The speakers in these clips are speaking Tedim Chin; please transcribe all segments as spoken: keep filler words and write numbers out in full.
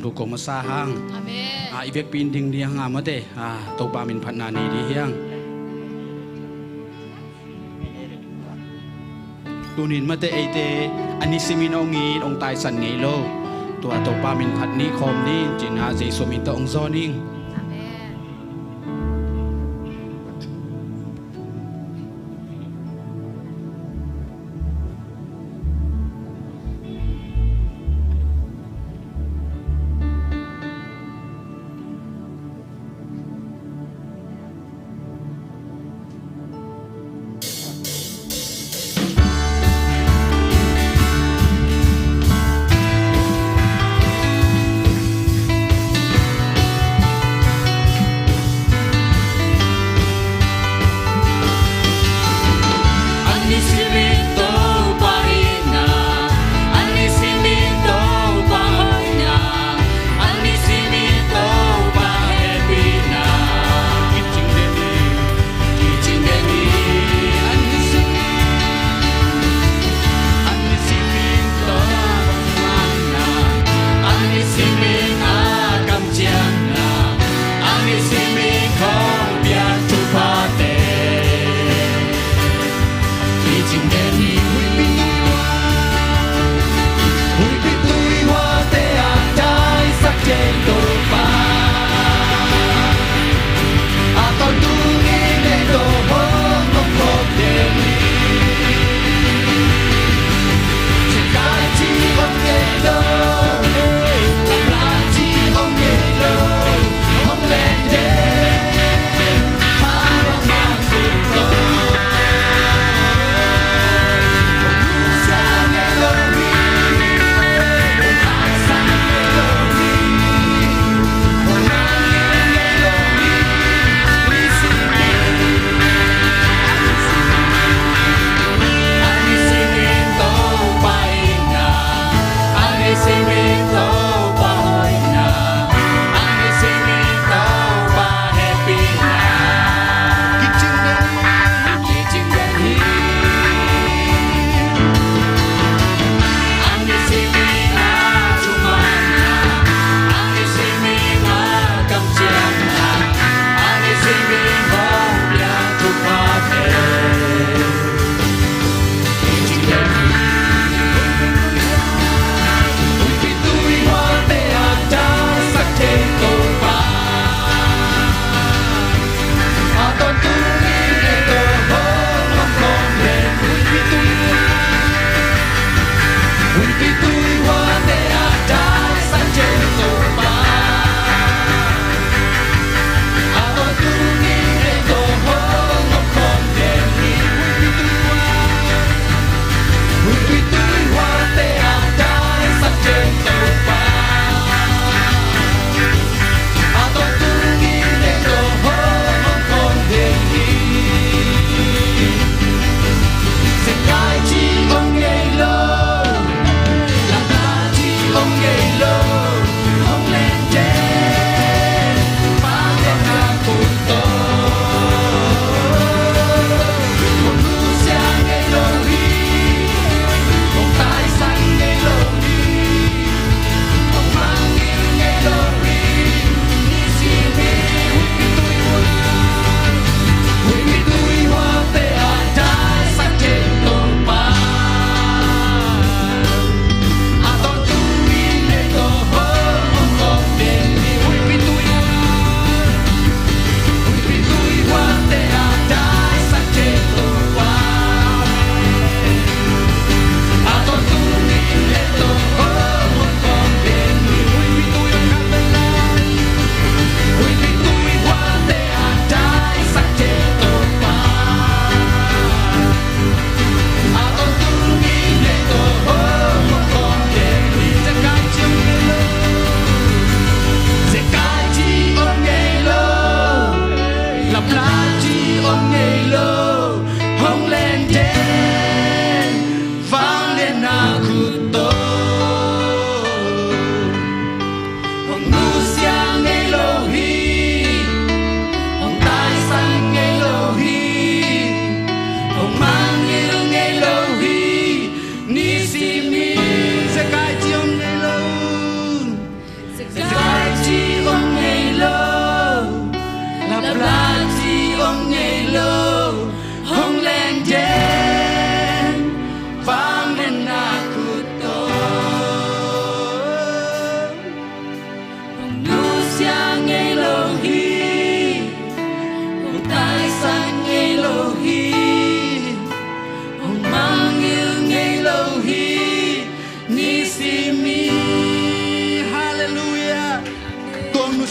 Thu ko masa hang. Amen. A, i vekpi in ding ding hang a, mate. A, Topa min phatna nei ding hi hang. Tunin mate, eite a nisimin hong it, hong taisan ngei lo. Tua Topa min phat ni khawm ni, ci-in a, Jesu min tawh hong zawn ing. Amen.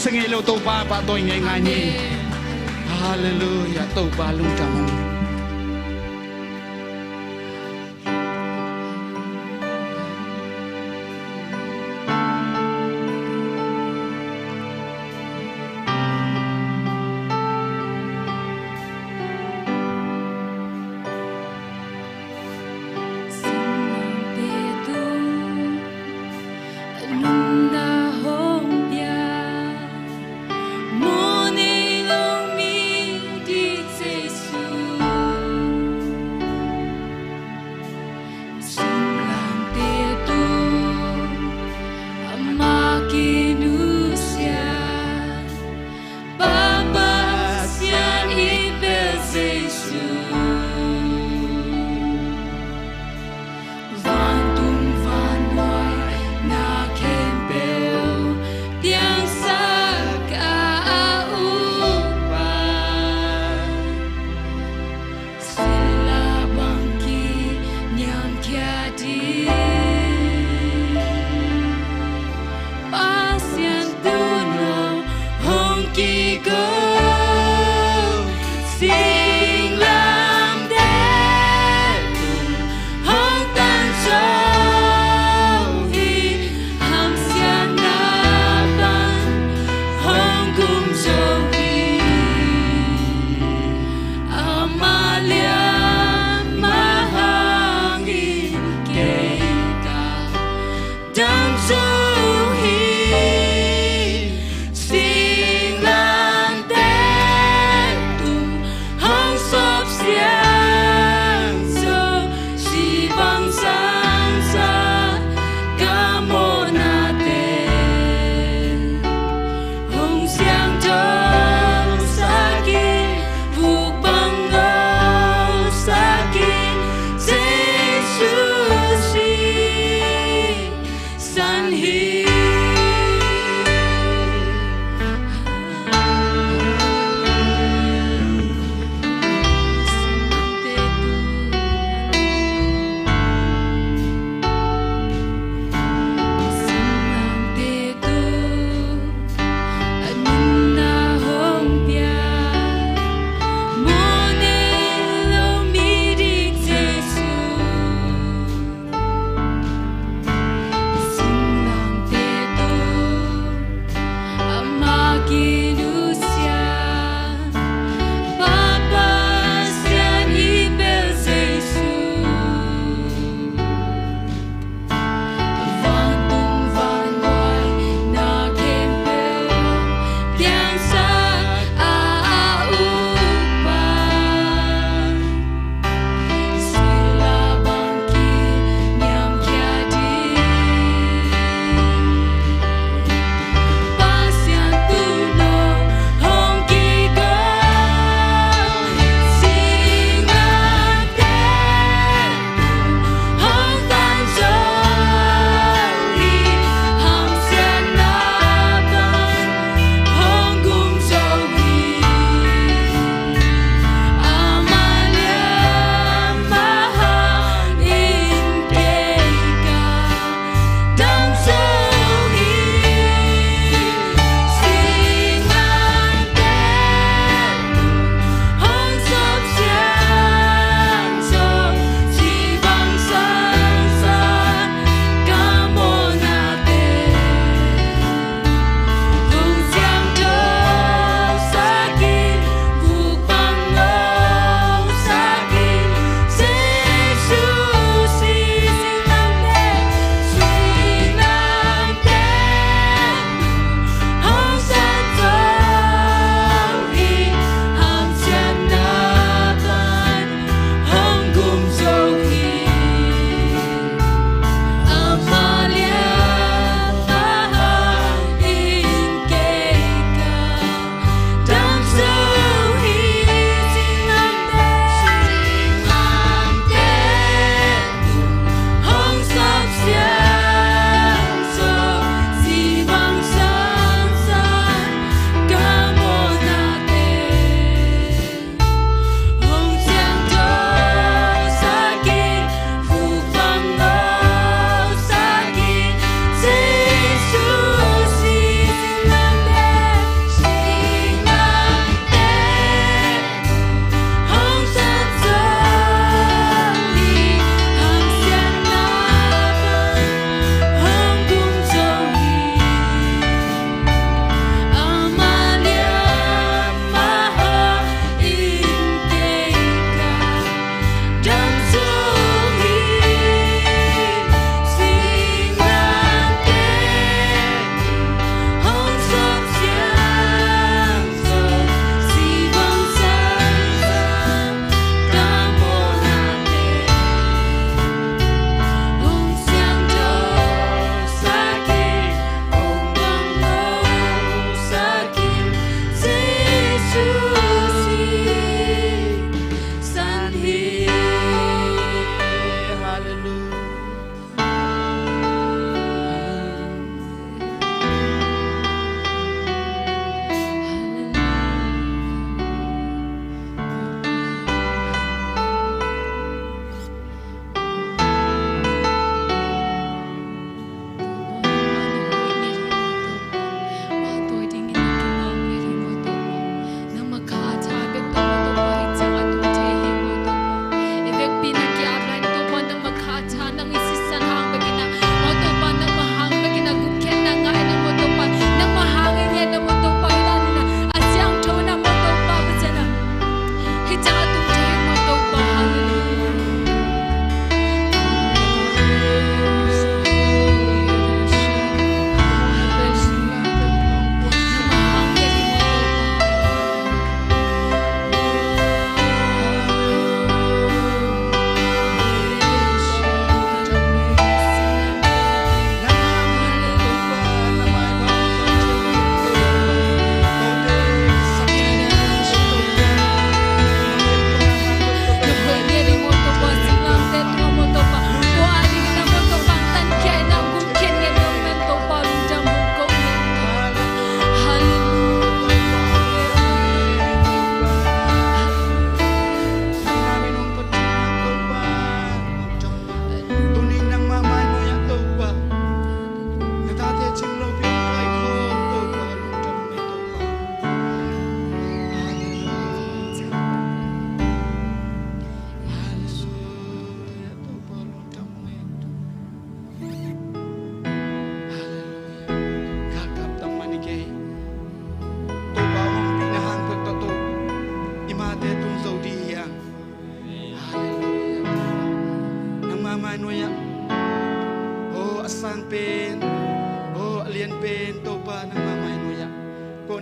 Thei ngei lo Topa pahtawi ngeingai ni. Halleluiah, Topa lungdam.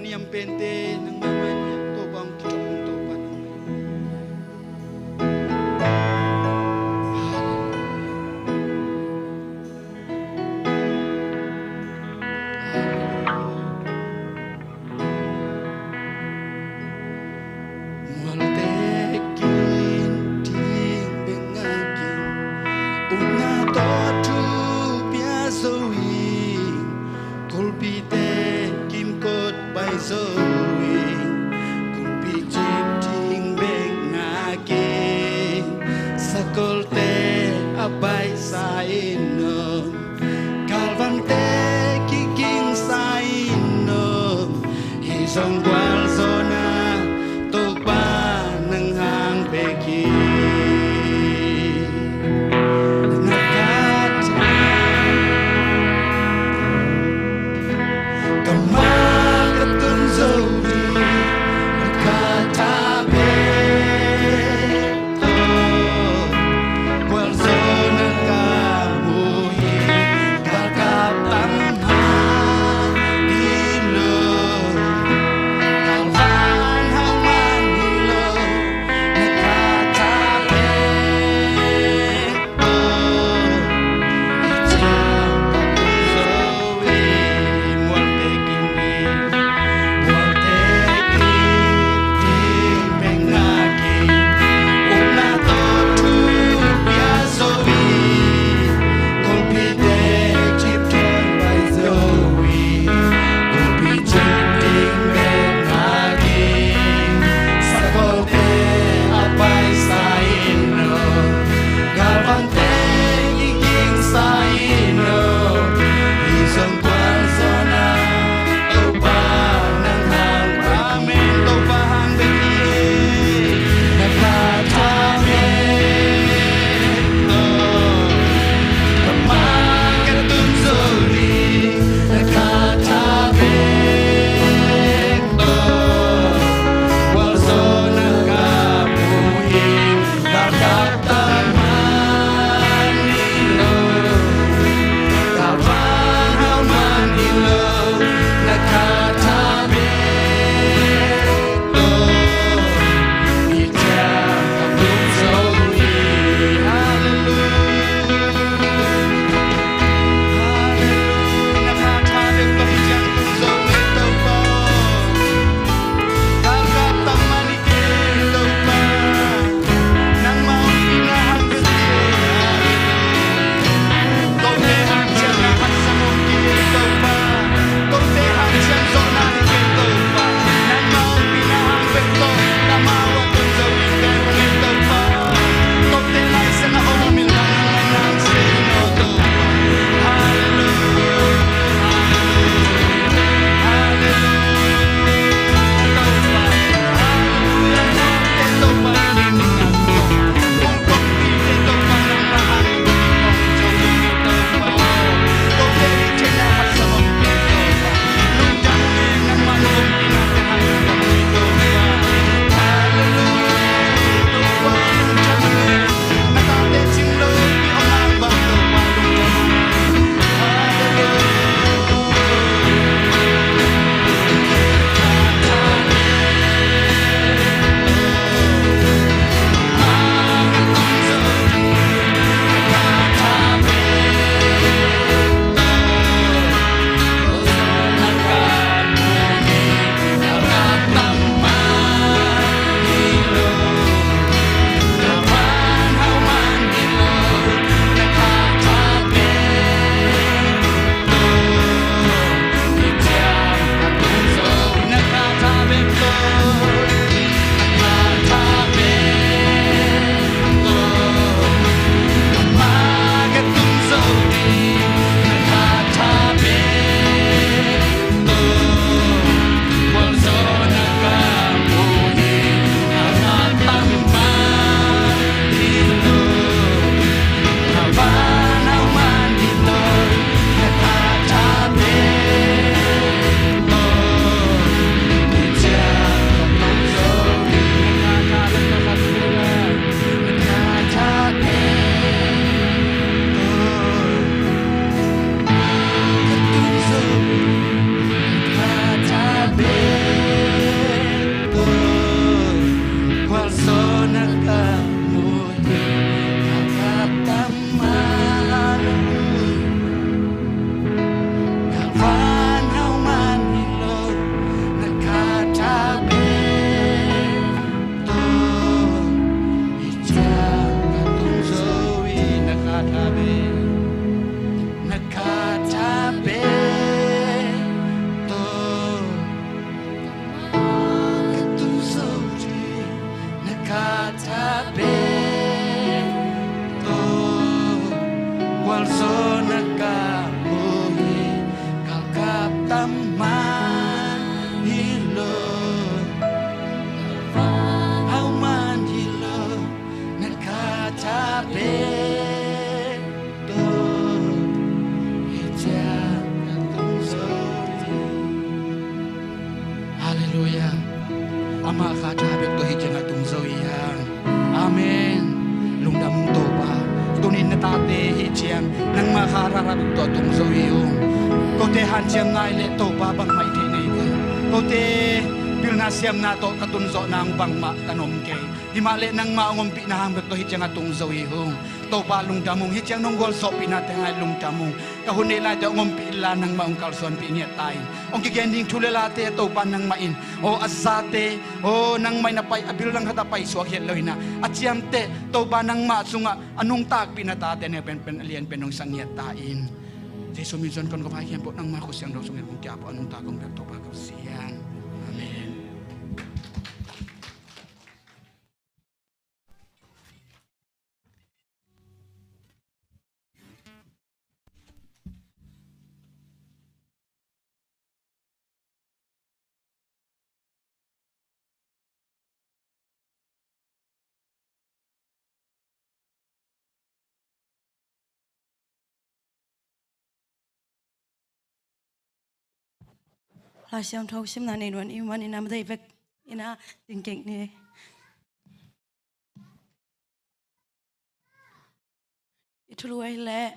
Niam pente nangmah mah niam, Topa hong kithuah, Topa nangmah. Mualte kin ding bek ngak in, upna tawh thu pia zo in, kulpite kimkot pai zo in, kulpi cip ding bek ngak in, sakolte a baihsa in om, galvante kigingsa in om, hih zong gualzawhna Topa nang hang bek hi. Na khat a, ka ma ka tun zo ding, na khat a bek tawh gualzawhna ka mu hi. Galkap bangmah hi lo, Amah hi lo, amah hi lo, na kha tha bek tawh hi ciang ka tung zo hi. Halleluiah. Amah kha tha bek tawh hi ciang a tung zo hi hang. Amen. Lungdam ung Topa. Tunin na tate hi ciang nangmah kha rara bek tawh a tung zo hi ung. Kote hanciamna i leh Topa bangmah i theih nei kei. Kote pilna siamna tawh ka tun zawhna ung bangmah ka nuam kei. Himahleh nangmah hong ompihna hang bek tawh hi ciang a tung zo hi ung. Topa lungdam ung, hi ciang nong gualzawhpihna teng ah lungdam ung. Ka hun neih laite hong ompih inla nangmah hong kalsuanpih ngiat ta in. Hong kigen ding thu le late Topa nangmah in, aw a zate, aw nangmah in a pai, a bil langkhat a paisuak hi lo in ah, a ciamteh Topa nangmah sungah a nungtakpih na tate na penpen a lianpen hong sang ngiat ta in. Jesu min suang kong ko, Pai khempeuh nangmah khusiangtho sungin hong kiap uh a, nungta kong bel Topa ko siang. Amen. Laisiangtho simna nei nuam i hih manin a deih bek in a ding kik ni. I thulu ahih leh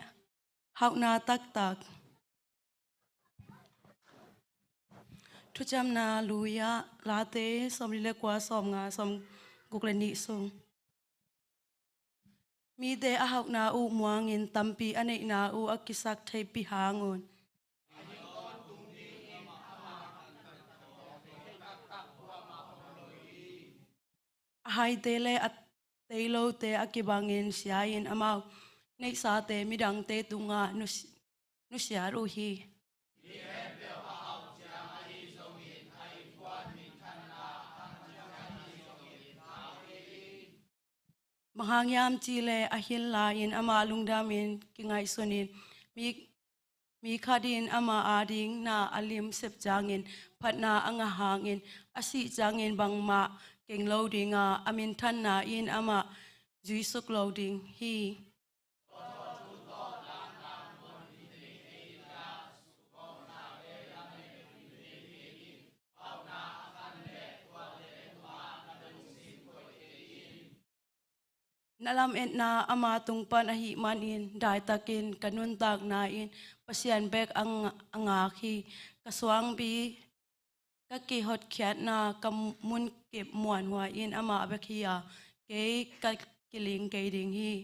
hauhna taktak. Thuciamna lui-ah Late sawmli le kua, sawmnga, sawmguk le nih sung. Mite a hauhna uh muangin tampi a neihna uh a kisak theipih hang un. A haite le a teilote a kibangin sia-in amau neihsate midangte tungah nusi-, nusiat uh hi. Bang hang hiam cih leh a hin lai-in amah lungdamin kingaihsunin mi, mi khat in amah ading na a lim sep ciangin phatna a ngah hangin a sih ciangin bangmah keng lo ding a, a minthanna in amah zuisuk lo ding hi. Na lametna ama tung pan ahih manin daitakin ka nuntakna in Pasian bek a nga-, a ngak hi. Ka suangpi, ka kihotkhiatna, ka munkip muanhuai in amah bek hi a, kei ka kiling kei ding hi.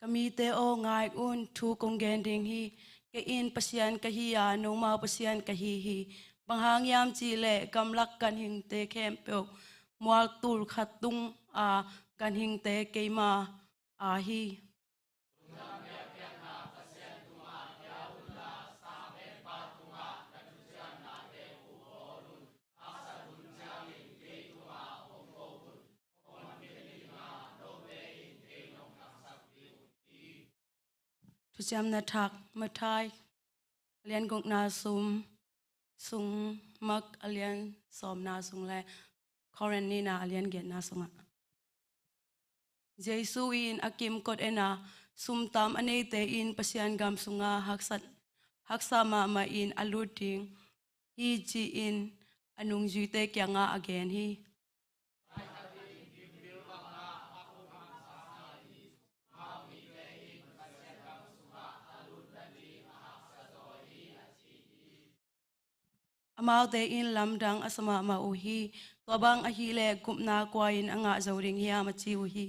Ka mite aw, ngai un, thu kong gen ding hi. Kei in Pasian ka hi a, nomau Pasian ka hi hi. Bang hang hiam cih leh gamlak ganhingte khempeuh mual tul khat tung a ganhingte keima aa hi. Thuciamna thak, Matthai a lian gukna sung, sung, Mark a lian sawmna sung le Korin nihna a lian giatna sungah. Jesu in a kimkot en a, sum tam a neite in Pasian gam sungah haksat, haksa mahmah in a lut ding hi, ci-in a nungzuite kiangah a gen hi. Amaute in lamdang a sa mahmah uh hi. Tua bang ahih leh gupna kua in a ngah zo ding hiam, a ci uh hi.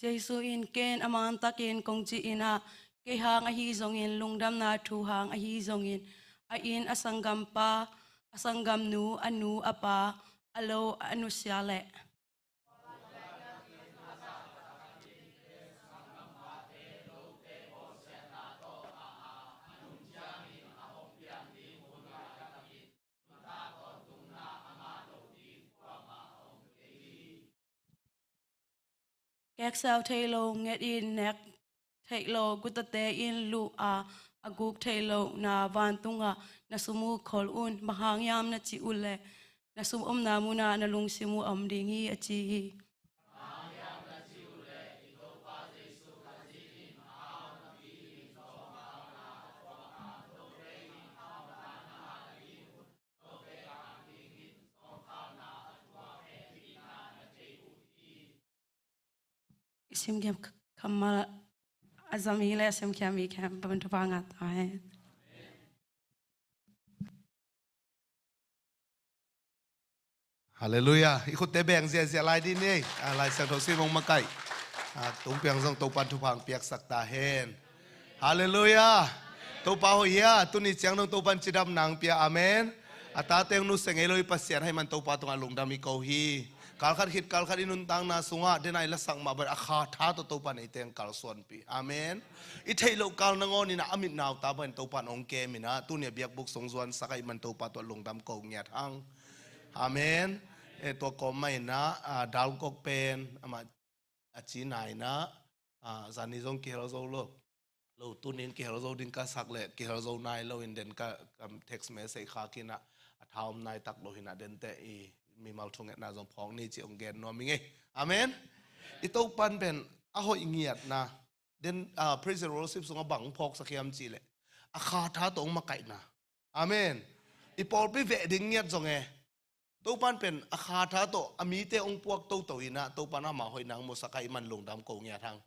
Jesu in, ken a mantakin kong cih in ah, kei hang ahi zongin, lungdamna thu hang ahi zongin, a inn, a sanggampa, a sanggamnu, a nu, a pa, a lo a nusia leh Keksau thei lo nget in nek theih lo gutate in luh a, a guk theih lohna vantungah na sum uh khol un. Bang hang hiam na cih uh leh na sum omna munah na lungsim uh a om ding hi, a ci hi. Simkhiam kammal a zami le simkhiam mi khempeuh in thupha ngah ta hen. Halleluiah. I khutte beng ziahziah lai dih ni. A, Lai Siangtho sim hong makaih a, tung piang zong Topan thupha hong piaksak ta hen. Halleluiah. Topa hoih hia, tuni ciang dong Topan cidamna hong pia. Amen. A tate hong nusia ngei lo i Pasian ahih man Topa tungah lungdam i ko hi. Kalkhat khit kalkhat i nuntakna sungah dena i lasak mah bang a kha tha tawh Topan eite hong kalsuanpih. Amen. I theih loh kal nangawn in a mit nauta bangin Topan hong kem in a, tuni a biakbuk sung zuansak ahih man Topa tungah lungdam ko ngiat hang. Amen. E, tua kawm mah in a, a, Dalkok pen amah a cina in a, a, zani zong kihel zo lo. Lo, tunin kihel zo ding ka sak leh kihel zo nai lo in den ka, ka text message khak in a, a tha om nai tak lo hi in a, dente i mimal thungetna zong phawk ni ci hong gen nuam ing ei. Amen. I Topan pen a hoih ngiatna den, a, praise and worship sungah bang phawksak hiam cih leh a kha tha tawh hong makaihna. Amen. I pawlpi veh ding ngiat zong e, Topan pen a kha tha tawh a mite hong puak toto in a, Topan ama hoihna hong musak ahih man lungdam ko ngiat hang.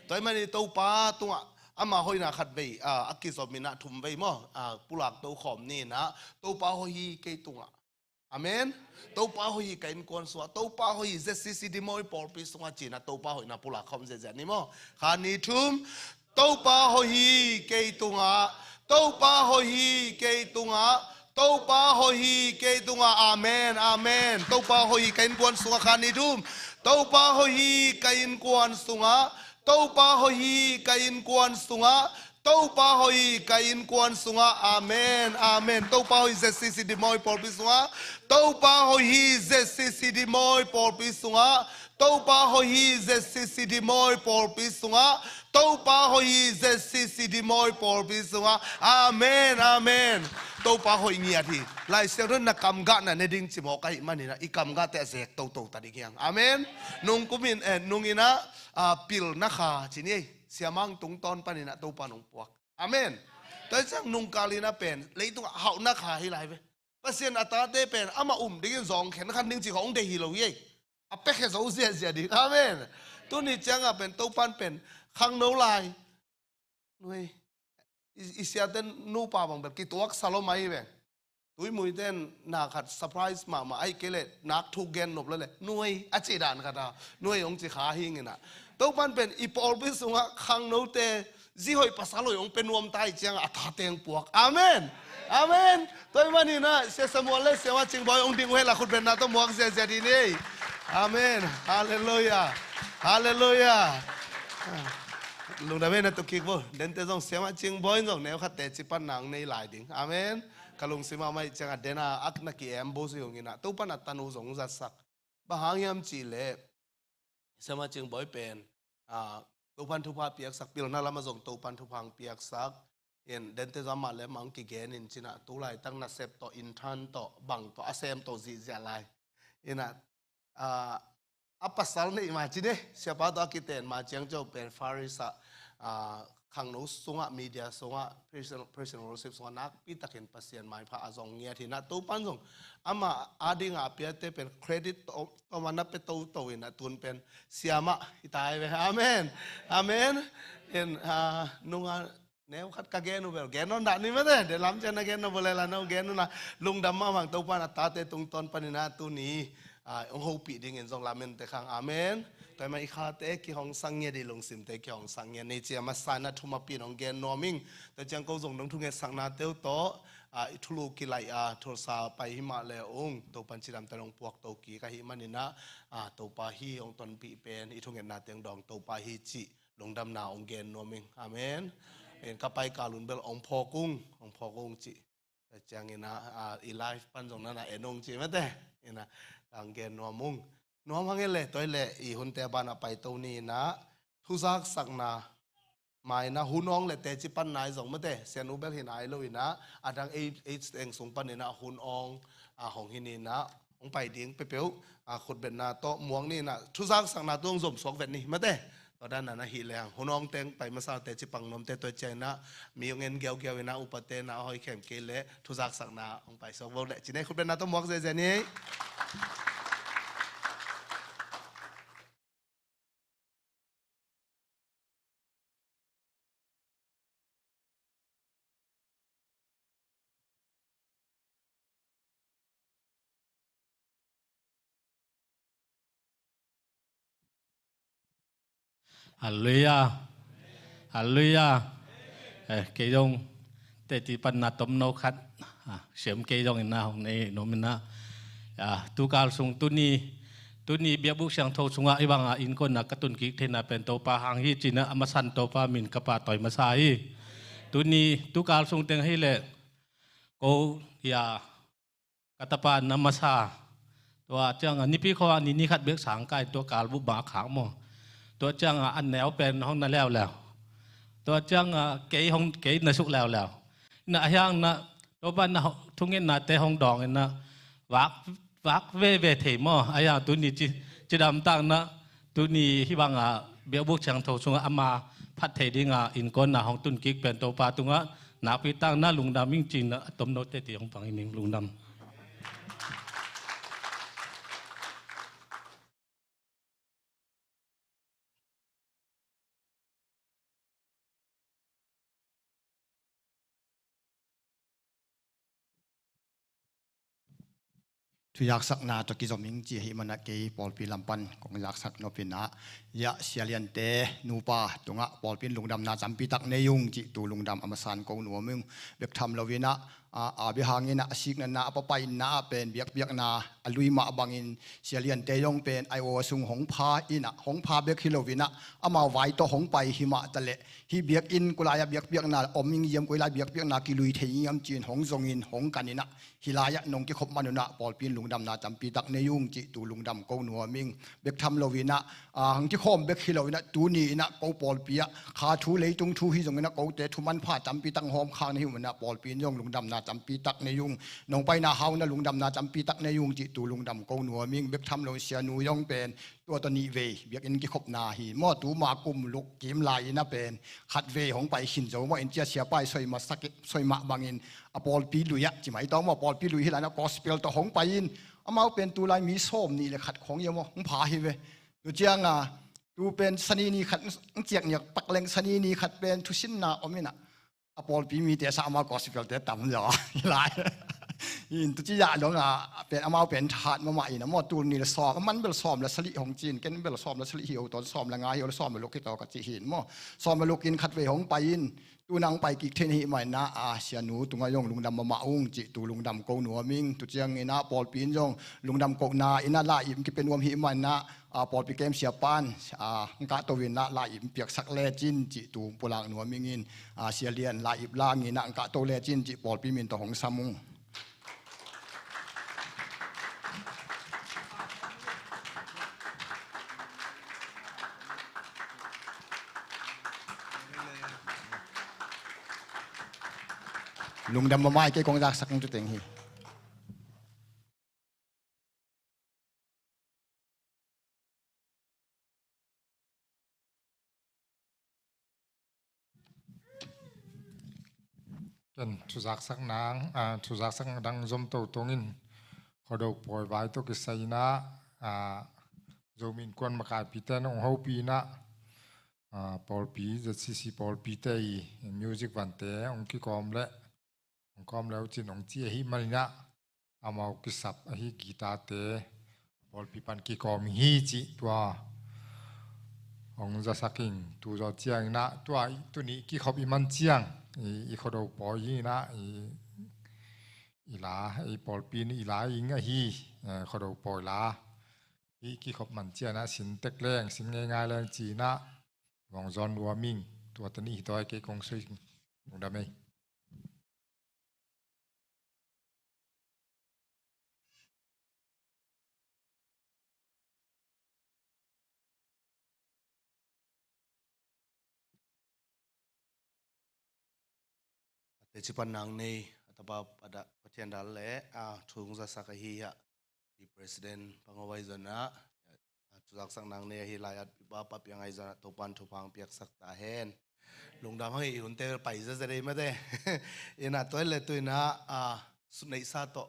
Tua ahih manin Topa tungah ama hoihna khat vei, a, a kizom in a thum vei maw, a, pulak to khawm ni in a, Topa hoih hi kei tungah. Amen. Topa hoih hi ka innkuan sungah, Topa hoih hi Z C C Dimawi pawlpi sungah ci in a, Topa hoihna pulak khawm ziahziah ni maw. Khat, nih, thum. Topa hoih hi kei tungah, Topa hoih hi kei tungah, Topa hoih hi kei tungah. Amen, amen. Topa hoih hi ka innkuan sungah, khat, nih, thum. Topa hoih hi ka innkuan sungah, Topa hoih hi ka innkuan sungah, Topa hoih hi ka innkuan sungah. Amen, amen. Topa hoih hi Z C C Dimawi pawlpi sungah, Topa hoih hi Z C C Dimawi pawlpi sungah, Topa hoih hi Z C C Dimawi pawlpi sungah, Topa hoih hi Z C C Dimawi pawlpi sungah. Amen, amen. Topa hoih ngiat hi. Lai Siangtho in na kamgahna ne ding ci mawk ahih manin a, i kamgahte a zek toto ta ding hi hang. Amen. Nung kum in, eh, nung in a, a, pilna kha ci ni ei. Siamang tungtawn panin a Topa hong puak. Amen. Tua hi ciang nungkal in a pen leitungah hauhna kha hi lai ve. Pasian a tate pen amah um dingin zawng khen khan ding ci khawng hong deih hi lo hi ei. A piakhia zo ziahziah ding. Amen. Tuni ciangah pen Topan pen khangno lai. Nuai. I, i siate nupa bang bel kituak sa lo mai hi ve. Tuimui ten na khat surprise mahmah ahih kei leh nak thuk gen nop leh leh, "Nuai," a cih dan khat a, "Nuai," hong ci kha hi ing in a. Topan pen i pawlpi sungah khangnote zi hoih pasal hoih hong pia nuam ta hi ciang a tate hong puak. Amen. Amen. Tua ahih manin a, Sia Samuel le Siamah Cingbawi hong ding uh hen la, khut bengna tawh muak ziahziah dih ni ei. Amen. Halleluiah. Halleluiah. Lungdam ei, na tuk kik bo. Dente zong Siamah Cingbawi in zong neu khat teci panna hong nei lai ding. Amen. Ka lungsim ah mah ahih ciangah den a ak na ki-em bo si hong in a, Topan a tanu zong zatsak. Bang hang hiam cih leh Siamah Cingbawi pen, a, Topan thupha piaksak, pilna lamah zong Topan thupha hong piaksak. In dente zong amah le amah hong kigen in ci in a, tu laitak nasep tawh, intern tawh, bang tawh a sem tawh zihziah lai. In a, a, a pasal neih mah ci ni, siapa tawh a kiten mah ciang ciau pen Far East ah, a, khangno sungah, media sungah, praise and, praise and worship sungah nakpi takin Pasian maipha a zong ngiat hi in a, Topan zong amah adingah a piate pen credit tawh, tawh mah na pia toto in a, tun pen siamah hi ta hi ve. Amen. Amen. In, a, nunga neu khat ka gen uh bel gen nawn dah ni mate, de lam ciang na gen nawn bel la na gen uh na, lungdam mahmah ing. Topan a tate tungtawn panin a tuni, a, hong hopih dingin zong lamen tek hang. Amen. Tua ahih manin i khate kihong sak ngiat, i lungsimte kihong sak ngiat ni ci a, masa in a thumapi in hong gen nuam ing. Tua ciang ko zong nong thungetsaknate uh tawh, a, i thulu kilaih a, thulsa pai hi mah le ung, Topan cidamte hong puakto kik ahih manin a, a, Topa hi hong tonpih pen, i thungetnate hong dawng Topa hi cih lungdamna hong gen nuam ing. Amen. In ka pai kal un bel hong phawk ung, hong phawk ung cih. Tua ciangin a, a, i live pan zong na na en ung cih mate. In a, hong gen nuam ung. nuam hang e le, tua hi le i hunte a banah paito ni inah, thuzaksakna, mai inah hun awng le teci panna i zong mate, sianu bel hi nai lo inah, a dang age, age teng sung pan inah hun awng a hong hi ni inah, hong pai ding peuhpeuh a khutbetna tawh muak ni inah, thuzaksakna tawh hong zom suak vet ni mate. Tua dan inah hi leng hun awng teng pai masa, teci pang nuamte tua ciang inah, mi hong en giaugiau inah, upate inah a hoi khem kei le thuzaksakna hong pai suak vo le ci ni, khutbetna tawh muak zenzen ni. Halleluiah. Halleluiah. Eh, kei zong teci panna tomno khat, ah, siam kei zong inah hong nei nuam inah. Ah, tukal sung tuni, tuni biakbuk siangtho sungah i bangah innkuan ah ka tun kik theihna pen Topa hang hi ci inah, a masan Topa min ka pahtawi masa hi. Tuni tukal sung teng hi le ko hi a, ka tapa na masa. Tua ciangah Nipi khua ni, ni khat bek sang kai, tua kalbup bang a khak maw. Tua ciangah a neu pen hong na leuleu. Tua ciangah kei hong, kei na suk leuleu. Na a hiang na, tua pan na ho-, thungetnate hong dawng inah, vak, vak veve thei maw. A hiang tuni ci, cidamtak na, tuni hih bangah biakbuk siangtho sungah ama phat thei dingah innkuan ah hong tun kik pen Topa tungah nakpi tak na lungdam ing ci inah a tomno teci hong pang hi ning, lungdam. Thuzaksakna tawh kizom ing ci ahih manah kei pawlpi lam pan kong zaksak nop inah, ya, Sia Liante nupa tungah pawlpi in lungdamna tampi tak nei ung cih tu lungdam a masan ko nuam ing. Bek tham lo inah, a, a bia hang inah, a sikna na, a papaina ah pen biakpiakna a lui mah bangin Sia Liante zong pen a aw sung hong pha inah, hong pha bek hi lo inah, amau vai tawh hong pai hi mah ta leh, hih biakinn koi lai ah biakpiakna om ing hiam, koi lai biakpiakna kilui thei ing hiam ci-in hong zongin hong kan inah, hih lai ah nong kikhop man un ah pawlpi in lungdamna tampi tak nei ung cih tu lungdam ko nuam ing. Bek tham lo inah, a, hong kikhawm bek hi lo inah, tuni inah ko pawlpi ah kha thu leitung thu hi zong inah, kote thu manpha tampi tak hawm khak na hi uh inah, pawlpi in zong lungdamna tampi tak nei ung. Nong paina hau inah lungdamna tampi tak nei ung cih tu lungdam ko nuam ing. Bek tham lo in Sianu zong pen tua tawh nih vei biakinn kikhopna hi maw, tuma kum luk kim lai inah pen khat vei hong pai khin zo maw, in cia siapa i soi mah sak, soi mah bangin a pawlpi lui ah ci mai tawh maw, pawlpi lui hi lai inah gospel tawh hong pai in, amau pen tu lai mi sawm nih le khat khawng hi maw, hong pha hi ve. Tu ciangah tu pen Sani ni khat hong ciak niak pak leng, Sani ni khat pen thusinna om inah, a pawlpi mite sa amau gospel te tam zaw hi lai. In tu ci zah dong a pen amau pen thahat mahmah in a maw, tul nih le sawm, a man bel sawm le sagih hong ci in, ken bel sawm le sagih hi o, tawn sawm le nga hi o, le sawm le luk hi taw ka ci hi in maw. Sawm le luk in khat vei hong pai in, tu nang pai kik theih na hi mah inah, a, Sianu tungah zong lungdam mahmah ung cih tu lungdam ko nuam ing. Tu ciang inah pawlpi in zong lungdam kohna inah lai-ip kipia nuam hi mah inah, a, pawlpi kem siapa in, a, hong kahto inah lai-ip piaksak lecin cih tu pulak nuam ing in, a, Sia Lian lai-ip la ing inah hong kahto lecin cih pawlpi min tawh hong sam ung. Lungdam mahmah ing, kei kong zaksak ung tu teng hi. Ken thuzaksak nang, a, thuzaksak dang zom to tong in, Khuado pawi vai tawh kisai inah, a, Zomi Innkuan makaipite nong hopih inah, a, pawlpi, Z C C pawlpite i music vante hong kikawm leh, hong kawm le uh cin hong ci ahih man inah, amau kisap ahi guitar-te pawlpi pan kikawm hi cih tua hong zasak ing. Tu zaw ciang inah tua i tuni kikhop i man ciang i, i Khuado pawi hi inah i, i la, i pawlpi in i la ing ahi, eh, Khuado pawi la. I kikhop man ciang inah sin tek leng, sin ngeingai leng ci inah vong zawn nuam ing. Tua tani hi tawi, kei kong sui. Lungdam ei. Teci pan nang nei a tapa Pa Pathian dal le a thu hong zasak ahi a, i President Pa Ngo Vai Zon ah a thu zaksak nang nei ahi lai at i Pa Pa Piang Ai Zon ah Topan thupha hong piaksak ta hen. Lungdam hang i hunte pai zaza dei mate. Ina tuai le tuina a sut neihsa tawh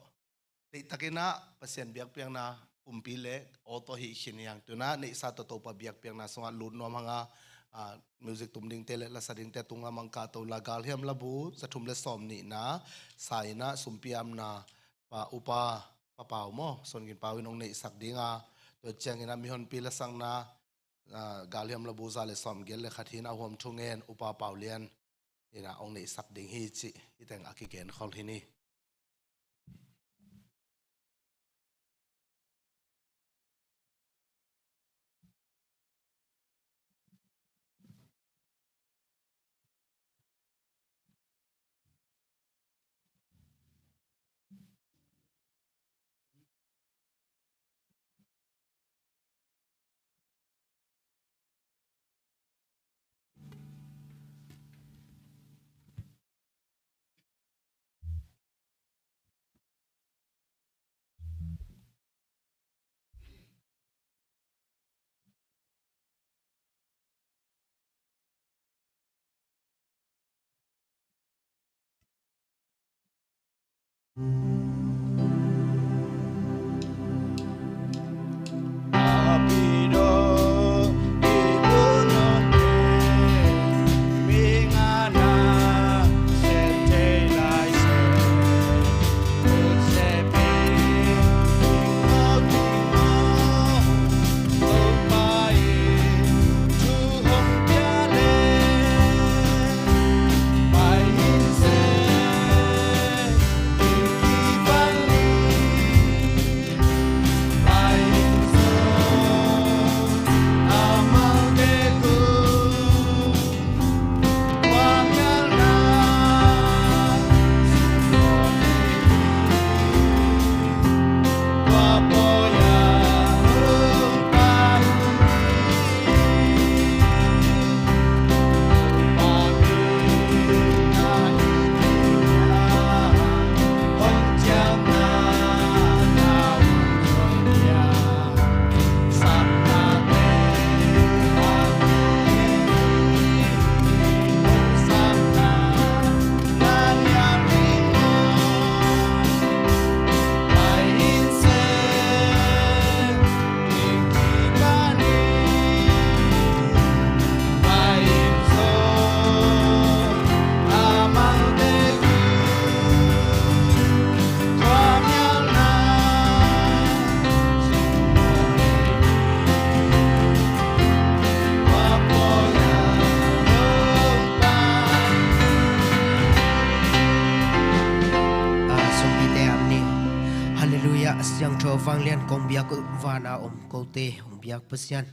deihtakin ah Pasian biakpiakna pumpi le aw tawh hih khin hi hang. Tuna neihsa tawh Topa biakpiakna sungah lut nuam hanga, a, music tum dingte le lasa dingte tungah mangkah to la galhiam labu zathum le sawm nihna sa inah sumpiamna pa upa Pa Pau maw, Son Gin Pau in hong neihsak dinga, tua ciangin ah mihonpi lasakna, a, galhiam labu za le sawm giat le khat hi inah huam thungen upa Pau Lian inah hong neihsak ding hi cih hih teng a kigen khol hi ni. A, sumpite am ni. Halleluiah, a siangtho vanglian kong biak uh vana om kote hong biak Pasian.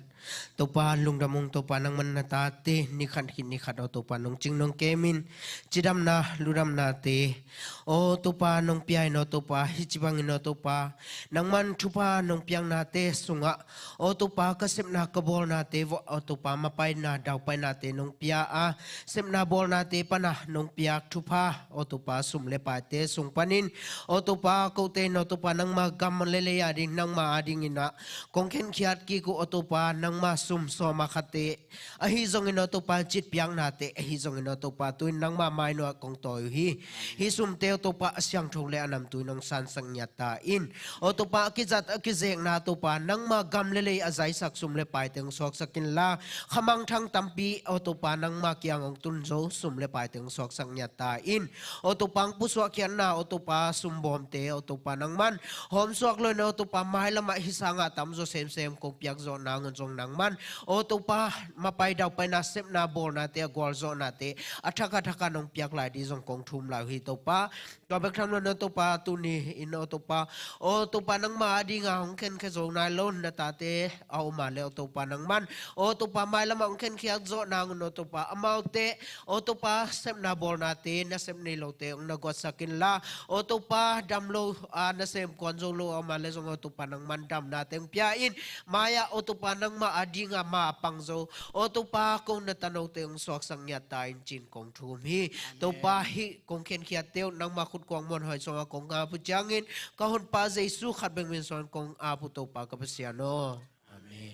Topa lungdam ung, Topa nangman na tate nikhat khit nikhat aw Topa nong cing nong kemin cidamna ludamnate aw Topa nong pia in aw Topa, hih ci bangin aw Topa nangman thupha nong piaknate sungah aw Topa ka sepna ka bawlnate vawh aw Topa mapaina daupainate nong pia a, sepna bawlnate pana nong piak thupha aw Topa sum le paite sung panin aw Topa kote in aw Topa nangma gam le lei a ding nangma a dingin ah kong khenkhiat kik uh aw Topa nangma sum sawm a khatte ahi zongin aw Topa citpiaknate ahi zongin aw Topa tuin nangma mainuah kong tawi uh hi. Hih sumte aw Topa a siangtho le a namtui nong sansak ngiat ta in aw Topa a kizat a kizekna aw Topa nangma gam le lei a zaisak sum le paite hong suaksak inla khamangthang tampi aw Topa nangma kiang hong tun zo sum le paite hong suaksak ngiat ta in aw Topa hong pusuahkhiatna aw Topa sumbawmte aw Topa nangman hawmsuak lo in aw Topa mailamah hih sangah tamzaw semsem kong piakzawh nangun zong nangman aw Topa mapai daupaina sepna bawlnate a gualzawhnate a thak a thak a nong piak lai dih zong kong thum lai uh hi Topa. Tua bek tham lo in aw Topa tuni in aw Topa aw Topa nangma a dinga hong khenkhia zo nai lo na tate a om a le aw Topa nangman aw Topa mailamah hong khenkhiat zawh nangun aw Topa amaute aw Topa sepna bawlnate nasep nei lote hong na guatsak inla aw Topa dam lo a nasem kuan zo lo a om a le zong aw Topa nangman damnate hong pia in mai-ah aw Topa nangma a ding a ma a pang zo. Aw Topa, kong na tanote hong suaksak ngiat ta in ci-in kong thum hi. Topa, hih kong khenkhiatte uh nangma khut kuang muanhuai sungah kong ap uh ciangin ka honpa Jesu khat bek min suangin kong ap uh Topa ka Pasian aw. Amen.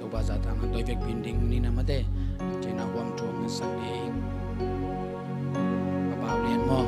Topa zahtakna tawh i vekpi-in ding ni na mate, cina huam thuak na sak ding. Ka pau lian maw?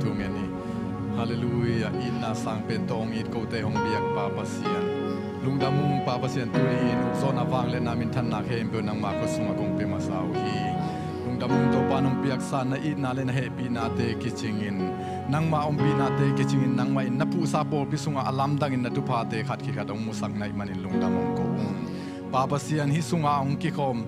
Tung en hi. Halleluiah. Itna sang pen tawh hong it kote hong biak Pa Pasian. Lungdam ung Pa Pasian, tuni in ukzawn a vang le na minthanna khempeuh nangma khut sungah kong pia masa uh hi. Lungdam ung Topa, nong piaksa na itna le na hehpihnate kicingin, nangma ompihnate kicingin, nangmah in na puhsa pawlpi sungah a lamdangin na thuphate khat khit khat hong musak na hih manin lungdam hong ko ung. Pa Pasian, hih sungah hong kikhawm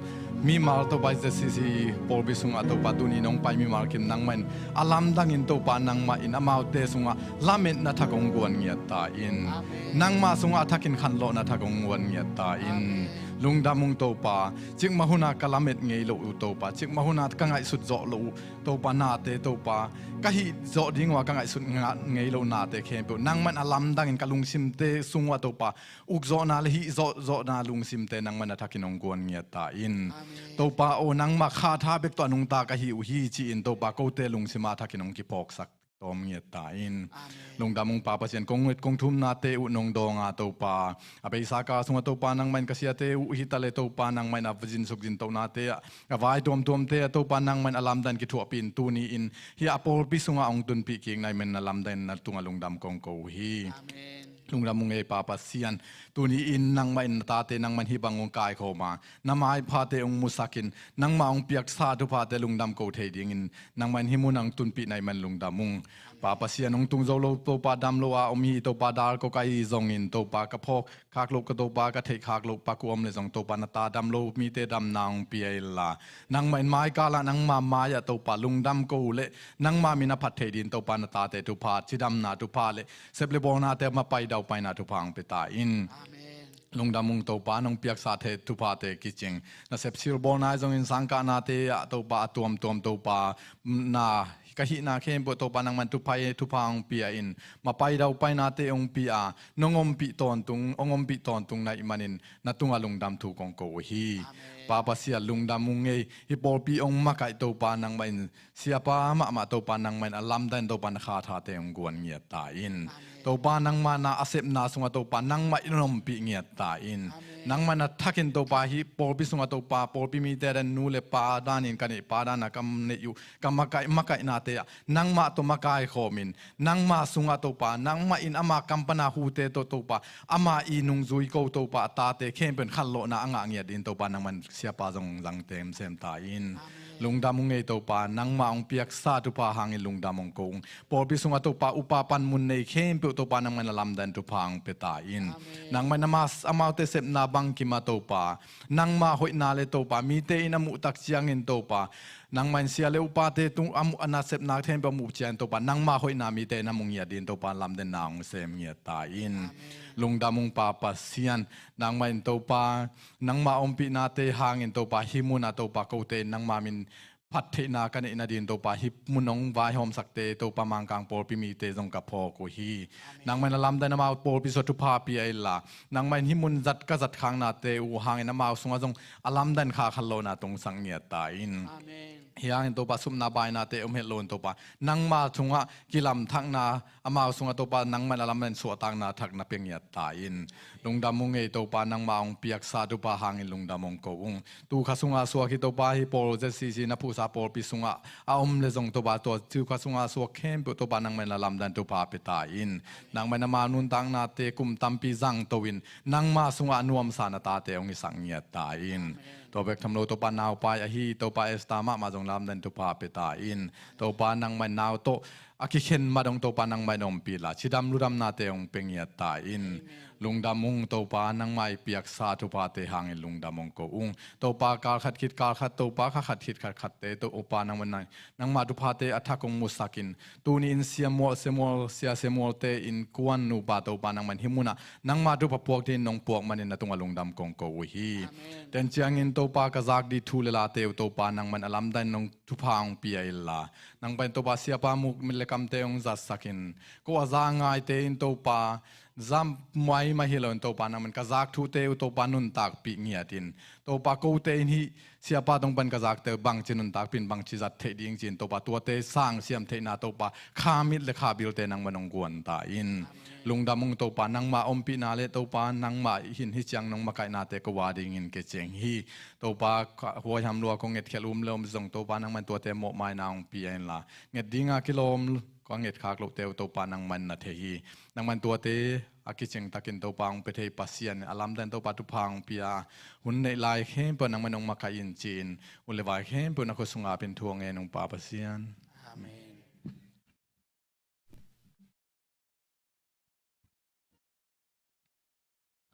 mimal Topa, Z C C pawlpi sungah Topa, tuni nong pai mimal kim nangmah in a lamdangin Topa, nangmah in amaute sungah lametna thak hong guan ngiat ta in. Amen. Nangmah sungah a thakin khanlawhna thak hong guan ngiat ta in. Amen. Lungdam ung Topa, cikmah hunah ka lamet ngei loh uh Topa, cikmah hunah ka ngaihsut zawh loh uh Topa, nate Topa, ka hih zawh ding uh a ka ngaihsut ngei loh nate khempeuh nangmah in a lamdangin ka lungsimte sung uh ah Topa, ukzawhna le hih zawhzawhna lungsimte nangmah in a thakin hong guan ngiat ta in. Amen. Topa aw, nangmah kha tha bek tawh a nungta ka hi uh hi ci-in Topa, kote lungsim a thakin hong kiphawksak tawm ngiat ta in. Amen. Lungdam ung Pa Pasian, kong nget kong thumnate uh nong dawnga Topa, a beisa kal sungah Topa nangmah in ka siate uh hi ta le Topa nangmah in a zinsuk zintohnate ah, a vai tuamtuamte ah Topa nangmah in a lamdang kithuahpih in tuni in hih a pawlpi sungah hong tunpih kik na hih manin a lamdang in na tungah lungdam kong ko uh hi. Amen. Lungdam ung ei Pa Pasian, tuni in nangmah in na tate nangmah in hih bang hong kaikhawm a, na maiphate hong musak in, nangmah hong piaksa thuphate lungdam ko thei dingin nangmah in hih mun hong tunpih na hih manin lungdam ung. Pa Pasian, hong tung zo lo Topa, dam lo a om hi Topa, dal ko ka hi zongin Topa, ka phawk khak loh ka Topa, ka theih khak loh pak uh om le zong Topa, na ta dam lo mite damna hong pia inla, nangmah in maikal ah nangmah mai-ah Topa lungdam ko uh leh nangmah min a phat thei dingin Topa, na tate thupha, cidamna thupha le sep le bawlnate mapai daupaina thupha hong pia ta in. Amen. Lungdam ung Topa, nong piaksa thei thuphate kicing, na sep silbawlna hi zongin sangkahnate ah Topa, a tuamtuam Topa, na ka hihna khempeuh Topa nangmah in thupha, thupha hong pia in, mapai daupainate hong pia a, nong ompih tawntung, hong ompih tawntung na hih manin na tungah lungdam thu kong ko uh hi. Amen. Pa Pasian, lungdam ung ei, hih pawlpi hong makaih Topa nangmah in siapa mahmah Topa nangmah in a lamdang in Topa na kha thate hong guan ngiat ta in. Amen. Topa nangmah na a sepna sungah Topa nangmah in ompih ngiat ta in. Amen. Nangmah na thakin Topa hih pawlpi sungah Topa, pawlpi mite dan, nu le pa danin ka neih, pa dan a ka neih uh, ka makaih, makaihnate ah nangmah tawh makai khawmin, nangmah sungah Topa, nangmah in ama kam pana hute tawh Topa, ama i nungzui ko Topa, a tate khempeuh in khanlawhna a ngah ngiat dingin Topa nangmah in siapa zong zang temsem ta in. Amen. Lungdam ung ei Topa, nangmah hong piaksa thupha hangin lungdam hong ko ung. Pawlpi sungah Topa, upa panmun nei khempeuh Topa nangmah in a lamdang thupha hong pia ta in. Amen. Nangmah in ama, amaute sepna bangkim ah Topa, nangmah hoihna le Topa, mite in a muh tak ciangin Topa, nangmah in sia le upate tung a muh, a nasepna khempeuh a muh ciangin Topa, nangmah hoihna mite in a muh ngiat dingin Topa, lamdanna hong sem ngiat ta in. Amen. Lungdam ung Pa Pasian, nangmah in Topa, nangmah ompihnate hangin Topa, hih mun ah Topa, kote in nangmah min phattheihna ka neih nadingin Topa, hih mun hong vaihawmsakte Topa, Mangkang pawlpi mite zong ka phawk uh hi. Amen. Nangmah in a lamdang in amau pawlpi sungah thupha pia inla, nangmah in hih mun zat ka zat khaknate uh hangin amau sungah zong a lamdang in kha khanlawhna tungsak ngiat ta in. Amen. Hih hangin Topa, supna bainate om het loin Topa, nangmah sungah kilamthakna, amau sungah Topa, nangmah in a lamdang in suahtakna thak na pia ngiat ta in. Lungdam ung ei Topa, nangmah hong piaksa thupha hangin lungdam hong ko ung. Tukha sunga suak hih Topa, hih pawl Z C C na phuhsa pawlpi sungah a om le zong Topa, tua tukha sunga suak khempeuh Topa, nangmah in a lamdang thupha pia ta in. Nangmah in amau nuntaknate kum tampi zangto in, nangmah sungah a nuamsa na tate hong hisak ngiat ta in. Amen. Tua bek tham lo Topa, naupai ahi Topa Esther mahmah zong lamdang thupha pia ta in. Topa, nangmah in nau tawh a kikhen ma dong Topa, nangmah in ompih la, cidam ludamnate hong pia ngiat ta in. Amen. Lungdam ung Topa, nangmah i piaksa thuphate hangin lungdam hong ko ung. Topa, kal khat khit kal khat Topa, kha khat khit kha khatte Topa, nangmah in nangmah thuphate a thak hong musak in, tuni in Sia Mual, Sia Mual, Sia, Sia Mualte innkuan nupa Topa, nangmah in hih munah nangmah thupha puak dingin nong puak manin na tungah lungdam kong ko uh hi. Amen. Ten ciangin Topa, ka zak ding thu le late uh Topa, nangmah in a lamdang in nong thupha hong pia inla, nangmah in Topa, siapa muk mit le kamte hong zatsak in, ko a za ngaite in Topa, za muai mah hi loin Topa, nangmah in ka zak thute uh Topa, nuntakpih ngiat in. Topa, kote in hih siapa tungpan ka zakte uh bangci nuntakpih in, bangci zat theih ding ci-in Topa, tuate sang siam theihna Topa, kha mit le kha bilte nangmah in hong guan ta in. Amen. Lungdam ung Topa, nangmah ompihna le Topa, nangmah in hih ciang nong makaihnate ko a dingin kiciing hi. Topa, ka huaiham lua kong ngetkhial um le om zong Topa, nangmah in tuate mawhmaina hong pia inla, nget dinga kilawm, ka ngetkhak lohte uh Topa, nangmah in na thei hi. Nangmah in tuate a kicing takin Topa hong pia thei Pasian, a lamdang Topa thupha hong pia, hun neih lai khempeuh nangmah in hong makaih in ci-in, hun le vai khempeuh na khut sungah pen thu hong ngen ung Pa Pasian. Amen.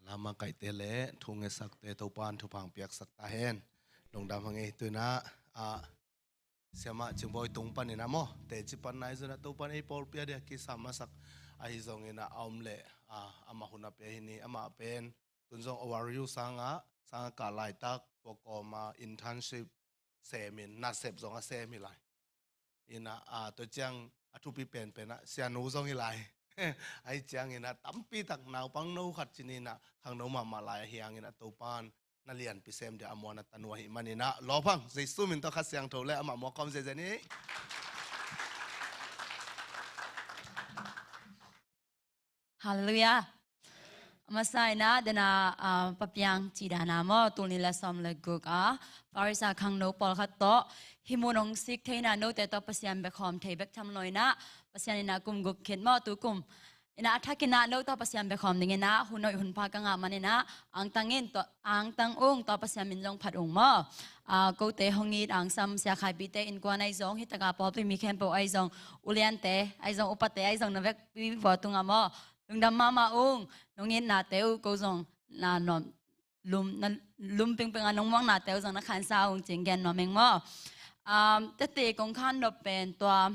A lamah kaihte le thu ngetsakte Topa in thupha hong piaksak ta hen. Lungdam hang ei. Tuinah, ah, Siamah Cingbawi tung panin a maw, teci pan nai zunah Topa in ei pawlpi a dia kisam masak ahi zongin a om leh, ah, amah hun a pia hi ni, amah pen tun zong O R U sangah sangkah laitak tua kawma internship semin nasep zong a sem hi lai. Ina a tua ciang a thupi penpen ah sianu zong hi lai. Ahi ciangin ah tampi tak naupang no khat cinin ah khangno mahmah lai ahi hangin ah Topan na lianpi sem dia a muan a tanu ahi manin ah lawphang Jesu min tawh Kha Siangtho le amah muak kawm zezen hi. Halleluiah. A masa in ah dena, ah, Papiang ci dan a maw, tul nih le sawm le guk a Paris a khangno pawlkhat tawh hih mun hong sik thei in ah note tawh Pasian bia khawm thei bek tham lo in ah Pasian in ah kum guk khit maw, tu kum in ah a thak in ah no tawh Pasian bia khawm dingin ah hun hoih hun pha ka ngah manin ah angtang in tua, angtang ung, tua Pasian min zong phat ung maw. Ah, kote hong it angsam Sia Khai Pite innkuan ahi zong, hih taka pawlpi mi khempeuh ahi zong, uliante ahi zong, upate ahi zong, na vekpi vua tungah maw lungdam mahmah ung. Nong itnate uh ko zong na nuam, lum, na lum pingping a nong muaknate uh zong na khansa ung cih gen nuam ing maw. Um, tete kong khan nop pen tua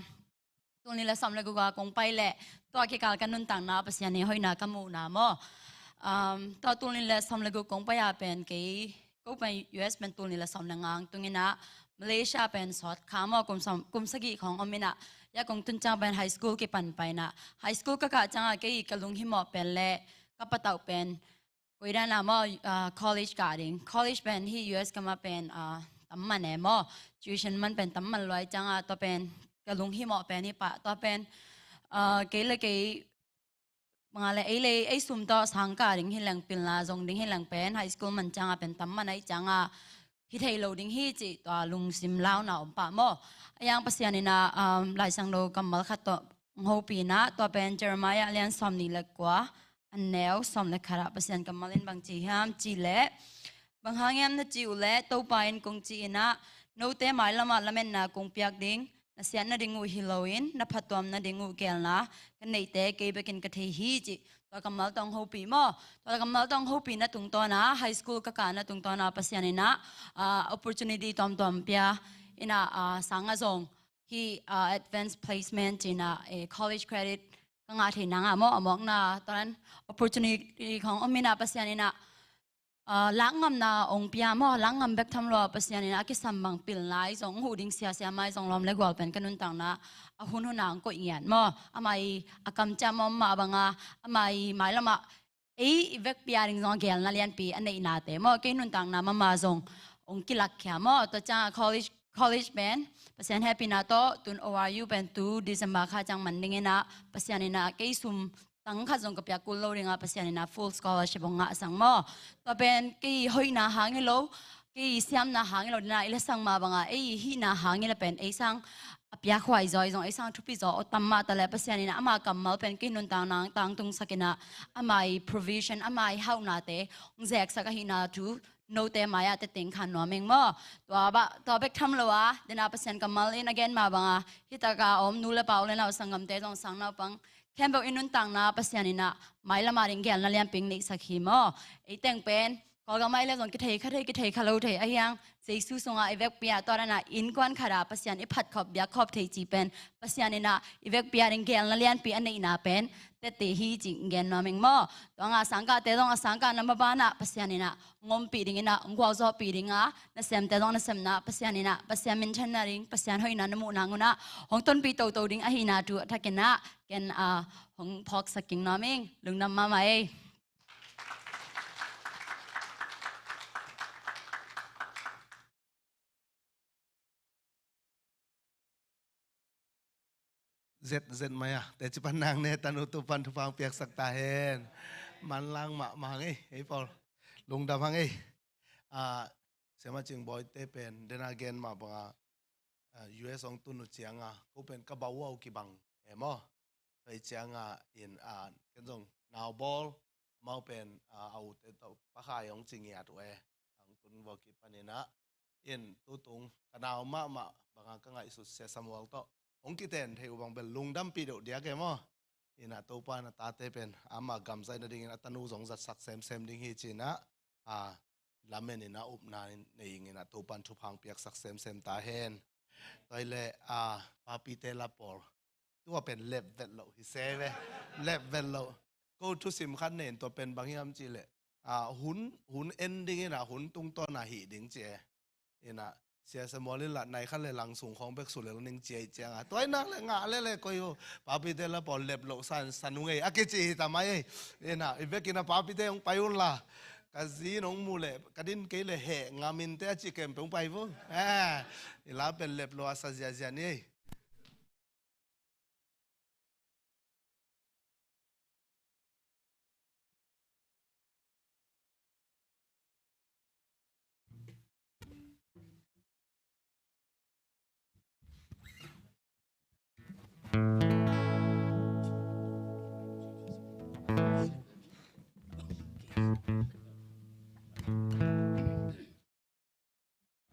tul nih le sawm le guk a kong pai leh tua kikal ka nuntakna Pasian i hoihna ka muhna maw. Um, tua tul nih le sawm le guk kong pai a pen kei ko pen U S pen tul nih le sawm le nga tung in ah Malaysia pen sawt kha maw, kum sawm, kum sagih khawng om in ah ya kong tun ciang pen high school kipan pai in ah high school ka kah ciang a kei ka lunghimawh pen le ka patauh pen koi dan a maw, ah, college kah ding. College pen hih U S gam ah pen, ah, tam man e maw. Tuition man pen tam man lua ahi ciang a tua pen ka lunghimawh pen hi pah. Tua pen, ah, kei le kei bang a le ei le ei sum tawh sang kah ding hi leng, pilna zong ding hi leng pen high school man ciang a pen tam man ahi ciang a hi thei lo ding hi cih tua lungsim launa om pah maw. Ahi hang Pasian in ah, um, Lai Siangtho kammal khat tawh hong hopih in ah, tua pen Jeremiah lian sawm nih le kua, a neu sawm le khat ah Pasian kammal in bang ci hiam cih leh, bang hang hiam na cih uh leh Topa in kong cih in ah, note mailam ah lametna kong piak ding, na siat nading uh hi loin na phattuam nading uh geelna ka neihte kei bekin ka thei hi cih tua kammal tawh hong hopih maw. Tua kammal tawh hong hopihna tungtawn ah, high school ka kahna tungtawn ah Pasian in ah, ah, opportunity tuamtuam pia in ah, ah, sang ah zong hih, ah, advanced placement ci in ah, eh, college credit ka ngah theih nang ah maw, a mawkna tua dan opportunity khawng om in ah Pasian in ah, ah, lakngamna hong pia maw, lakngam bek tham lo a Pasian in ah a kisam bang pilna ahi zong, huh ding siasia mai zong lawm le gual pen ka nuntakna a hun hun ah hong koih ngiat maw. Amah i a kamciam om mah bang a, amah i mailam ah ei i vekpi a ding zong a geelna lianpi a neihnate maw, kei nuntakna mahmah zong hong kilakkhia maw. Tua ciang a college, college pen Pasian hehpihna tawh tun O R U pen tu December kha ciang man ding in ah Pasian in ah kei sum tang khat zong ka piak kul lo ding ah Pasian in ah full scholarship hong ngahsak maw. Tua pen kei hoihna hang hi lo, kei siamna hang hi lo, dena i la sang mah bang a ei hihna hang hi la pen ei sang a piakhuai zaw, ei zong ei sang thupi zaw aw tam mah ta leh Pasian in ah ama kammal pen kei nuntakna tangtungsak in ah ama i provision, ama i hauhnate hong zeksak ahihna thu note mai ah tete khan nuam ing maw. Tua bah, tua bek tham lo a, dena Pasian kammal in a gen mah bang a hih tak a om nu le pa, u le nau, sanggamte zong, sang naupang khempeuh i nuntakna Pasian in ah mailam a ding geelna lianpi hong neihsak hi maw. Ei teng pen Kawlgam ah i le zong kithei kha thei, kithei kha lo thei ahi hang, Jesu sungah i vekpi a tua dan a innkuan khat ah Pasian i phat khop, biak khop thei cih pen Pasian in ah i vekpi a ding geelna lianpi a neihna pen tete hi cih gen nuam ing maw. Tua nga sangkahte zong a sangkahna maban ah Pasian in ah hong ompih ding in ah, hong gualzawhpih ding a, nasemte zong nasemna Pasian in ah Pasian minthanna ding, Pasian hoihna na muh nang un ah hong tonpih toto ding ahihna thu a thak in ah ken, ah, hong phawksak kik nuam ing. Lungdam mahmah ei. Zet, zet mai a, teci pan nang ne tanu, Topan thupha hong piaksak ta hen. Manlang mahmah hang ei, ei pawl. Lungdam hang ei. Ah, Siama Cing Bawi te pen, dena gen mah bang a, ah, U S hong tun uh ciang a, ko pen ka bau uh a uh kibang e maw. Tua hi ciang a in, ah, ken zong nau bawl, amau pen, ah, a ute tawh Pa Khai hong ci ngiat uh e. Hong tun vua kipan in ah, in tutung ka nau mahmah bang a ka ngaihsut Sia Samuel tawh hong kiten thei uh bang bel lungdampih deuh diak e maw. In ah Topa in a tate pen ama gamzai nading in a tanu zong zatsak semsem ding hi ci in ah, ah, lamen in a upna nei ing in ah Topan thupha hong piaksak semsem ta hen. Tua hi leh, ah, Papi te la pawl. Tua pen lep vet loh hi se ve. Lep vet loh. Ko thusim khat nei in tua pen bang hiam cih leh, ah, hun, hun en ding in ah, hun tungtawn ah hih ding ci e. In ah, Sia Samuel in lah nai khat le lang sung khawng bek sulel ning ci e ciang ah, tua in nak le ngah le le koi uh. Papite lah pawl lep loh san san ung ei a kici hi ta mai ei. In ah, i vekin ah papite hong pai un la. Ka zi in hong mu le, ka din kei le heh ngam in te a ci kem pe hong pai vo. Eh, i la pen lep loh a sa ziazia ni ei.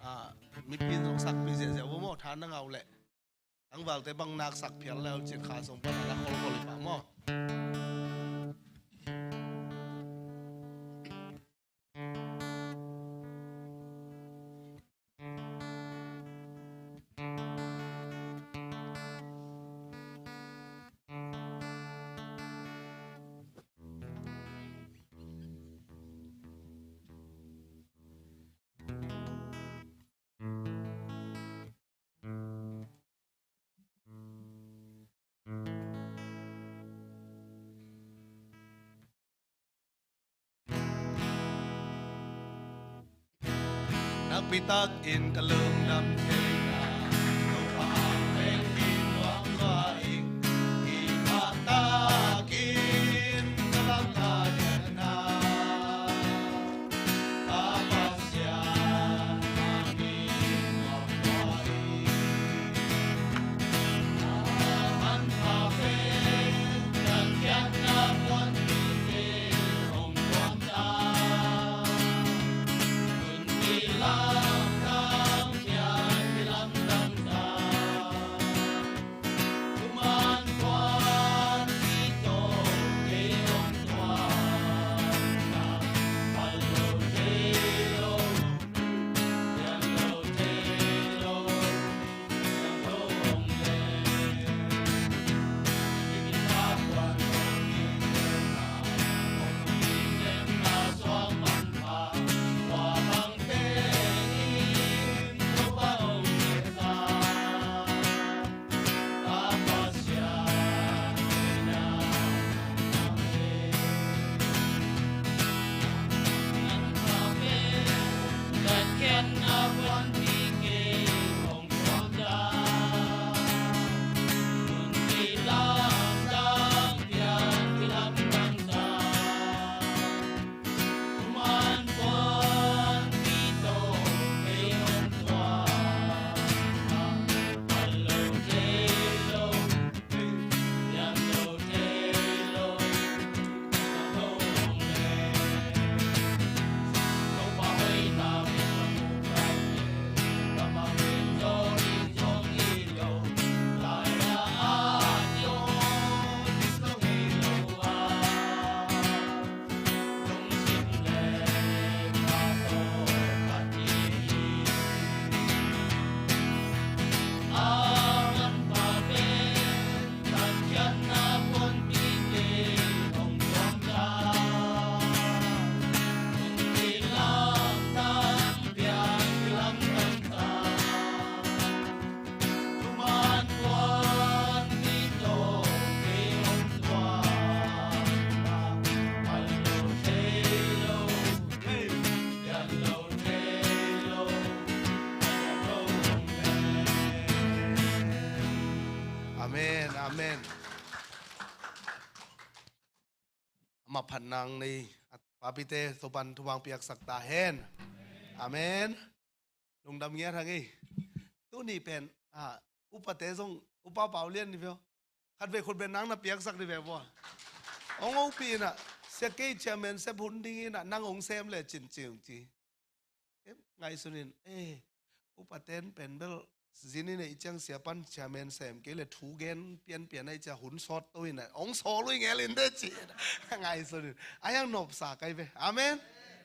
Ah, mipi in zong sakpih ziahziah uh maw, tha na ngah uh leh. Tangvalte bang nak sak phial le uh cin kha sung pan a la kholkhol hi pah maw. Nakpi takin ka lungdam thei na, Topa hong peng in nuam lua ing, i mah takin ka lam ka dian na. Amen, amen. Amah phat nang nei, a papite Topan thupha piaksak ta hen. Amen. Lungdam ngiat hang ei. Tuni pen, ah, upate zong, upa Pau Lian ni veo. Khat vei khut beng nang na piaksak ni veo vua. Ong opi na, sia kei chairman sep hun ding ina, nang ong sem le cin cing ci. Em, ngaihsun in, eh, upaten pen bel, zin i neih ciang sia pan chairman sem kei le thu gen pianpian ahi cia hun sawt to in a, ong sawl uh i ngel in de ci. Ngaihsun in. A hiang nopsa kai ve. Amen.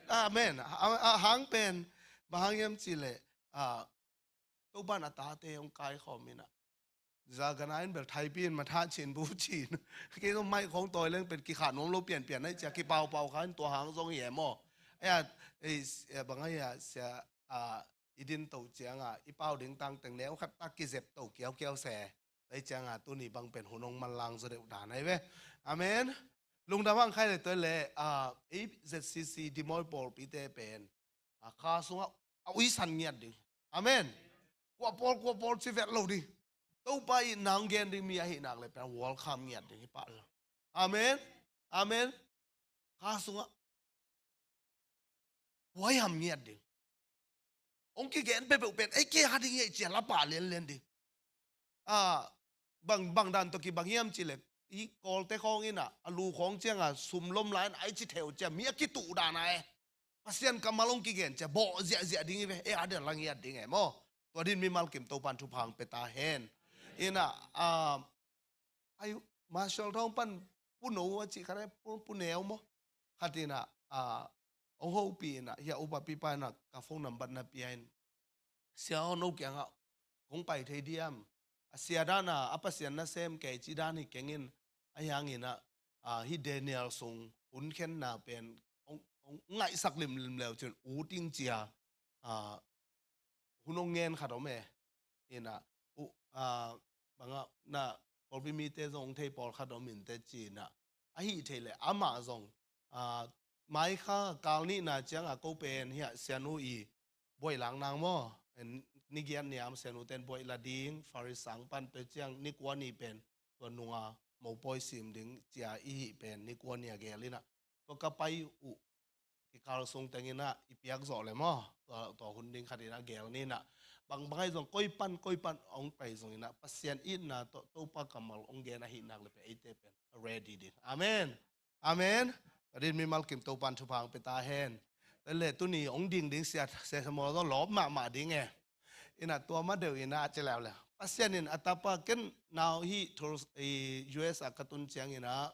Amen. A, a hang pen, bang hang hiam ci le, a, Topan a tate ong kaikhawm in a. Za gana in bel thaipi in matha chin bu chin. Kei zong mai khong tawi leng pen kikha nuam lo pianpian ai cia kipaupau kha in tua hang zong hi e maw? Ai a, ei, bang ai a sia, a, i din to cianga i pau ding tang teng neu khat tak kizep to kiaukiau se. Ai cianga tuni bang pen hun hong manlang zaw deuh dan ai ve. Amen. Lungdam ang khai le toi le, a, ei Z C C Dimoy pawlpite pen, a, kha sungah a uisan ngiat ding. Amen. Kua pawl, kua pawl ci vet lo ding. Topa i nang gen ding mi ahi nak le pen welcome ngiat ding hi pah lo. Amen. Amen. Kha sungah huai ham ngiat ding. Ong kigen pepeuh pen ei kei ha ding hi ei cia lapa lianlian ding. A, bang, bang dan tawh kibang hiam cileh i kawlte khawng inah a lu khawng cianga sum lom lai in ai ci theu cia mi a kituh dana e. Pasian kammal ong kigen cia bawh ziahziah ding hi ve, e a dia lang hiat ding e maw? Tua din mimal kim Topan thupha ang peta hen. Inah, a, ai, Marshall thawng pan puno a cih khat e, pu, puneu maw? Khat inah, a, ong hopi inah hia upa pipa inah ka phone number na pia in, sia aw no kiangah kong pai thei diam? A sia dana a Pasian nasem kei ci dan hi kengin a hianginah, a, hi Daniel sung hun khenna pen ong, ong ngaihsak limlim leu cin uting cia, a, hun ong ngen khat om e. Inah, u, a, bangah na pawlpi mite zong ong thei pawlkhat om inte cinah ahi thei le amah zong, a, mai kha kal nihna cianga ko pen hiah sianu i buaih lak nang maw? Ni giat niam sianu ten buaih la ding, Farisang pan to ciang ni kua ni pen tua nunga mopawi sim ding cia i hih pen ni kua ni a gel inah tua ka pai uh kikal sung tenginah i piak zawh le maw? Tua, tua hun ding khat inah gel ninah bang, bang ai zong koi pan, koi pan ong pai zong inah Pasian itna tawh Topa kammal ong gen ahi nak le pen eite pen ready ding. Amen. Amen. Tua din mimal kim Topan thupha ang peta hen. Tua le tuni ong ding ding sia, sia Samuel zong lawp mahmah ding e. Inah tua ma deuh inah a ci leuleu. Pasian in a tapa ken nau hi thur, i, U S a ka tun ciang inah,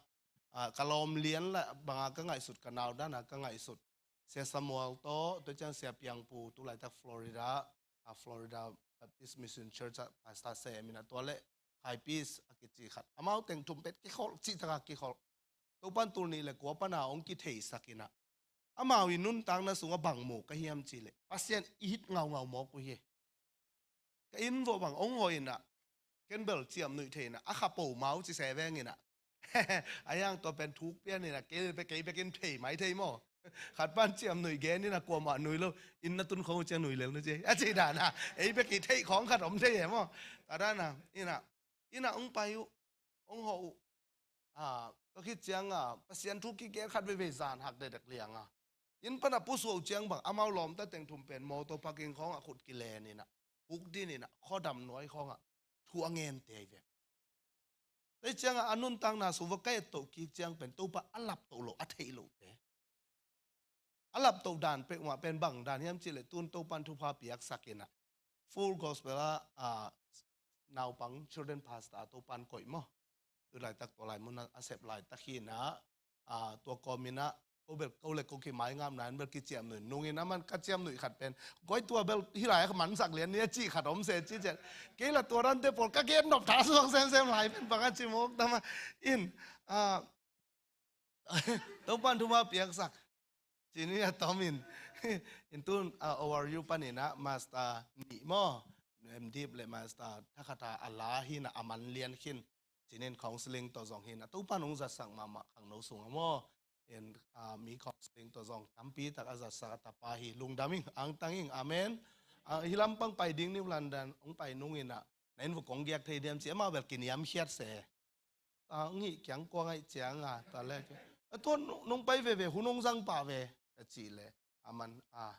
a, ka lawm lian la banga ka ngaihsut ka nau dana ka ngaihsut. Sia Samuel tawh, tua ciang Sia Piangpu tu laitak Florida, a, Florida Baptist Mission Church a pastor sem inah tua le Khai Peace a kici khat. Amau teng thum pet kikholh, cih taka kikholh. Topan tul nih le kua pana ong kitheisak inah amau i nuntakna sungah bang mu ka hiam cileh Pasian i hit ngaungau mawk uh hi. Ka inn vawh bang ong hawh inah ken bel ciamnuih thei inah a kha po mau ci se veng inah a hiang tua pen thuk pian inah kei bek, kei bekin thei mai thei maw? Khat pan ciamnuih gen inah kuamah nui lo, inn na tun khong uh ciang nui lel na ci a ci dana ei bek i theih khawng khat om thei e maw? Tua dana inah, inah ong pai uh, ong hawh uh. A, tua khit cianga Pasian thu kigen khat veivei zan hak dekdek lianga inn pana pusuah uh ciang bang amau lawmta teng thum pen mawtaw parking khawngah khut kilen inah huk din inah khuadam nuai khawngah thu a ngente hi ve. Tei ciangah a nuntakna sung va ka et toh kik ciang pen Topa a lap toh loh, a theih loh te. A lap toh dan peuhmah pen bang dan hiam cihleh tun Topan thupha piaksak inah Full Gospel ah, a, naupang children pastor Topan koih maw? Tu laitak tua lai munah a sep laitak hi inah, a, tua kawm inah ko bel ko le ko kimaingap nan bel kiciamnuih nungin a man ka ciamnuih khat pen koi tua bel hi lai a mansak lian ni a cih khat om se cih cian. Kei la tua dante pawl ka gen nop tha suak semsem lai pen bang a ci mawk tama in, a, Topan thupha piaksak. Cini a tom in. In tun, a, O R U paninah master nih maw? M Div le master thakhata a la hinah a man lian khin. Cinin counseling tawh zong hinah Topan hong zatsak mahmah khangno sungah maw? In, a, mi counseling tawh zong tampi tak a zatsak a tapa hi. Lungdam ing, angtang ing. Amen. A, hi lampang pai ding New London hong pai nung inah na inn vuk kong giak thei diam ci amah bel kiniamkhiat se. A, ngih kiang kua ngaih cianga ta le. A tua nung, nung pai veve hun hong zang pah ve. A cih le. A man, a,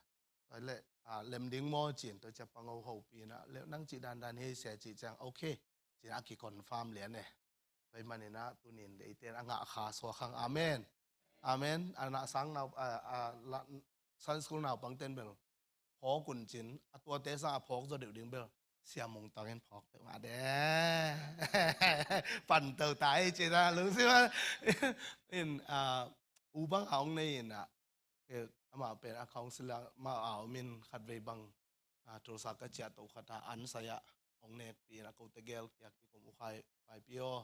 tua le, a, lem ding maw cin tua cia pango hopi na. Le nang cih dandan hei sia cih ciang, ok. Cin a ki confirm lian e. Tua hi maninah tunin deiten a ngah kha suak hang. Amen. Amen. A na sang nau, a, a, la, Sunday school naupang ten bel phawk un cin, a tuate sang a phawk zaw deuh ding bel Sia Mung Tang in phawk deuh mah de. Pan to tai ci ta lungsim a. In, a, u bang a hong nei inah, e, amah pen a counselor mah a om in khatvei bang, a, Tulsa ka ciah to khat a an sai ah hong nekpi in a kote gel kiak kikum, u Khai, Khaipi aw,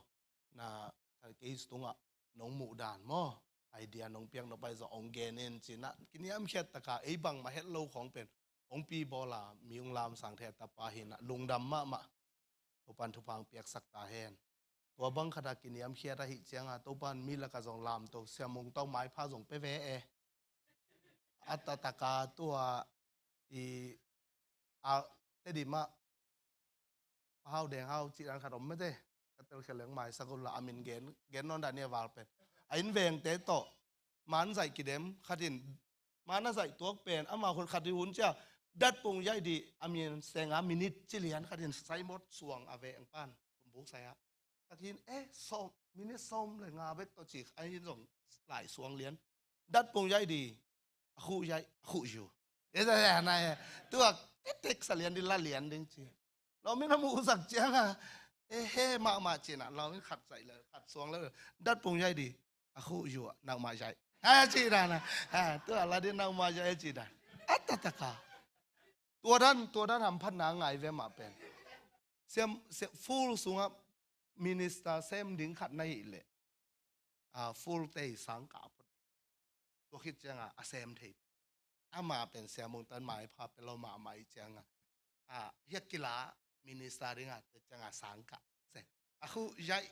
na kei tungah nong muh dan maw, idea nong piak nop pai zong hong gen in ci-in ah, kiniamkhiat taka ei bangmah het lo khawng pen hong pi bawl a, mi hong lamsang thei a tapa hi in ah, lungdam mahmah. Topan thupha hong piaksak ta hen. Tua bang khat a kiniamkhiat ahih ciang a, Topan mi lakah zong lamto, Sia Mung tawh maipha zong pia ve e. A taktak a tua i a Tedim ah Pa Hau Deng Hau cih dan khat om mate. Ka telkhial leng maisak uh la, a min gen, gen nawn dah ni a val pen. A innvengte tawh man zaih kidem khat in, man a zaih tuak pen ama hun khat i hun cia, datpung yaih dih, a min seng a minit ci lian khat in saimot suang a veng pan, tumbuk sai ah. Khat in, eh, sawm, minit sawm le nga bek tawh ci, a hin zong lai suang lian. Datpung yaih dih, a khuh yaih, a khuh yu. Eh, eh, eh, na, eh, tua, eh, tek sa lian dih, la lian ding ci. Lawm in a muhsak ciang a, eh, he mahmah ci-in ah, lawm in khat zaih le, khat suang le, datpung yaih dih, a khuh yu ah, nangmah yaih. A ci dan a, a, tua la dih nangmah yaih ci dan. A taktak a. Tua dan, tua dan hamphatna ngai ve mah pen. Siam, siam, full sungah minister sem ding khat na hih leh. A, full te i sang kah phot. Tua khit ciang a, a sem thei. Ama pen Sia Mung tan maipha pia lo mahmah i ciang a. A, hiah kila minister ding a, tua ciang a sang kah. Se. A khuh yaih.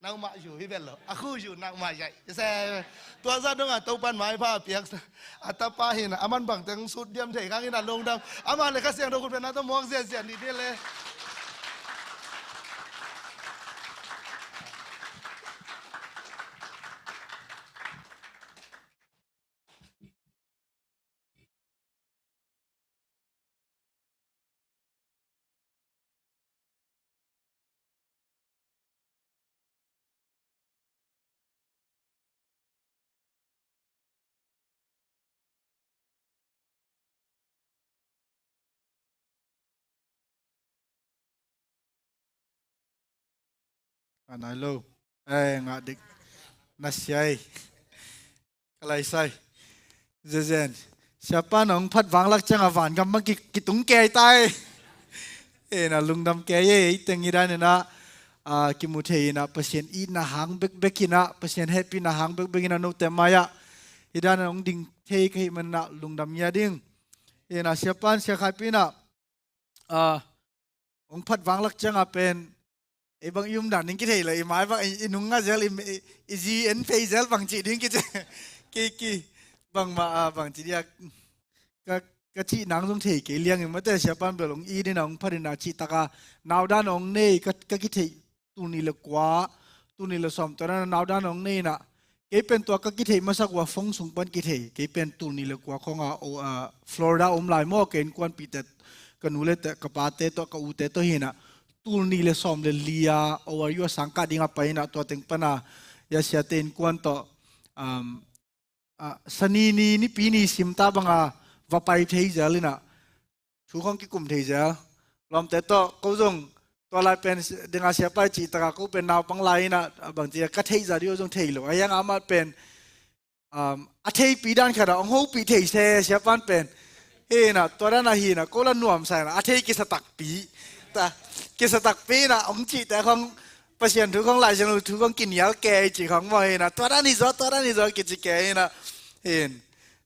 Nangmah yu hi vet lo. A khuh yu nangmah yaih. Se. Tua zah dong a Topan maipha a piak. A tapa hi in ah, a man bang teng sut diam thei kha hi in ah, lungdam. Ama le Kha Siangtho khut pia na tawh muak ziahziah ni dih le. A nai lo. Eh, ngah dik. Na sia ei. Ka lai sai. Zezen. Siapa nong phat vanglak ciang a vangam bang ki, kitung kei tai. Eh, na lungdam kei ei, ei teng hi dan in ah, ah, kimu thei in ah, Pasian itna hang bekbek in ah, Pasian hehpihna hang bekbek in ah, note mai ah. Hi dan in ah hong ding thei ka hih man in ah, lungdam ngia ding. Eh, na siapa in Sia Khaipi in ah, ah, hong phat vanglak ciang a pen, ei bang i um dan ding kithei lo, i mai bang i, i nung nga zel, i, i, i zi en phei zel bang ci ding kici. Ki, ki, bangmah, ah, bang ci dia, ka, ka cih nang zong thei kei liang in mate, siapa in bel hong it in ah, hong phat in ah, cih tak a, nau dan hong nei, ka, ka kitheih, tul nih le kua, tul nih le sawm tua dan a nau dan hong nei in ah, kei pen tua ka kitheih masak uh a phone sung pan kithei. Kei pen tul nih le kua khawng a, o, a, Florida om lai maw, ka innkuanpihte, ka nu le te, ka pate tawh, ka ute tawh hi in ah, tul nih le sawm le li a, O R U a sang kah ding a pai in ah, tua teng pan a, i a siate innkuan tawh, um, a, Sani ni, Nipi ni sim ta bang a, va pai thei zel in ah, thu khawng kikum thei zel. Lawmte tawh, ko zong, tua lai pen, ding a siapa i cih tak a, ko pen naupang lai in ah, bang ci a, ka theih zah dih uh zong thei lo. A hiang amah pen, um, a theipi dan khat a, hong hopih thei se, siapa in pen. Hi in ah, tua dan a hi in ah, ko la nuamsa in ah, a thei kisa takpi. Ta, kisa takpi in ah, hong cihte khawng, Pasian thu khawng, Lai Siangtho thu khawng kinial kei cih khawng maw hi in ah, tua dan hi zaw, tua dan hi zaw kici kei in ah. Hi in.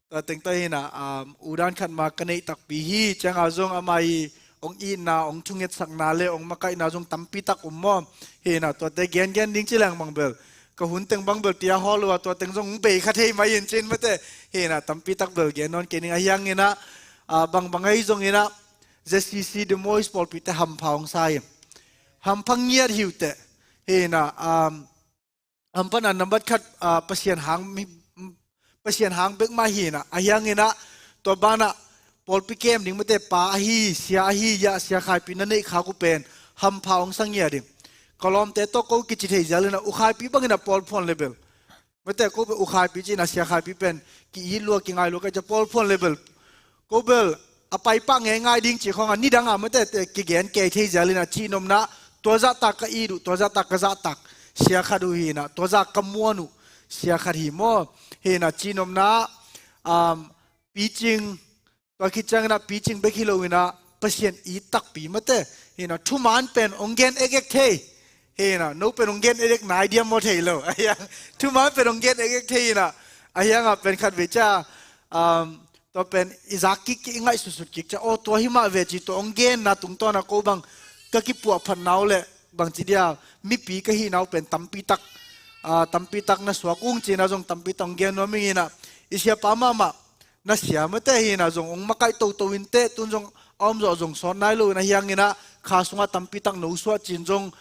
Tua teng tawh hi in ah, um, u dan khat mah ka neih takpi hi, ciang a zong ama i hong itna, hong thungetsakna le hong makaihna zong tampi tak om maw. Hi in ah, tuate gengen ding ci leng bang bel, ka hun teng bang bel tia hawl uh a, tua teng zong hong bei kha thei mai in cin mate. Hi in ah, tampi tak bel gen nawn kei ning. A hiang in ah, ah, bangbang ahi zong in ah, Z C C Des Moines pawlpite hampha hong sa hi. Hampha ngiat hi uh teh. Hi in ah, um, hamphatna nambat khat, ah, Pasian hang mi, Pasian hang bek mah hi in ah, a hiang in ah, tua ban ah, pawlpi kem ding mate, pa ahi, sia ahi, ya, Sia Khaipi na neih khak uh pen, hampha hong sa ngiat ding. Ka lawmte tawh ko kici thei zel in ah, U Khaipi bang in ah pawl phuan le bel. Mate, ko pen U Khaipi ci in ah, Sia Khaipi pen, ki-it lua, kingai lua ka ci a, pawl phuan le bel. Ko bel, a pai pah ngeingai ding cih khawng a, nidang a mate, te kigen kei thei zel in ah, cihnopna, tua zahtak ka it uh, tua zahtak ka zahtak, sia khat uh hi in ah, tua zah ka muan uh, sia khat hi maw. Hi in ah, cihnopna, um, Pi Cing, tua khit ciang in ah, Pi Cing bek hi lo in ah, Pasian it takpi mate. Hi na, thuman pen hong gen ekek thei. Hi na, no pen hong gen ekek nai diam maw thei lo. Ahiang, thuman pen hong gen ekek thei hi na. Ahiang a pen khat vei cia, um, tua pen i zak kik kik, i ngaihsutsut kik cia. Oh, tua hi mah ve ci, tua hong genna tungtawn a ko bang ka kipuahphat na uh leh bang ci dia, mipi ka hihna uh pen tampi tak, ah, tampi tak na suak ung ci na zong tampi tak hong gen nuam ing hi na. I siapa mahmah na sia mate hi na zong hong makaih toto in teh, tun zong a om zawh zong sawt nai lo in ahiang in ah, kha sungah tampi tak no suah cin zong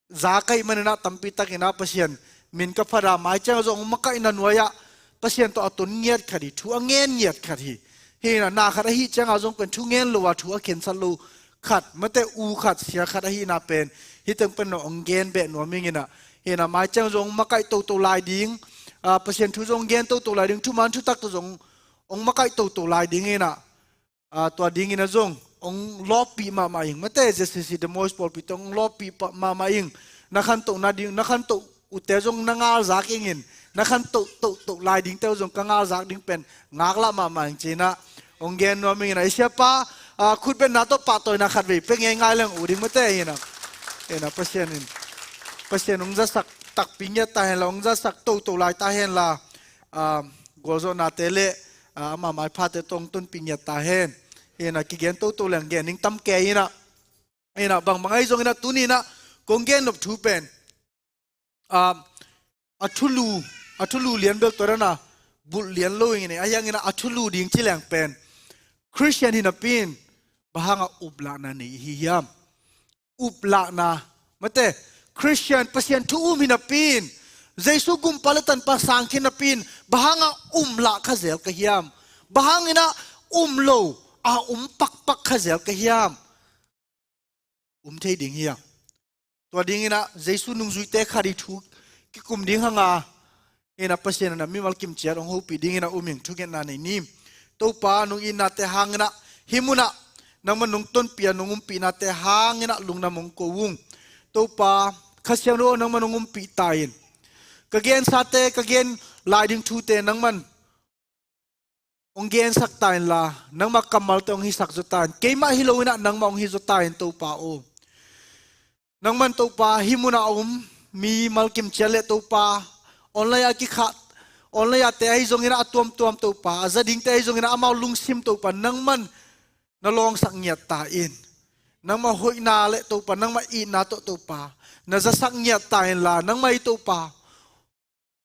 za ka hih man in ah tampi tak in ah Pasian min ka phat a, mai ciang zong hong makaihna nuai ah Pasian tawh a ton ngiat khat hi, thu a ngen ngiat khat hi. Hi na, na khat ahih ciang a zong pen thu ngen lo a, thu a khensat lo khat mate, u khat sia khat ahihna pen hih teng pen no hong gen beh nuam ing in ah. Hi na, mai ciang zong hong makaih toto lai ding, ah, Pasian thu zong hong gen toto lai ding, thuman thutak tawh zong hong makaih toto lai ding in ah, ah, tua ding in ah zong hong lawppih mahmah ing mate, J C C The Voice pawlpi tawh hong lawppih pah mahmah ing. Na khantohna ding, na khantoh uh te zong na ngalzak ing in, na khantoh tohtoh lai ding te uh zong ka ngalzak ding pen ngaklah mahmah ing ci in ah hong gen nuam ing in ah. I siapa, ah, khutbetna tawh pahtawina khat vei pia ngeingai leng uh ding mate hi na. Hi na, Pasian in, Pasian hong zasak takpi ngiat ta hen la, hong zasak toto lai ta hen la, ah, gualzawhnate le, ah, ama maiphate tawh hong tonpih ngiat ta hen. Hi na, kigen toto leng gen ning tam kei in ah. Hi na, bangbang ahi zong in ah tuni in ah kong gen nop thu pen, ah, a thulu, a thulu lian bel tua dan a bulh lian lo ing in ah, ahiang in ah a thulu ding ci leng pen Khristian hi napi in bang hang a uplahna nei i hi hiam? Uplahna mate, Khristian, Pasian thu um hi napi in, Jesu gumpa le tanpa sang khin napi in bang hang a um lah kha zel ka hiam? Bang hang in ah um lo a um pakpak kha zel ka hiam? Um thei ding hi a. Tua ding in ah Jesu nungzuite khat i thu kikum ding hang a, hi na, Pasian in ah mimal kimciat hong hopih ding in ah um ing. Thungetna nei ni. Topa, nong itnate hang in ah, hih mun ah nangman nong tonpih a, nong umpihnate hang in ah lungdam hong ko ung. Topa, Kha Siangtho, nangman hong umpih ta in. Ka gensate, ka gen lai ding thute nangman hong gensak ta in la, nangmah kammalte hong hisak zaw ta in. Keimah hi lo in ah nangmah hong hi zaw ta in, Topa aw. Nangman, Topa, hih mun ah a um mimal kimciat le, Topa, online ah kikhat, online ah te ahi zong in ah a tuamtuam, Topa, a za dingte ahi zong in ah amau lungsim, Topa, nangman na lawngsak ngiat ta in. Nangmah hoihna le, Topa, nangmah itna tawh, Topa, na zasak ngiat ta in la, nangmah i, Topa,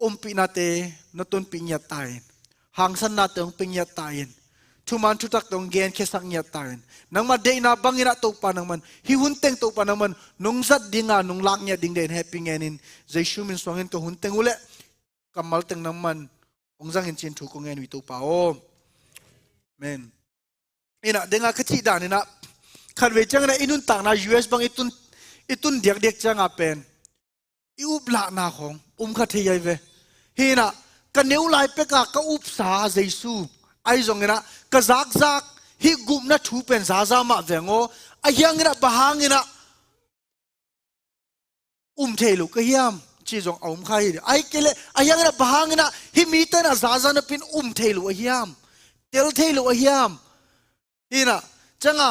umpihnate na tonpih ngiat ta in, hangsannate hong pia ngiat ta in, thuman thutakte hong genkhiasak ngiat ta in, nangmah deihna bang in ah, Topa, nangman hih hun teng, Topa, nangman nong zat ding a, nong lak ngiat ding deih in hehpih ngen in, Jesu min suang in ka hun teng uh le kammal teng nangman hong zang in ci in thu kong ngen uh hi, Topa aw. Amen. Hi na, deng a ka cih dan in ah, khat vei ciang in ah i nuntakna U S bang i tun, i tun diakdiak ciang a pen i uplahna khawng um kha thei ahi ve. Hi na, ka neu lai pek a ka upsa Jesu ahi zong in ah, ka zakzak hih gupna thu pen zaza mah veng aw. Ahi hang in ah, bang hang in ah um thei lo ka hiam, ci zong a um kha hi. Ahi kei leh, ahi hang in ah, bang hang in ah hih mite na zaza napi in um thei lo a hiam, tel thei lo a hiam? Hi na, ciang a,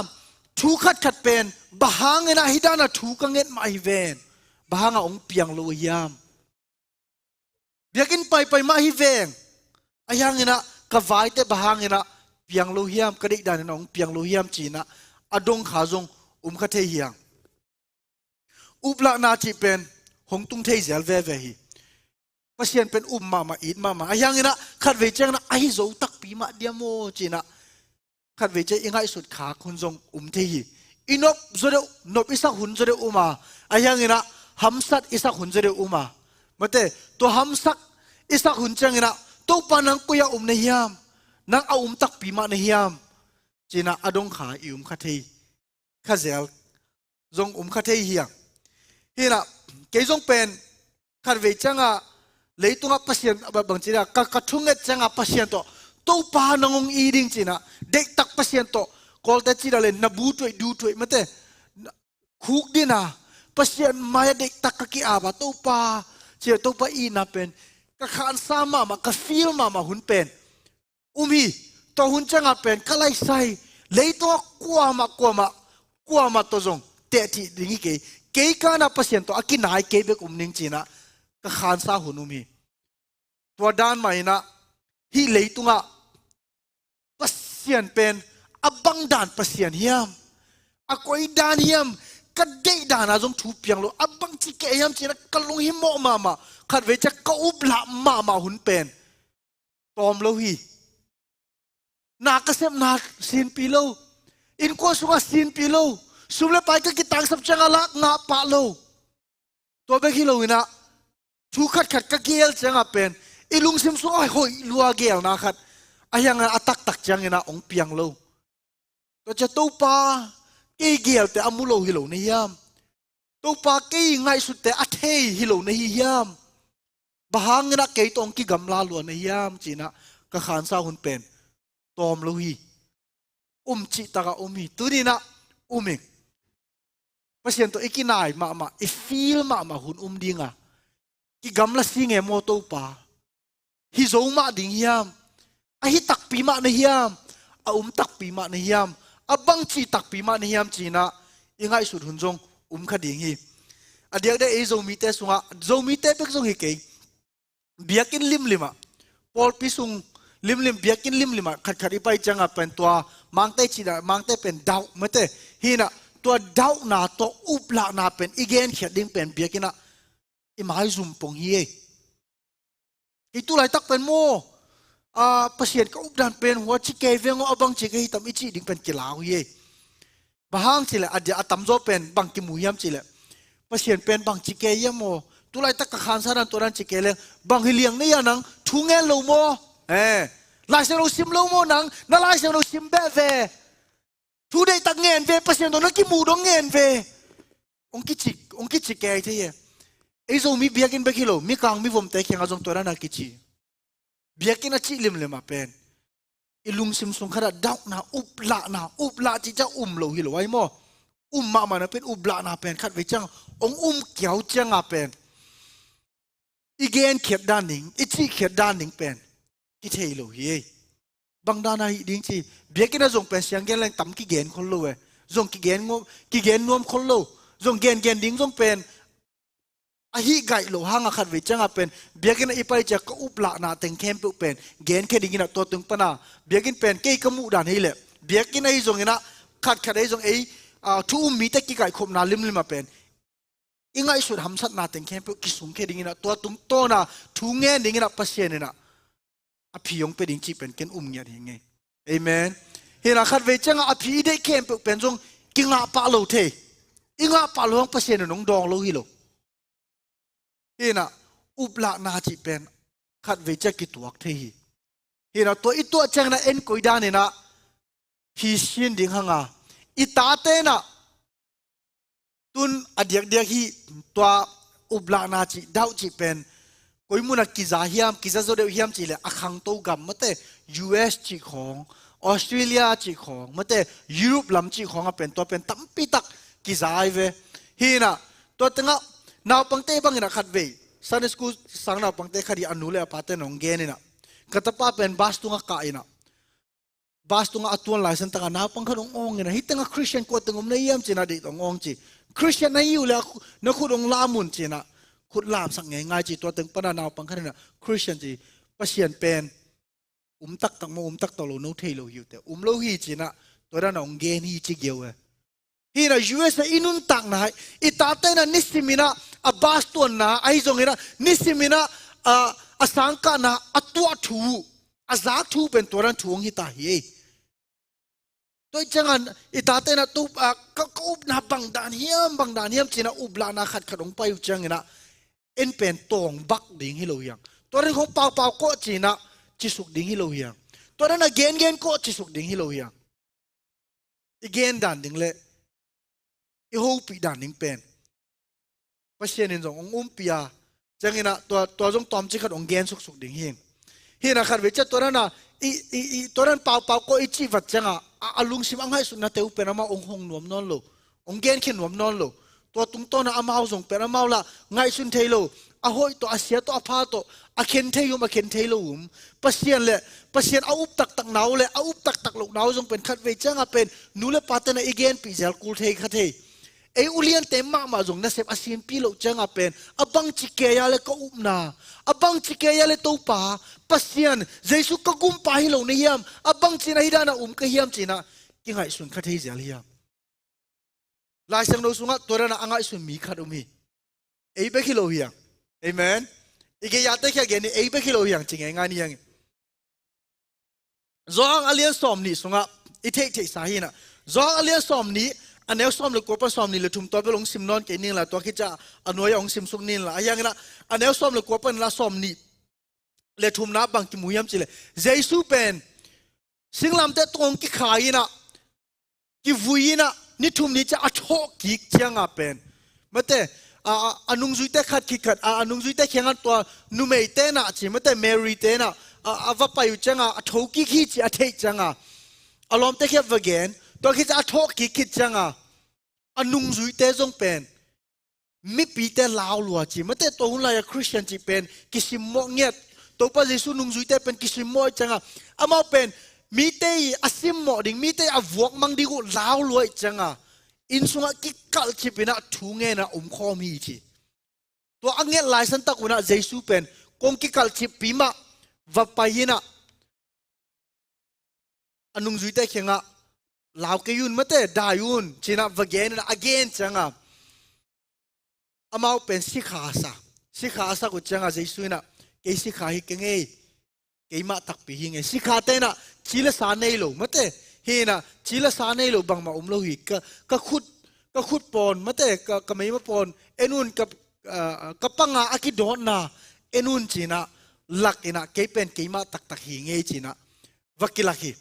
thu khatkhat pen, bang hang in ah hih dan a thu ka nget mah hi ven, bang hang a hong piang lo a hiam? Biakinn paipai mah hi veng, ahi hang in ah ka vaite bang hang in ah piang lo hiam, ka deih dan in ah hong piang lo hiam, ci in ah a dong kha zong um kha thei hi hang. Uplahna cih pen hong tung thei zel veve hi. Pasian pen um mahmah, it mahmah. Ahi hang in ah khat vei ciang in ah ahi zo takpi mah diam aw, ci in ah khat vei ciang i ngaihsut khak hun zong um thei hi. I nop zaw deuh, nop i sak hun zaw deuh um a, ahi hang in ah hamsat i sak hun zaw deuh um a, mate, tua hamsak i sak hun ciang in ah, Topa, nang koi ah um na hiam? Nang a um takpi mah na hiam? Ci in ah a dong kha i um kha thei, kha zel zong um kha thei hi hang. Hi na, kei zong pen khat vei ciang a, leitung ah Pasian, bang, bang ci dia, ka, ka thunget ciang a Pasian tawh, Topa, nang hong it ding, ci in ah, deihtak Pasian tawh, Kawlte ci dia le, na bu tuaih, du tuaih, mate, khukdin a, Pasian mai ah deihtak ka ki-ap a, Topa, ci a, Topa itna pen ka khansa mahmah, ka feel mahmah hun pen um hi. Tua hun ciang a pen ka laisai, Leitungah kuamah, kuamah, kuamah tawh zong tehthih ding hi kei. Kei kana Pasian tawh a kinai kei bek um ning cinah ka khansa hun um hi. Tua dan mah inah hih leitungah Pasian pen a bang dan Pasian hiam, a koi dan hiam, ka deih dana zong thu piang lo, a bang ci kei hiam cinah ka lunghimawh mahmah, khatvei ciah ka uplah mahmah hun pen tawm lo hi. Na ka sepna sinpi lo, innkuan sungah sinpi lo, sum le pai ka kitangsap ciangah lak ngah pah lo. Tua bek hi lo inah thu khatkhat ka gel ciangah pen i lungsim sungah hoih lua gelna khat a hiangah a taktak cianginah hong piang lo. Tua ciah Topa, kei gelte a mu lo hi lo na hiam? Topa, kei ngaihsutte a thei hi lo na hi hiam? Bang hanginah kei tawh hong kigamla lua na hiam cinah ka khansa hun pen tawm lo hi. Um cihtakah um hi. Tuninah um ing. Pasian tawh i kinai mahmah, i feel mahmah hun um dinga kigamla si nge maw Topa? Hi zo mah ding hiam? A hi takpi mah na hiam? A um takpi mah na hiam? A bangci takpi mah na hiam cinah i ngaihsut hun zong um kha ding hi. A diakdiak ei Zomite sungah, Zomite bek zong hi kei, biakinn limlimah, pawlpi sung limlim, biakinn limlimah khatkhat i pai ciangah pen tua Mangte cihna, Mangte pen doubt mate, hinah tua doubtna tawh uplahna pen i genkhiat ding pen biakinnah i maizum pong hi ei. Kei tu laitak pen maw, a, Pasian ka updan pen hua ci kei veng aw, a bang ci ka hi tam i cih ding pen kilau hi ei. Bang hang cileh a dia a tamzaw pen bang kimu hiam cileh, Pasian pen bang ci kei hiam maw? Tu laitak ka khansa dan tua dan ci kei leng bang hi liang na hia nang? Thu ngen lo maw? Eh, Laisiangtho sim lo maw nang? Na Laisiangtho sim beh ve. Thu deihtak ngen ve, Pasian tawh na kimuh dong ngen ve. Hong kici, hong kici kei thei hi. Ei Zomi biakinn bek hi lo, mikang mivomte kiangah zong tua dana kici. Biakinn a cih limlim ah pen i lungsim sung khatah doubtna, uplahna, uplah cih ciah um lo hi lo ai maw? Um mahmah na pen uplahna pen khatvei ciang hong um kiau ciangah pen i genkhiat dan ding, i cihkhiat dan ding pen kithei lo hi ei. Bang dan ahi ding ci, biakinn ah zong pen siang gen leng tam kigen khol lo e. Zong kigen ngawm, kigen nuam khol lo. Zong gengen ding zong pen ahi gaih lo hangah khatvei ciangah pen biakinn ah i pai ciah ka uplahna teng khempeuh pen genkhia dinginah tua tung pana biakinn pen kei ka muh dan hi leh, biakinn ahi zonginah khatkhat ahi zong ei, a, thu um mite kigaihkhopna limlimah pen i ngaihsut hamsatna teng khempeuh kisungkhia dinginah tua tungtawna thu ngen dinginah Pasian inah a phi hong pia ding cih pen ken um ngiat hi ngei. Amen. Hinah khatvei ciangah a phi i deih khempeuh pen zong kingah pah lo thei. I ngah pah lo hang Pasian in hong dawng lo hi lo. Hinah uplahna cih pen khatvei ciah kituak thei hi. Hinah tua i tuah cianginah en koi daninah hi sin ding hanga i tate inah tun a diakdiak hi. Tua uplahna cih, doubt cih pen koi munah kiza hiam, kiza zaw deuh hiam cihleh a khangto gam mate, U S cih khawng, Australia cih khawng mate, Europe lam cih khawngah pen tua pen tampitak kiza ai ve. Hinah tua tengah naupangte banginah khatvei Sunday school sang naupangte khat hi, a nu le a pate nong geninah ka tapa pen bus tungah kah inah bus tungah a tuan laisan takah naupang khat hong awng inah, hih tengah Christian kua teng om na hiam cinah deih tawh hong awng ci. Christian na hi uh le a khu-, na khut hong lam un cinah khut lamsak ngeingai ci. Tua teng pana naupang khat inah Christian ci, Pasian pen um taktak maw, um taktak lo no thei lo hi uh teh. Um lo hi cinah tua dana hong gen hi ci geu e. Hinah U S a i nuntakna hi, i tate inah nisiminah a bus tuanna ahi zonginah nisiminah a, a sangkahna a tuah thu, a zak thu pen tua dan thu hong hita hi ei. Tua i ciangah i tate inah tu, a, ka, ka upna bang dan hiam, bang dan hiam cinah uplahna khatkhat hong pai uh cianginah en pen tawng bak ding hi lo hiang. Tua dan khong paupau kawh cinah cisuk ding hi lo hiang. Tua dan a gengen kawh cisuk ding hi lo hiang. I gen dan ding le i hopih dan ding pen Pasian in zong hong umpih a, cianginah tua, tua zong tawmcik khat hong gen suksuk ding hi. Hinah khatvei ciah tua dana i, i, i, tua dan paupau kawh i cih vat ciangah a, a lungsim a ngaihsutnate uh pen amau hong hong nuam nawn lo, hong genkhia nuam nawn lo. Tua tungtawna amau zong pen amau lah ngaihsun thei lo. a hoih tawh, a sia tawh, a pha tawh, a khen thei um, a khen thei lo um, Pasian le, Pasian a up taktak nau le a up taktak lo nau zong pen khatvei ciangah pen nu le pa tena i genpih zel kul thei kha thei. Ei uliante mahmah zong nasep a sinpih loh ciangah pen a bangci kei a le ka upna, a bangci kei a le Topa Pasian Jesu ka gumpa hi lo na hiam, a bangci na hi dana um ka hiam cinah kingaihsun kha thei zel hiam? Lai Siangtho sungah tua dana a ngaihsun mi khat um hi. Ei bek hi lo hiang. Amen. I gei-ate khia gen hi, ei bek hi lo hiang ci ngeingai ni hiang. Johan a lian sawm nih sungah i theihtheihsa hinah, Johan a lian sawm nih, a neu sawm le kua pan sawm nih le thum tua bel hong sim nawn kei ning la, tua khit ciah a nuai-ah hong simsuk ning la. A hianginah a neu sawm le kua pan la sawm nih le thumna bang kimu hiam cileh, Jesu pen singlamteh tungah hong kikhai inah, kivui inah, ni thum ni ciah a thawh kik cianga pen, mate, a, a, a nungzuite khat khit khat, a, a nungzuite khiangah tua numei tenah ci, mate, Mary tenah a, a va pai uh cianga a tho kik hi ci a theih cianga, a lawmte khiat va gen, tua khit ciah a thawh kik khit cianga a nungzuite zong pen mipite lau lua ci, mate, tua hun lai-a Khristian cih pen kisimmawh ngiat. Topa Jesu nungzuite pen kisimmawh ih cianga, amau pen mite ih a simmawh ding, mite ih a vuak mang ding uh lau lua ih cianga, inn sungah kikalhcip inah thu ngenah omkhawm hi ci. Tua a nget laisantak unah Jesu pen kong kikalhcippi mah va pai inah a nungzuite khiangah, lau kei un, mate, dai un cinah va gen inah a gen cianga, amau pen sikha a sa. Sikha a sak uh cianga Jesu inah, kei sikha hi keng ei, keimah takpi hi ngei. Sikhate inah ci le sa nei lo, mate, hinah ci le sa nei lo bangmah um lo hi. Ka, ka khut, ka khut pawn, mate, ka, ka meima pawn en un, ka, ah, ka panga a kidawtna en un cinah lak inah, kei pen keimah taktak hi ngei cinah va kilak hi.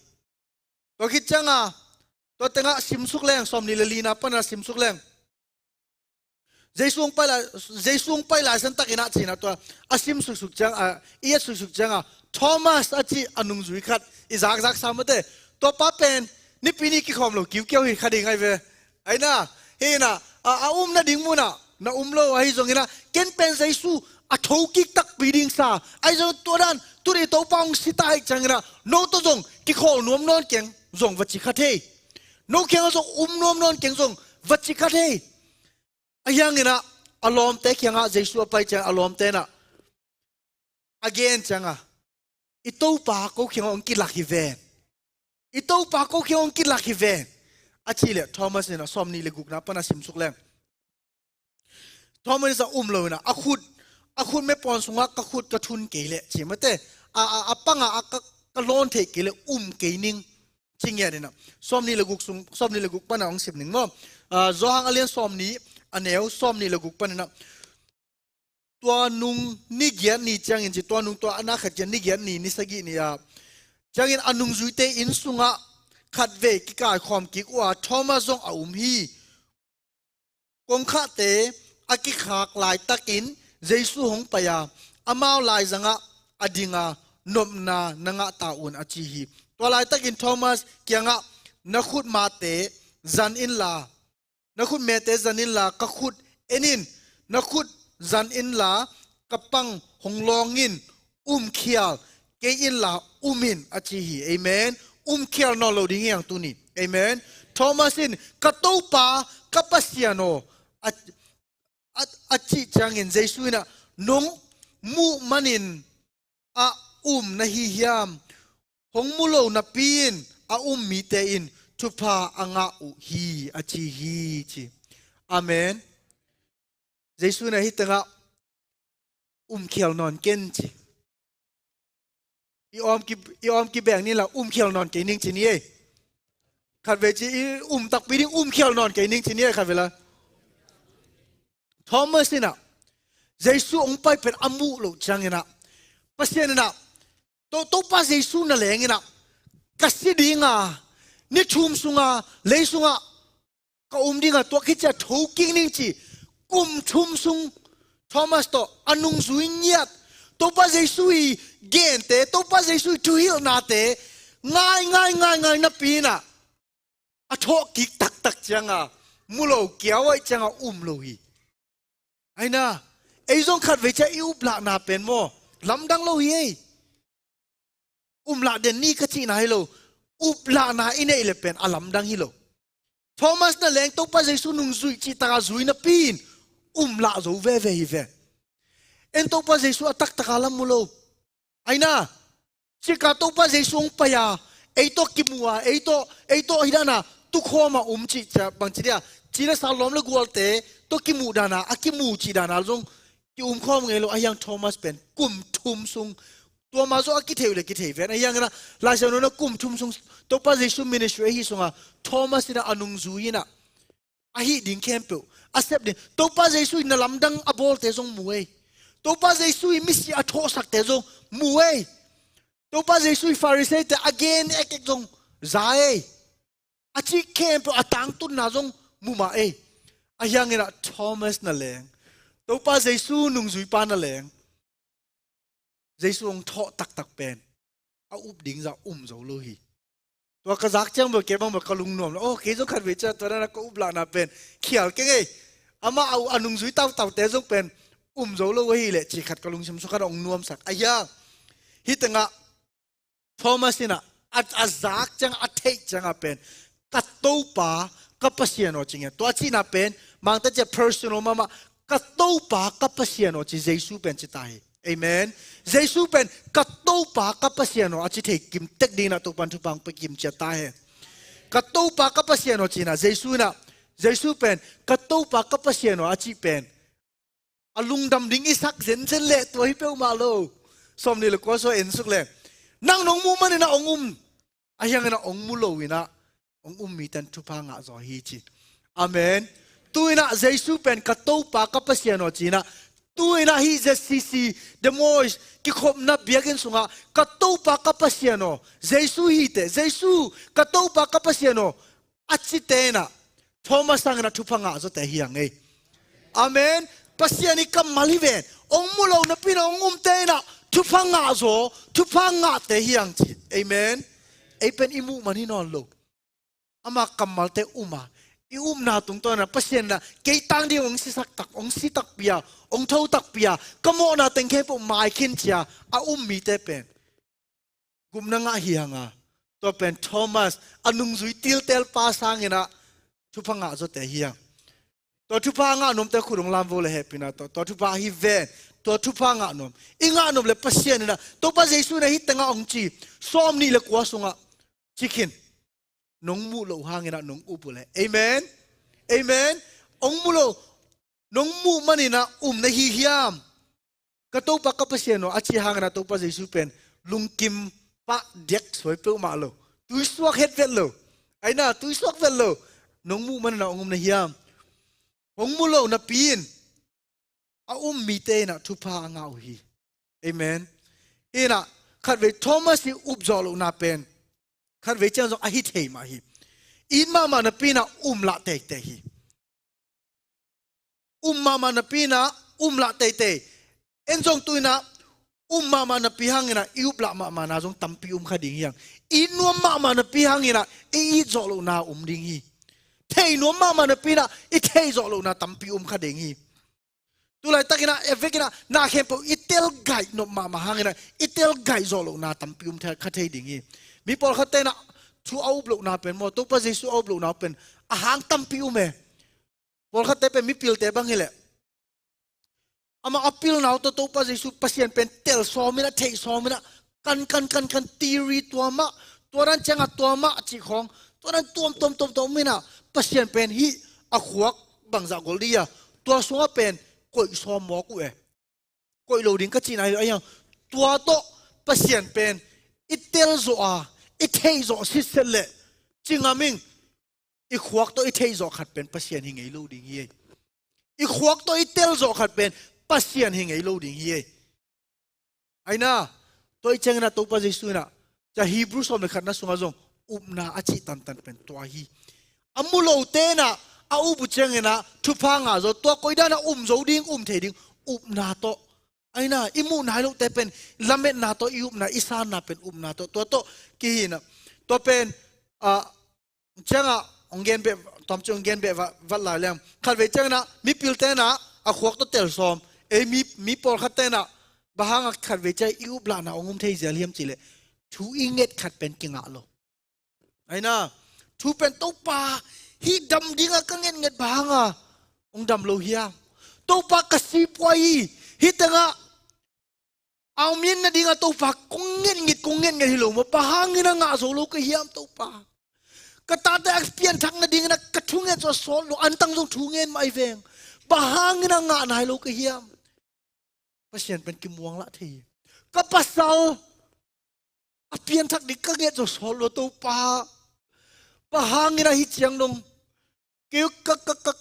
Tua khit cianga, tua tengah simsuk leng, sawm nih le lina pana simsuk leng. Jesu hong pai lai, Jesu hong pai laisantak inah cinah tua a sim suksuk ciang, a, i et suksuk cianga Thomas a cih a nungzui khat i zakzak sa, mate. Tua pa pen nipi ni kikhawm lo kiukiau hi kha ding ai ve. Aina, hinah, a, a um nading munah na um lo ahi zonginah, ken pen Jesu a thokik takpi ding sa ahi zong, tua dan tuni Topa hong si ta ahi cianginah, no tawh zong kikhawl nuam nawn keng zong va ci kha thei. No kiangah zong um nuam nawn keng zong va ci kha thei. A hianginah a lawmte kiangah Jesu a pai ciang a lawmte inah a gen cianga, i Topa ko kiangah hong kilak hi ven. I Topa ko kiangah hong kilak hi ven, a cih leh Thomas inah sawm nih le gukna pana simsuk leng. Thomas inah um lo inah a khut, a khut mepawn sungah ka khut ka thun kei leh ci, mate, a, a, a panga a ka, ka lawn theih kei leh um kei ning ci ngiat inah. Sawm nih le guk sung, sawm nih le guk pana hong sim ning maw. Ah, Johan a lian sawm nih, a neu sawm nih le guk paninah, tua nung ni giat ni ciangin ci, tua nung tua a na khat ciang ni giat ni, ni sagih ni-ah ciangin a nungzuite inn sungah khatvei kikaikhawm kik uh a, Thomas zong a um hi. Kongkhakte a kikhak laitakin Jesu hong pai a, amau laizangah a dinga, nopna na ngah ta un, a ci hi. Tua laitakin Thomas kiangah, na khutmate zan inla, na khutmete zan inla ka khut en in, na khut zan inla ka pang hong lawng in, umkhial kei inla um in, a ci hi. Amen. Umkhial nawn lo ding hi hang tuni. Amen. Thomas in, ka Topa, ka Pasian aw, a, a, a cih ciangin Jesu inah, nong muh manin a um na hi hiam? Hong mu lo napi in a um mite in thupha a ngah uh hi, a ci hi ci. Amen. Jesu inah hih tengah umkhial nawn ken ci. I awm ki, i awm kibeng ni la, umkhial nawn kei ning ci ni ei. Khatvei ci, i um takpi ding, umkhial nawn kei ning ci ni ei khatvei la. Thomas inah Jesu hong pai pen a muh loh cianginah, Pasian inah, To, Topa Jesu na leng inah, ka si dinga, ni thum sunga, lei sungah ka um dinga, tua khit ciah thokik ning ci, kum thum sung Thomas tawh a nungzui ngiat, Topa Jesu i gente, Topa Jesu i thuhilhnate ngai, ngai, ngai, ngai napi inah, a thawhkik taktak cianga mu lo, kiau aih cianga um lo hi. Aina, Ei zong khatvei ciang i uplahna pen maw, lamdang lo hi ei. Umlah den ni ka cihna hi lo. Uplahna i neih le pen a lamdang hi lo. Thomas na leng Topa Jesu nungzuih cih taka zui napi in umlah zo veve hi ve. En Topa Jesu a taktaka lam mu lo. Aina, cika Topa Jesu hong pai a, ei tawh kimu a, ei tawh, ei tawh hi dana, tukhawm a um cih cia, bangci dia, ci le sa lawm le gualte tawh kimuh dana, a kimu cih dana zong kium khawm ngei lo, a hiang Thomas pen kum thum sung, tua ma zong a kithei uh le kithei ven, a hiang ina, Lai Siangtho na kum thum sung, Topa Jesu ministry ahi sunga, Thomas ina a nungzui ina, a hih ding khempeuh a sep ding. Topa Jesu in na lamdang a bawlte zong mu ei. Topa Jesu in misi a thawhsakte zong mu ei. Topa Jesu in Pharisee-te a gen ekek zong za ei. A cih khempeuh a tangtunna zong mu mah ei. A hiang ina Thomas na leng, Topa Jesu nungzuipa na leng, Jesu hong thawh taktak pen a up ding zah um zo lo hi. Tua ka zak ciang bel kei bang bel ka lungnuam lo. Oh, kei zong khatvei ciang tua dana ka uplahna pen khial keng ei. Amah a, a nungzui tautaute zong pen um zo lo ahi leh cih khat ka lungsim sung khat hong nuamsak. A hiang, hih tengah Thomas ina a, a zak ciang, a theih cianga pen, ka Topa, ka Pasian aw, ci ngen. Tua cihna pen, Mangte cia personal mahmah, ka Topa, ka Pasian aw, ci Jesu pen ci ta hi. Amen. Jesu pen, ka Topa, ka Pasian aw, a ci thei kim tek dingin a Topa in thupha hong pia kim cia ta hi. Ka Topa, ka Pasian aw, cihna, Jesu ina, Jesu pen, ka Topa, ka Pasian aw, a cih pen, a lungdam ding i sak zenzen leh tua hi peuhmah lo. Sawmnih le kua sua en suk leh, nang nong muh manin ah hong um, a hiang ina hong mu lo ina hong um mite in thupha ngah zaw hi ci. Amen. Tu ina Jesu pen ka Topa ka Pasian aw ci ina, tu ina hih Z C C, The Moist, kikhopna biakinn sungah ka Topa ka Pasian aw, Jesu hi teh, Jesu ka Topa ka Pasian aw, a cite ina Thomas sang ina thupha ngah zawte hi hang ei. Amen. Pasian i kammal hi ven. Hong mu lo napi ina hong umte ina thupha ngah zaw, thupha ngahte hi hang ci. Amen. Ei pen i muh man hi nawn lo. Ama kammalte um a, i upna tungtawn ina Pasian ina kei tang ding hong sisak tak, hong si takpi a, hong tho takpi a, ka mawhna teng khempeuh mai khin cia a um mite pen gupna ngah hi hang a, tua pen Thomas, a nungzui tiltelpa sang ina thupha ngah zawte hi hang. Tua thupha ngah nuamte khut hong lam vo le hehpihna tawh, tua thupha hi ven, tua thupha ngah nuam. I ngah nuam le Pasian ina, Topa Jesu ina hih tengah hong ci, sawmnih le kua sungah ci khin. Nong muh loh hang ina nong up uh leh. Amen. Amen. Hong mu lo, nong muh man ina um na hi hiam? Ka Topa ka Pasian aw, a ci hang ina Topa Jesu pen lungkim pah diak suai peuhmah lo. Tuisuak het vet lo. Aina, tuisuak vet lo. Nong muh man ina hong um na hiam? Hong mu lo napi in a um mite ina thupha a ngah uh hi. Amen. Ina, khatvei Thomas i up zawh lohna pen khatvei ciang zong a hi thei mah hi. It mahmah napi ina um lah teitei hi. Um mahmah napi ina um lah teitei. En zong tu ina um mahmah napi hang ina i up lah mahmahna zong tampi um kha ding hi hang. It nuam mahmah napi hang ina i it zawh lohna um ding hi. Thei nuam mahmah napi ina i thei zawh lohna tampi um kha ding hi. Tulaitak ina, e vek ina, na khempeuh i tel gaih nop mahmah hang ina i tel gaih zawh lohna tampi um kha thei ding hi. Mi pawlkhatte ina thu a up lohna pen maw, Topa Jesu a up lohna pen a hang tampi um e. Pawlkhatte pen mipilte bang hi leh, amah a pilna uh tawh Topa Jesu Pasian pen tel sawm ina, theih sawm ina, kan, kan, kan, kan, tiri tua mah, tua dan cianga tua mah cih khawng, tua dan tuam, tuam, tuam, tuam ina Pasian pen hih a khuak bangzah gol dih a, tua sungah pen koih sawm mawk uh e. Koih lo ding ka cihna hi lo, a hiang tua tawh Pasian pen i tel zawh a, i theih zawh sitset leh, ci ngam ing, i khuak tawh i theih zawh khat pen Pasian hi ngei lo ding hi ei. I khuak tawh i tel zawh khat pen Pasian hi ngei lo ding hi ei. Aina, tua i ciang ina Topa Jesu ina, cia Hebrew sawm le khatna sungah zong upna a cih tantan pen tua hi. A mu lote ina a up uh ciang ina thupha ngah zaw, tua koi dan a um zo ding, um thei ding, upna tawh. Aina, i muh nai lohte pen lametna tawh i upna, i sanna pen upna tawh, tua tawh kihi ina. Tua pen, ah, ciangah hong gen beh, tuam ci hong gen beh vat, vat lai leng. Khatvei ciang ina mipilte ina a khuak tawh tel sawm, Ei mi, mi pawlkhat tenah bang hangah khatvei ciang i uplahna hong um thei zel hiam cihleh thu i nget khat pen kingah lo. Aina, thu pen Topa, hih dam dingah ka ngetnget bang hangah hong dam lo hiam? Topa ka sipua hi, hih tengah a om in nadingah Topa kong ngetngit, kong ngetnget hi lo maw, bang hangin a ngah zo lo ka hiam Topa? Ka tate a pianthak nadingin a ka thunget zaw sawt lo, antang zong thungen mah i veng, bang hangin a ngah nai lo ka hiam? Pasian pen kimuang lah thei hi. Ka pasal a pianthak ding ka nget zaw sawt lo Topa, bang hangin a hi ciang dong kei ka, ka, ka,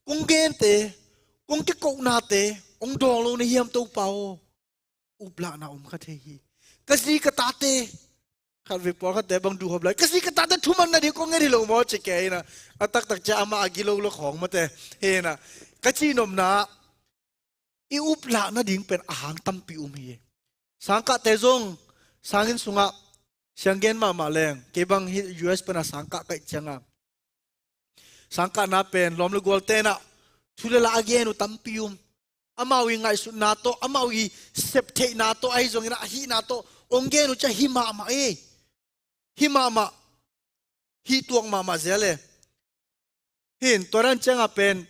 kong gente, kong kikohnate hong dawng lo na hiam Topa aw? Uplahna om kha thei hi. Ka zi ka tate, khatvei pawlkhatte bang duhhop lai, ka zi ka tate thuman nading kong nget hi lo maw ci kei ina, a taktak ciang amah a gilo lo khawng mate. Hi ina, ka cihnopna i uplah nading pen a hang tampi um hi. Sangkahte zong sanginn sungah sianggen mahmah leng, kei bang hi U S pana sangkah kaih cianga sangkahna pen lawm le gual tenah thu le la a gen uh tampi um. Amau i ngaihsutna tawh, amau i septheihna tawh, ahi zongin a hihna tawh hong gen uh ciah hi mahmah e. Hi mahmah, hi tuak mahmah zel e. Hin, tua dan cianga pen,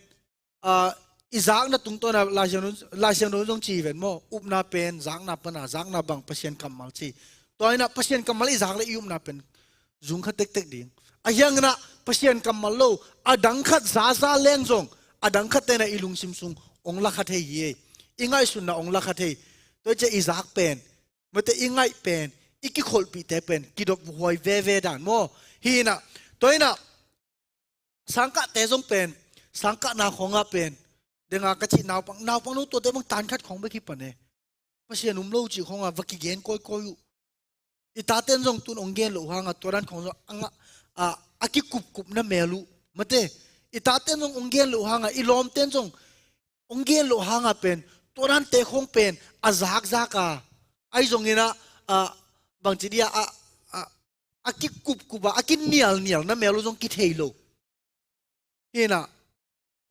ah, i zakna tungtawna Laisiangtho, Laisiangtho zong ci ven maw, upna pen zakna pana, zakna bang Pasian kammal ci. Tua inah Pasian kammal i zak le i upna pen zung kha tektek ding. A hianginah Pasian kammal lo, a dang khat zaza leng zong, a dang khat tenah i lungsim sung hong la kha thei hi ei. I ngaihsutna hong la kha thei. Tua ciah i zak pen, mate i ngaih pen, i kikholhpihte pen kidop huai veve dan maw? Hi inah, tua inah sangkahte zong pen, sangkahna khawngah pen, denga ka cih naupang, naupang lo tuate bang tan khat khawng bek hi pan e. Pasian um lo cih khawngah va kigen kawikawi uh. I taten zong tun hong gen loh hangah tua dan khawng zong a ngah, a, a kikupkupna mel uh. Mate, i taten zong hong gen loh hangah, i lawmten zong hong gen loh hangah pen, tua dante khawng pen a zakzak a, ahi zonginah, a, bangci dia a, a, a kikupkup a, a kinialnialna mel uh zong kithei lo. Hinah,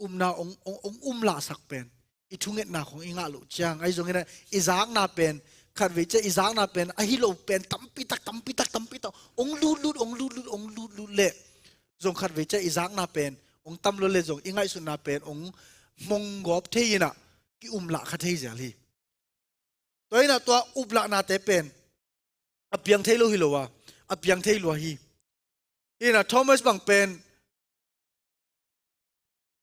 upna hong, hong, hong umlahsak pen i thungetna khawng i ngah loh ciang, ahi zonginah i zakna pen, khatvei ciah i zakna pen ahi lo pen tampitak, tampitak, tampitak hong lutlut, hong lutlut, hong lutlut leh zong khatvei ciah i zakna pen hong tam lo le zong i ngaihsutna pen hong mong gawp thei inah ki-umlah kha thei zel hi. Tua inah tua uplahnate pen a piang thei lo hi lo a, a piang thei lua hi. Hinah Thomas bang pen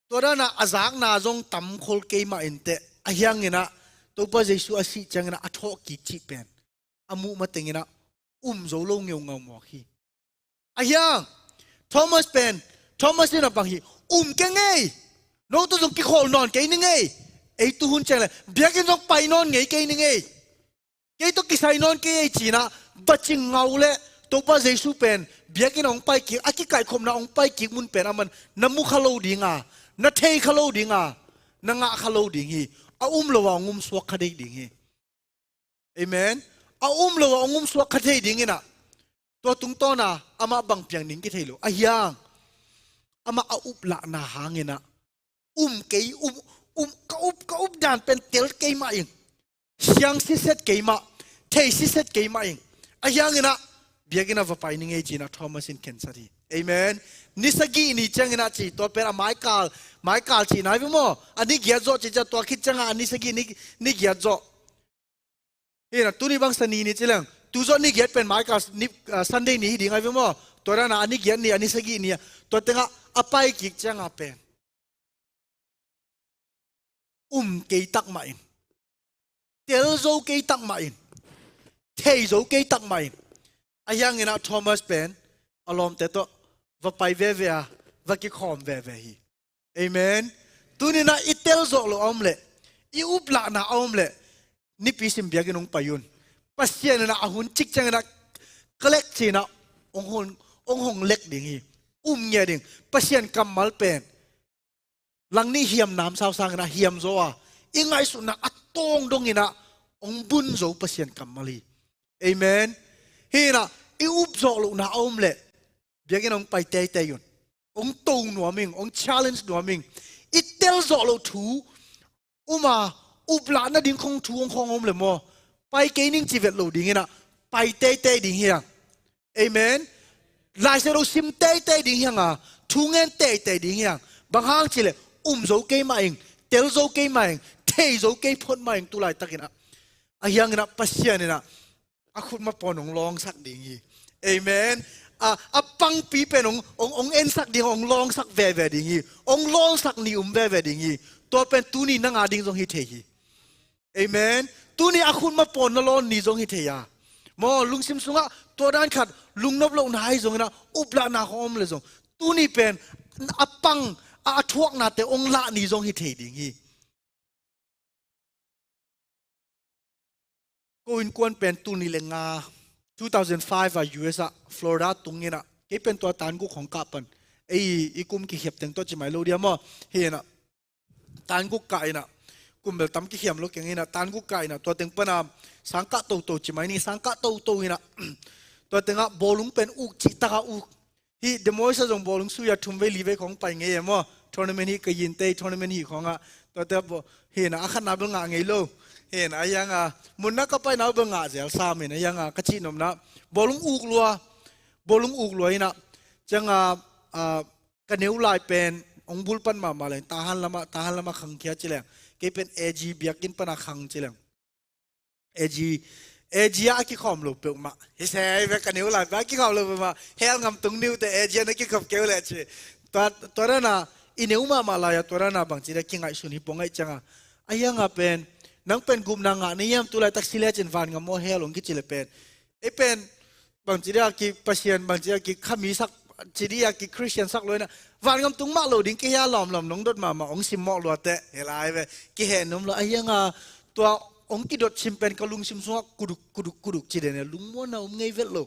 tua danah a zakna zong tam khol kei mah inteh, a hianginah Topa Jesu a sih cianginah a thawhkik cih pen a muh matenginah um zo lo ngeungau mawk hi. A hiang, Thomas pen, Thomas inah bang hi, um kei ngei, no tawh zong kikhawl nawn kei ni ngei, ei tuhun ciang le biakinn zong pai nawn ngei kei ni ngei, kei tawh kisai nawn kei ei cinah va cing ngau le Topa Jesu pen biakinn hong paikik, a kikaihkhopna hong paikik mun pen aman na mu kha lo dinga, na thei kha lo dinga, na ngah kha lo ding hi. A um lo a hong um suak kha dei ding hi. Amen. A um lo a hong um suak kha thei dinginah tua tungtawna amah bang piang ding kithei lo. A hiang, amah a uplahna hanginah um kei, um, um, ka up, ka up dan pen tel kei mah ing, siang siset kei mah, thei siset kei mah ing. A hianginah biakinnah va pai ni ngei cinah Thomas in khensat hi. Amen. Ni sagih ni cianginah ci, tua pen a maikal, maikal cihna hi ve maw? A ni giat zawh ci ciah tua khit ciangah a ni sagih ni, ni giat zawh. Hinah tuni bang Sani ni ci leng, tu zawh ni giat pen maikal ni, ah, Sunday ni hi ding ahi ve maw? Tua danah a ni giat ni, a ni sagih ni ah, tua tengah a paikik ciangah pen um kei tak mah in, tel zo kei tak mah in, thei zo kei tak mah in, a hianginah Thomas pen a lawmte tawh va pai veve a, va kikhawm veve hi. Amen. Tuninah i tel zawh loh a om leh, i uplahna a om leh, nipi sim biakinn hong pai un. Pasian inah a hun cik cianginah ka lek cinah hong hong, hong hong lek ding hi. Um ngia ding. Pasian kammal pen langnih hiam namsau sanginah hiam zaw a, i ngaihsutna a tawng donginah hong bun zo Pasian kammal hi. Amen. Hinah i up zawh lohna a om leh biakinn hong pai teitei un. Hong to nuam ing, hong challenge nuam ing. I tel zawh loh thu um a, Uplah nading khong thu hong khawng om le maw, pai kei ning ci vet lo ding inah, pai teitei ding hi hang. Amen. Lai Siangtho sim teitei ding hi hang a, thu ngen teitei ding hi hang. Bang hang cileh, um zo kei mah ing, tel zo kei mah ing, thei zo kei phot mah ing tu laitak inah. Ahi hang inah Pasian inah a khutma pawn hong lawngsak ding hi. Amen. A, a pangpi pen hong, hong, hong ensak ding, hong lawngsak veve ding hi. Hong lawngsak ni um veve ding hi. Tua pen tuni nang a ding zong hi thei hi. Amen. Tuni a khutma pawn na lawn ni zong hi thei a. Maw, lungsim sungah tua dan khat lungnop lohna ahi zong inah, uplahna khong om le zong, tuni pen a pang a, a thuaknate hong lah ni zong hi thei ding hi. Ko innkuan pen tul nih le nga, two thousand five a U S ah Florida tung inah, kei pen tua tan guk hong kah pan. Ei, i kum kikhiap teng tua ci mai lo dia maw. Hi inah, tan guk kah inah, kum bel tam kikhiam lo keng inah, tan guk kah inah, tua teng pana sang kah toto ci mai ni, sang kah toto inah, tua tengah bawlung pen uk cih taka uk. Hih Des Moines ah zong bawlung sui a thum vei li vei khong pai ngei e maw. Tournament hih ka yintei tournament hih khongah, tuate baw, hi inah a khatna bel ngah ngei lo. Hi inah a hiangah munna ka paina bel ngah zel sam inah, a hiangah ka cihnopna, bawlung uk lua, bawlung uk lua inah, ciangah, ah, ka neu lai pen hong bulpan mahmah leng, tahan lamah, tahan lamah khangkhia ci leng, kei pen A G biakinn pana khang ci leng. A G, A G ah a kikhawm lo peuhmah. Hi sei ve, ka neu lai pen a kikhawm lo peuhmah. Hell ngam tung ni uh teh, A G ah na kikhop kei uh leh ci. Tua, tua dana, i neu mahmah lai-a, tua dana bangci dia kingaihsun hi pong aih cianga. A hianga pen, nang pen gupna ngah na hiam, tu laitak si lecin van ngam maw hell hong kici le pen. Ei pen, bangci dia ki Pasian, bangci dia ki khami sak, ci dia ki Christian sak lo inah, van ngam tung mah lo ding kei hia lawmlawm nong dot mahmah hong simmawh lua teh, hi lai ve, kiheh nuam lo. A hianga tua hong kidot cim pen ka lungsim sungah kuduk, kuduk, kuduk ci den e, lungmuanna om ngei vet lo.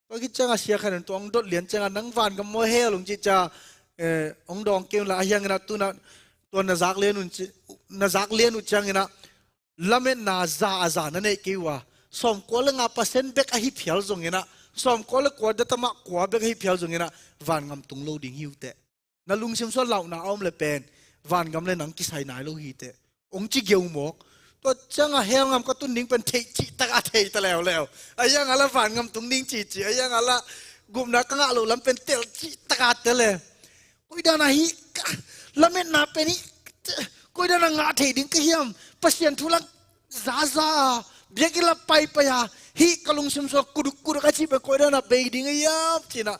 Tua khit cianga sia khat in tua hong dot lian cianga, nang van ngam maw hell hong cih cia, eh, hong dawng kei un la, a hiang inah tu inah, tua na zak lian un ci, na zak lian uh ciang inah, lametna za a za na neih kei uh a, sawmkua le nga percent bek ahi phial zong inah, sawmkua le kua datama kua bek ahi phial zong inah, van ngam tung lo ding hi uh teh. Na lungsim sungah lauhna a om le pen, van ngam le nang kisai nai lo hi teh. Hong ci geu mawk. Tua cianga hell ngam ka tun ding pen theih cih taka thei ta leuleu. A hianga la van ngam tung ding cici. A hianga la gupna ka ngah loh lam pen tel cih taka tel e. Koi dana hih ka lametna pen hih, koi dana ngah thei ding ka hiam? Pasian thu lak zaza a, biakinn la paipai a, hih ka lungsim sungah kuduk kuduk a cih pen koi dana bei ding a hiam ci inah,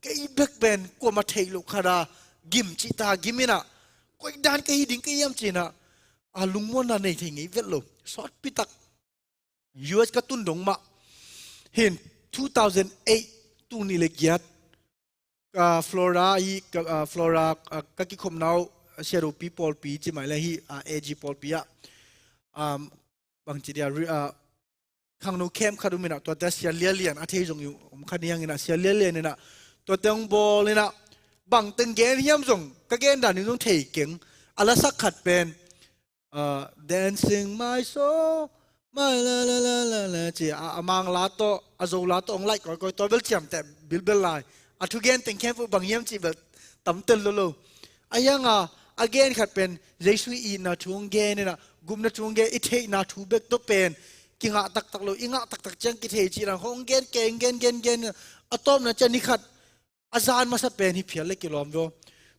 kei bek pen kuamah theih loh khat a gim cih ta gim inah, koi dan ka hi ding ka hiam ci inah, a lungmuanna nei thei ngei vet lo. Sawtpi tak U S ka tun dong mah. Hin two thousand eight, tul nih le giat, ka Florida hi, ka, ah, Florida, ah, ka kikhopna uh, Sia Dopi pawlpi ci mai le hi, ah, A G pawlpi ah, um, bangci dia, ri-, ah, khangno camp khat um inah, tuate Sia Lian Lian a thei zong i um kha ni hang inah, Sia Lian Lian inah tuate hong bawl inah, bangteng gen hiam zong ka gen dan in zong thei keng. A lasak khat pen, ah, Dancing My Soul, my la la la la la, ci a, a Mangla tawh, a Zola tawh hong laih kawikawi, tua bel ciamteh bilbel lai. A thugen teng khempeuh bang hiam cih bel tamtel lo lo. A hianga, a gen khat pen, Jesu i itna thu hong gen inah, gupna thu hong gen, i theihna thu bek tawh pen kingah taktak lo, i ngah taktak ciang kithei cih dan khong hong gen keng, gen, gen, gen inah, a tawpna ciang ni khat, a zan masa pen hi phial le kilawm veo.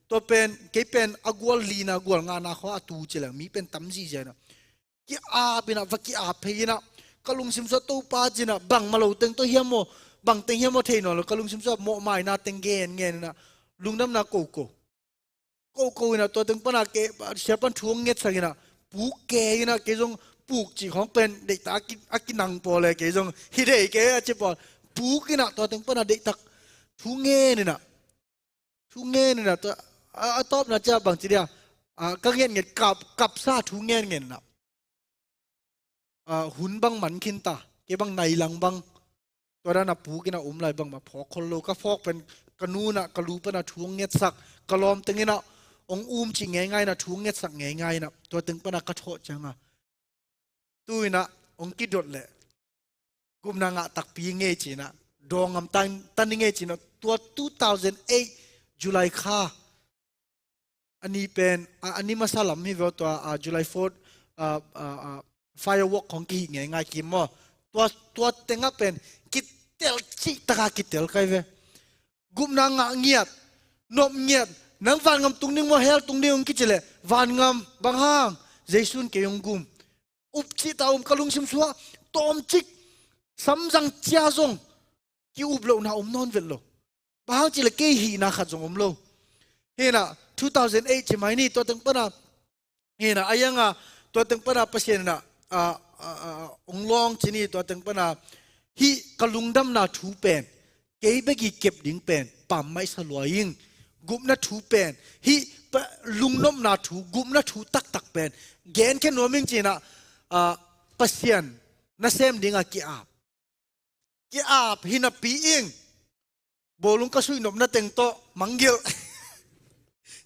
Tua pen, kei pen a gual lina, gual ngahna khua a tu ci leng, mi pen tam zihziah inah, ki-ap inah, va ki-ap phei inah, ka lungsim sungah Topa ci inah, bangmah lo teng tawh hiam maw, bangteng hiam maw thei nawn lo, ka lungsim sungah mawhmaina teng gen ngen inah, lungdamna koko. Koko inah tua teng pana kei, sia pan thu hong ngetsak inah, puk kei inah, kei zong puk cih khawng pen deihta a ki, a kinang pawl e, kei zong hi dei kei a ci pawl. Puk inah tua teng pana deihtak thu ngen inah, thu ngen inah, tua, a, a tawpna cia bangci dia, a, ka ngetnget kap, kapsa thu ngen ngen inah. Ah, hun bang man khin ta, kei bang nai lang bang. Tua dana puk inah um lai bangmah phawk khol lo. Ka phawk pen ka nu inah ka lu pana thu hong ngetsak, ka lawmteng inah hong um cih ngeingai inah thu hong ngetsak ngeingai inah, tua teng pana ka thawh cianga, tu inah hong kidot leh gupna ngah takpi ngei ci inah, dawng ngam tan, tan ngei ci inah, tua two thousand eight July kha, a ni pen, a, a ni masa lam hi veo tua, a, July fourth, ah, ah, ah, firework khong kihih ngeingai kim maw. Tua, tua tengah pen kitel cih taka kitel kai ve. Gupna ngah ngiat, nop ngiat, nang vangam tung ding maw, hell tung ding hong kici leh, vangam, bang hang, Jesu in kei hong gum. Up cih ta um ka lungsim sungah, tawmcik, samzang cia zong, ki-up lohna om nawn vet lo. Bang hang cih leh kei hihna khat zong om lo. Hi na, two thousand eight ci mai ni, tua teng pana, hi na, a yang a, tua teng pana Pasian na, a, a, a, ong lawng ci ni, tua teng pana, hih ka lungdamna thu pen, kei bek i kep ding pen, pammaih sa lua ing, gupna thu pen, hih pa, lungnopna thu, gupna thu taktak pen, gen khen nuam ing ci na, a, Pasian, na sem ding a ki-ap. Ki-ap hi napi ing. Bawlung ka suih nopna teng tawh mangngilh.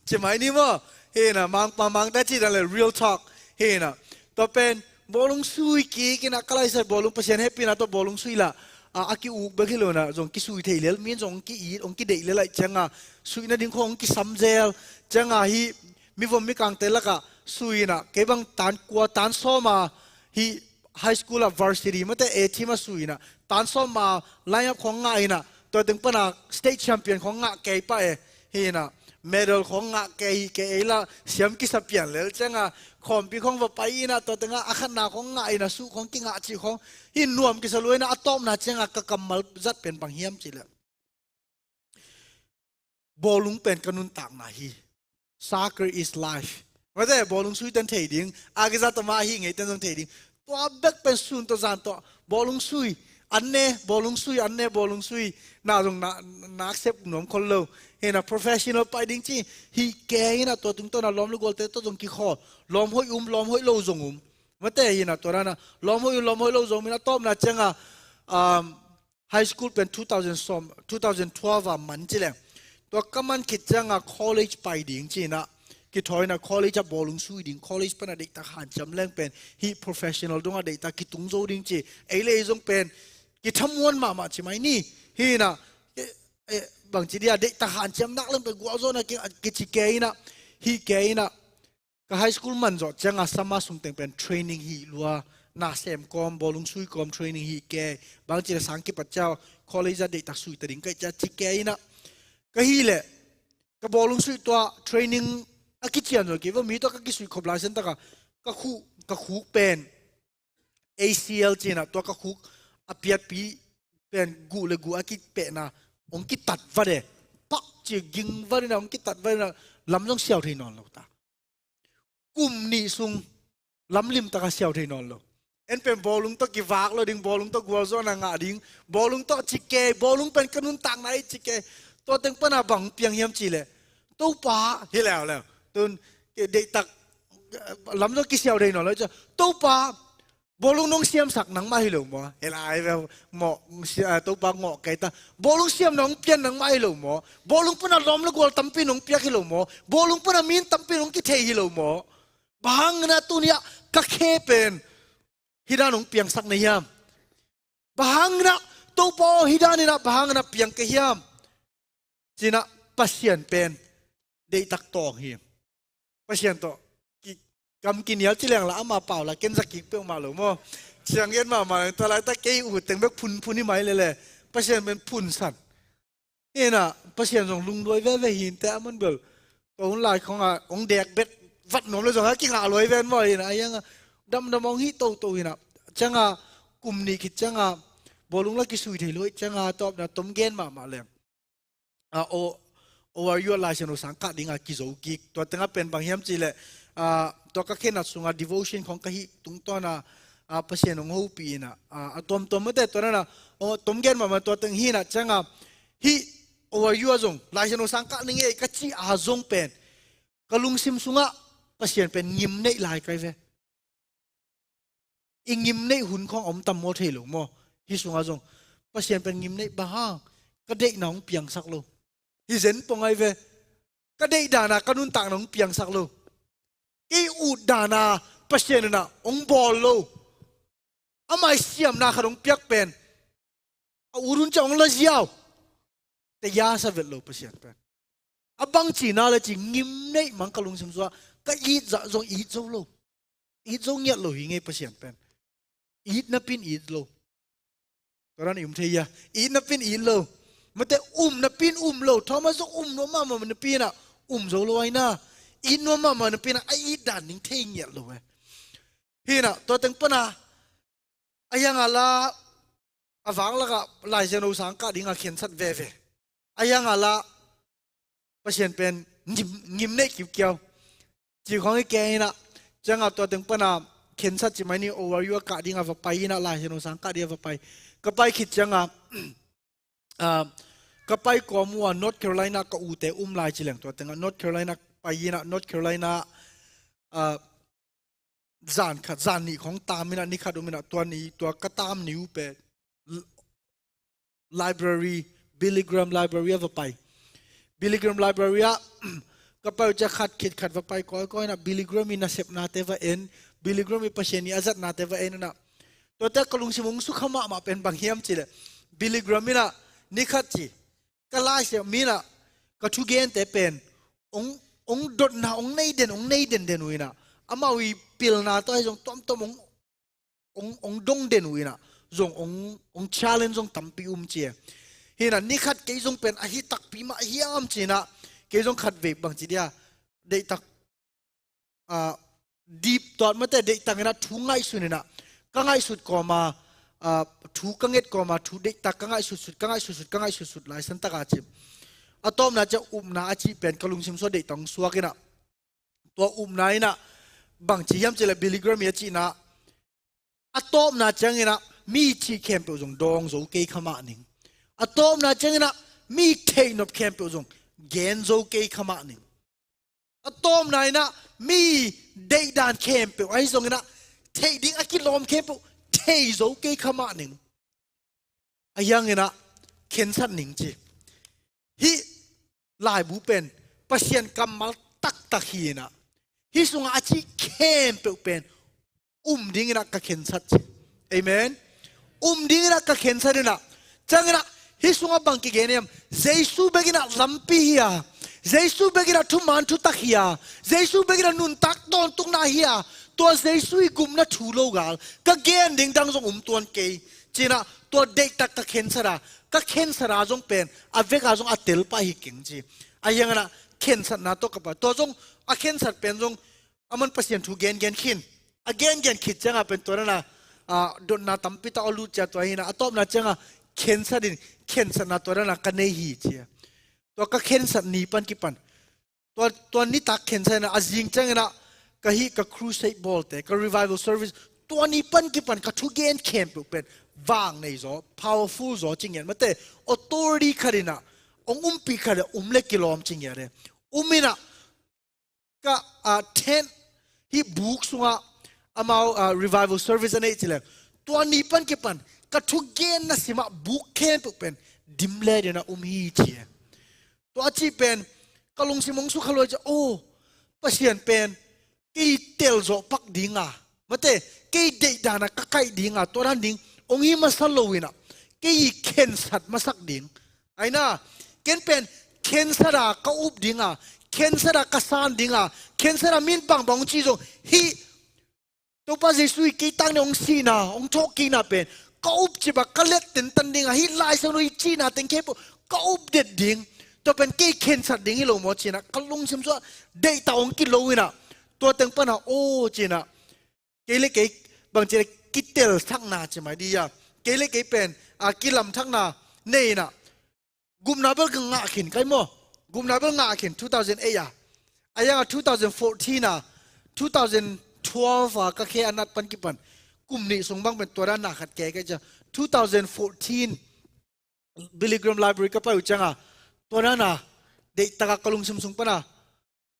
Ci mai ni maw. Hi na, mang, mang, mangta ci dan le real talk. Hi na. Tua pen, bawlung sui kik hi na, ka laisai bawlung Pasian hehpihna tawh bawlung sui lah. A, a ki-uk bek hi lo na, zong kisui thei lel, min zong ki-it, ong kideih lel lai ciang a. Suihna ding khong ong kisam zel. Ciang a hi, mivom mikangte lakah, sui na, kei bang tan kua, tan sawm a, hi, high school ah varsity mate A team ah sui na, tan sawm a line up khong ngah hi na, tua teng pana state champion khong ngah kei pah e, hi na, medal khong ngah kei hi kei ei la, siam kisa pian lel ciang a, khawmpi khong va pai hi na, tua teng a a khatna khong ngah hi na, suh khong kingah cih khong, hi nuam kisa lua hi na, a tawpna ciang a ka kammal zat pen bang hiam cih leh. Bawlung pen ka nuntakna hi. Soccer is life. Mate, bawlung sui ten thei ding. A kiza tama hi ngei ten zong thei ding. Tua bek pen sun tawh zan tawh. Bawlung sui. An ne, bawlung sui, an ne, bawlung sui. Na zong na, na accept nuam khol lo. Hi na professional pai ding ci. Hi kei hi na tua tungtawn a lawm le gualte tawh zong kikhawl. Lawm hoih um, lawm hoih lo zong um. Mate hi na tua na na. Lawm hoih um, lawm hoih lo zong um hi na tawpna ciang a, um, high school pen two thousand sawm, two thousand twelve a man ci leng. Tua ka man khit ciang a college pai ding ci na. Kithawi na college a bawlung sui ding, college pan a deihtak hanciam leng pen. Hi professional dong a deihtak kitung zo ding ci. Ei le ei zong pen. Kithamuan mahmah ci mai ni. Hi na. Eh, eh, bang ci dia deihtak hanciam nak leng pen gualzawhna ki, kici kei na. Hi kei na. Ka high school man zawh ciang a summer sung teng pen training hi lua, na sem kawm, bawlung sui kawm training hi kei, bang ci le sang kipat ciang college a deihtak sui ta ding ka hih ciang ci kei na. Ka hi leh, ka bawlung sui tua training a kician zawh kei, va mi tua ka kisui khop lai sen taka, ka khuk, ka khuk pen, A C L ci na, tua ka khuk a piatpi pen guh le guh a kipehna, ong kitat vat e, pak ci ging vat in a, ong kitat vat in a, lam zong siau thei nawn lo ta. Kum nih sung lamlim taka siau thei nawn lo. En pen bawlung tawh kivak lo ding, bawlung tawh gualzawhna ngah ding, bawlung tawh ci kei, bawlung pen ka nuntakna hi ci kei. Tua teng pana bang piang hiam ci leh. Topa, hi leuleu. Tun, deihtak, lam zong kisiau thei nawn lo. Topa, bawlung nong siamsak nangmah hi lo maw? Hi lai ve, mawh, si-, ah, Topa ngawh kei ta. Bawlung siam nong pian nangmah hi lo maw? Bawlung pana lawm le gual tampi nong piak hi lo maw? Bawlung pana min tampi nong kithei hi lo maw? Bang hang na tuni a ka khe pen. Hi dan nong piangsak na hiam? Bang hang na Topa aw hi dan in a bang hang na piang ka hiam? Ci na Pasian pen. Deihtak tawng hi. Pasian tawh, ki, kam kinial ci leng la ama pau la, ken za kik peuhmah lo maw. Ciang en mahmah leng, tua laitak kei ut teng bek phunphun hi mai lele. Pasian pen phunsan. Hi na, Pasian zong lungduai veve hi inteh a man bel. Tua hun lai khong a, ong dek bet, vat nuam le zong a kingah luai ven maw hi na, a yang a, damdam ong hi toto hi na. Ciang a, kum nih khit ciang a, bawlung la kisui thei luai, ciang a, tawpna tom gen mahmah leng. A, o, O R U a Laisiangtho sang kah ding a kizo kik. Tua teng a pen bang hiam ci leh, a, tua ka khenat sung a devotion khong ka hih tungtawn a, a, Pasian hong hopih in a, a, a tuamtuam mate tua na na, o, tom gen mahmah tua teng hi na ciang a, hih O R U a zong, Laisiangtho sang kah ning ei ka cih a zong pen, ka lungsim sungah Pasian pen ngim neih lai kai ve. I ngim neih hun khong om tam maw thei lo maw? Hih sungah zong Pasian pen ngim neih bang hang, ka deihna hong piangsak lo. Hi zen pong ai ve. Ka deih dana ka nuntakna hong piangsak lo. Kei ut dana Pasian in a hong bawl lo. Amah i siamna khat hong piak pen. A ut hun ciang hong la ziau. Te ya sa vet lo Pasian pen. A bang cina le ci ngim neih mang ka lungsim sungah ka it zah zong it zo lo. It zo ngiat lo hi ngei Pasian pen. It napin it lo. Tua dan i um thei hia? It napin it lo. Mate, um napin um lo. Thomas zong um nuam mahmah napin ah um zo lo aina. It nuam mahmah napin ah a it dan ding thei ngiat lo e. Hi na, tua teng pana a hiang a la a vang lakah Lai Siangtho sang kah ding a khensat veve. A hiang a la Pasian pen ngim, ngim neih kiukiau. Ci khong i kei ina, ciang a tua teng pana khensat ci mai ni, O R U a kah ding a va pai ina, Lai Siangtho sang kah ding a va pai. Ka pai khit ciang a, ah, ka pai kawm uh a North Carolina ka ute um lai ci leng tua teng a North Carolina pai ina, North Carolina, ah, zan khat, zan nih khong tam ina, ni khat um ina, tua ni, tua ka tam ni uh pen l-, library, Billy Graham Library a va pai. Billy Graham Library ah ka pai uh ciang khat khit khat va pai kawikawi ina, Billy Graham i nasepnate va en, Billy Graham i Pasian i a zatnate va en ina. Tuate ka lungsim hong sukha mahmah pen bang hiam ci leh, Billy Graham ina ni khat ci, ka Lai Siangtho mi ina ka thugente pen hong, hong dotna hong nei den, hong nei denden uh ina, amau i pilna tawh ahi zong tuamtuam hong, hong, hong dong den uh ina, zong hong, hong challenge zong tampi um ci e. Hi ina, ni khat kei zong pen ahi takpi mah hiam ci ina, kei zong khat vei bang ci dia, deihtak, ah, dip tuat mate, deihtak ina thu ngaihsun ina, ka ngaihsut kawma, ah, thu ka nget kawma, thu deihtak ka ngaihsutsut, ka ngaihsutsut, ka ngaihsutsut lai santak a ci. A tawpna ciang upna a cih pen ka lungsim sua deihtak hong suak ina. Tua upna ina bang ci hiam ci leh Billy Graham i a cihna, a tawpna ciang ina mi cih khempeuh zong dawng zo kei kha mah ning. A tawpna ciang ina mi theihnop khempeuh zong gen zo kei kha mah ning. A tawpna ina mi deihdan khempeuh ahi zong ina theih ding a kilawm khempeuh thei zo kei kha mah ning. A hiang ina khensat ning ci. Hih laibu pen Pasian kammal taktak hi ina, hih sungah a cih khempeuh pen um ding ina ka khensat ci. Amen. Um ding ina ka khensat ina. Ciang ina hih sungah bang kigen hiam? Jesu bek ina lampi hi a, Jesu bek ina thuman thutak hi a, Jesu bek ina nuntak tawntungna hi a, tua Jesu i gupna thu lo gal ka gen ding dang zong um tuan kei ci ina, tua deihtak ka khensat a, ka khensat a zong pen a vek a zong a tel pah hi keng ci. A hiang ina khensatna tawh ka pai, tua zong a khensat pen zong aman Pasian thu gengen khin. A gengen khit ciang a pen tua dan a, ah, dotna tampi tak a lut ciang tua hi ina, a tawpna ciang a khensat in, khensatna tua dan a ka nei hi ci a. Tua ka khensat ni pan kipan, tua, tua nitak khensat ina, a zing ciang ina ka hih ka crusade bawlte, ka revival service, tua ni pan kipan ka thugen khempeuh pen vang nei zaw, powerful zaw ci ngiat mate, authority khat ina hong umpih khat a um le kilawm ci ngiat e. Um ina ka, ah, tent, hih buk sungah amau, ah, revival service a neih ci leng, tua ni pan kipan ka thugenna simah buk khempeuh pen dim le dena um hi ci e. Tua a cih pen ka lungsim hong sukha lua ci a, oh, Pasian pen kei telzawh pak dinga, mate, kei deihdan a ka kaih dinga, tua dan ding hong hi masa lo ina, kei i khensat masak ding. Aina, ken pen khensat a ka up dinga, khensat a ka san dinga, khensat a min bangbang hong ci zong, hih Topa Jesu i kei tang ni hong sihna, hong thawhkikna pen ka up cip a ka let tentan dinga, hih Lai Siangtho i cihna teng khempeuh ka up det ding. Tua pen kei khensat ding hi lo maw ci ina, ka lungsim sua deihtak hong kilo ina, tua teng pana, aw ci ina, kei le kei bang ci le kitelsakna ci mai di a, kei le kei pen, a, kilamthakna nei ina, gupna bel ka ngah khin kai maw? Gupna bel ngah khin two thousand eight a. A hiang a two thousand fourteen a, two thousand twelve a ka khe a nat pan kipan kum nih sung bang pen tua dan na khat kei kai cia. Two thousand fourteen Billy Graham Library ka pai uh ciang a, tua dan a deihtak a ka lungsim sung pana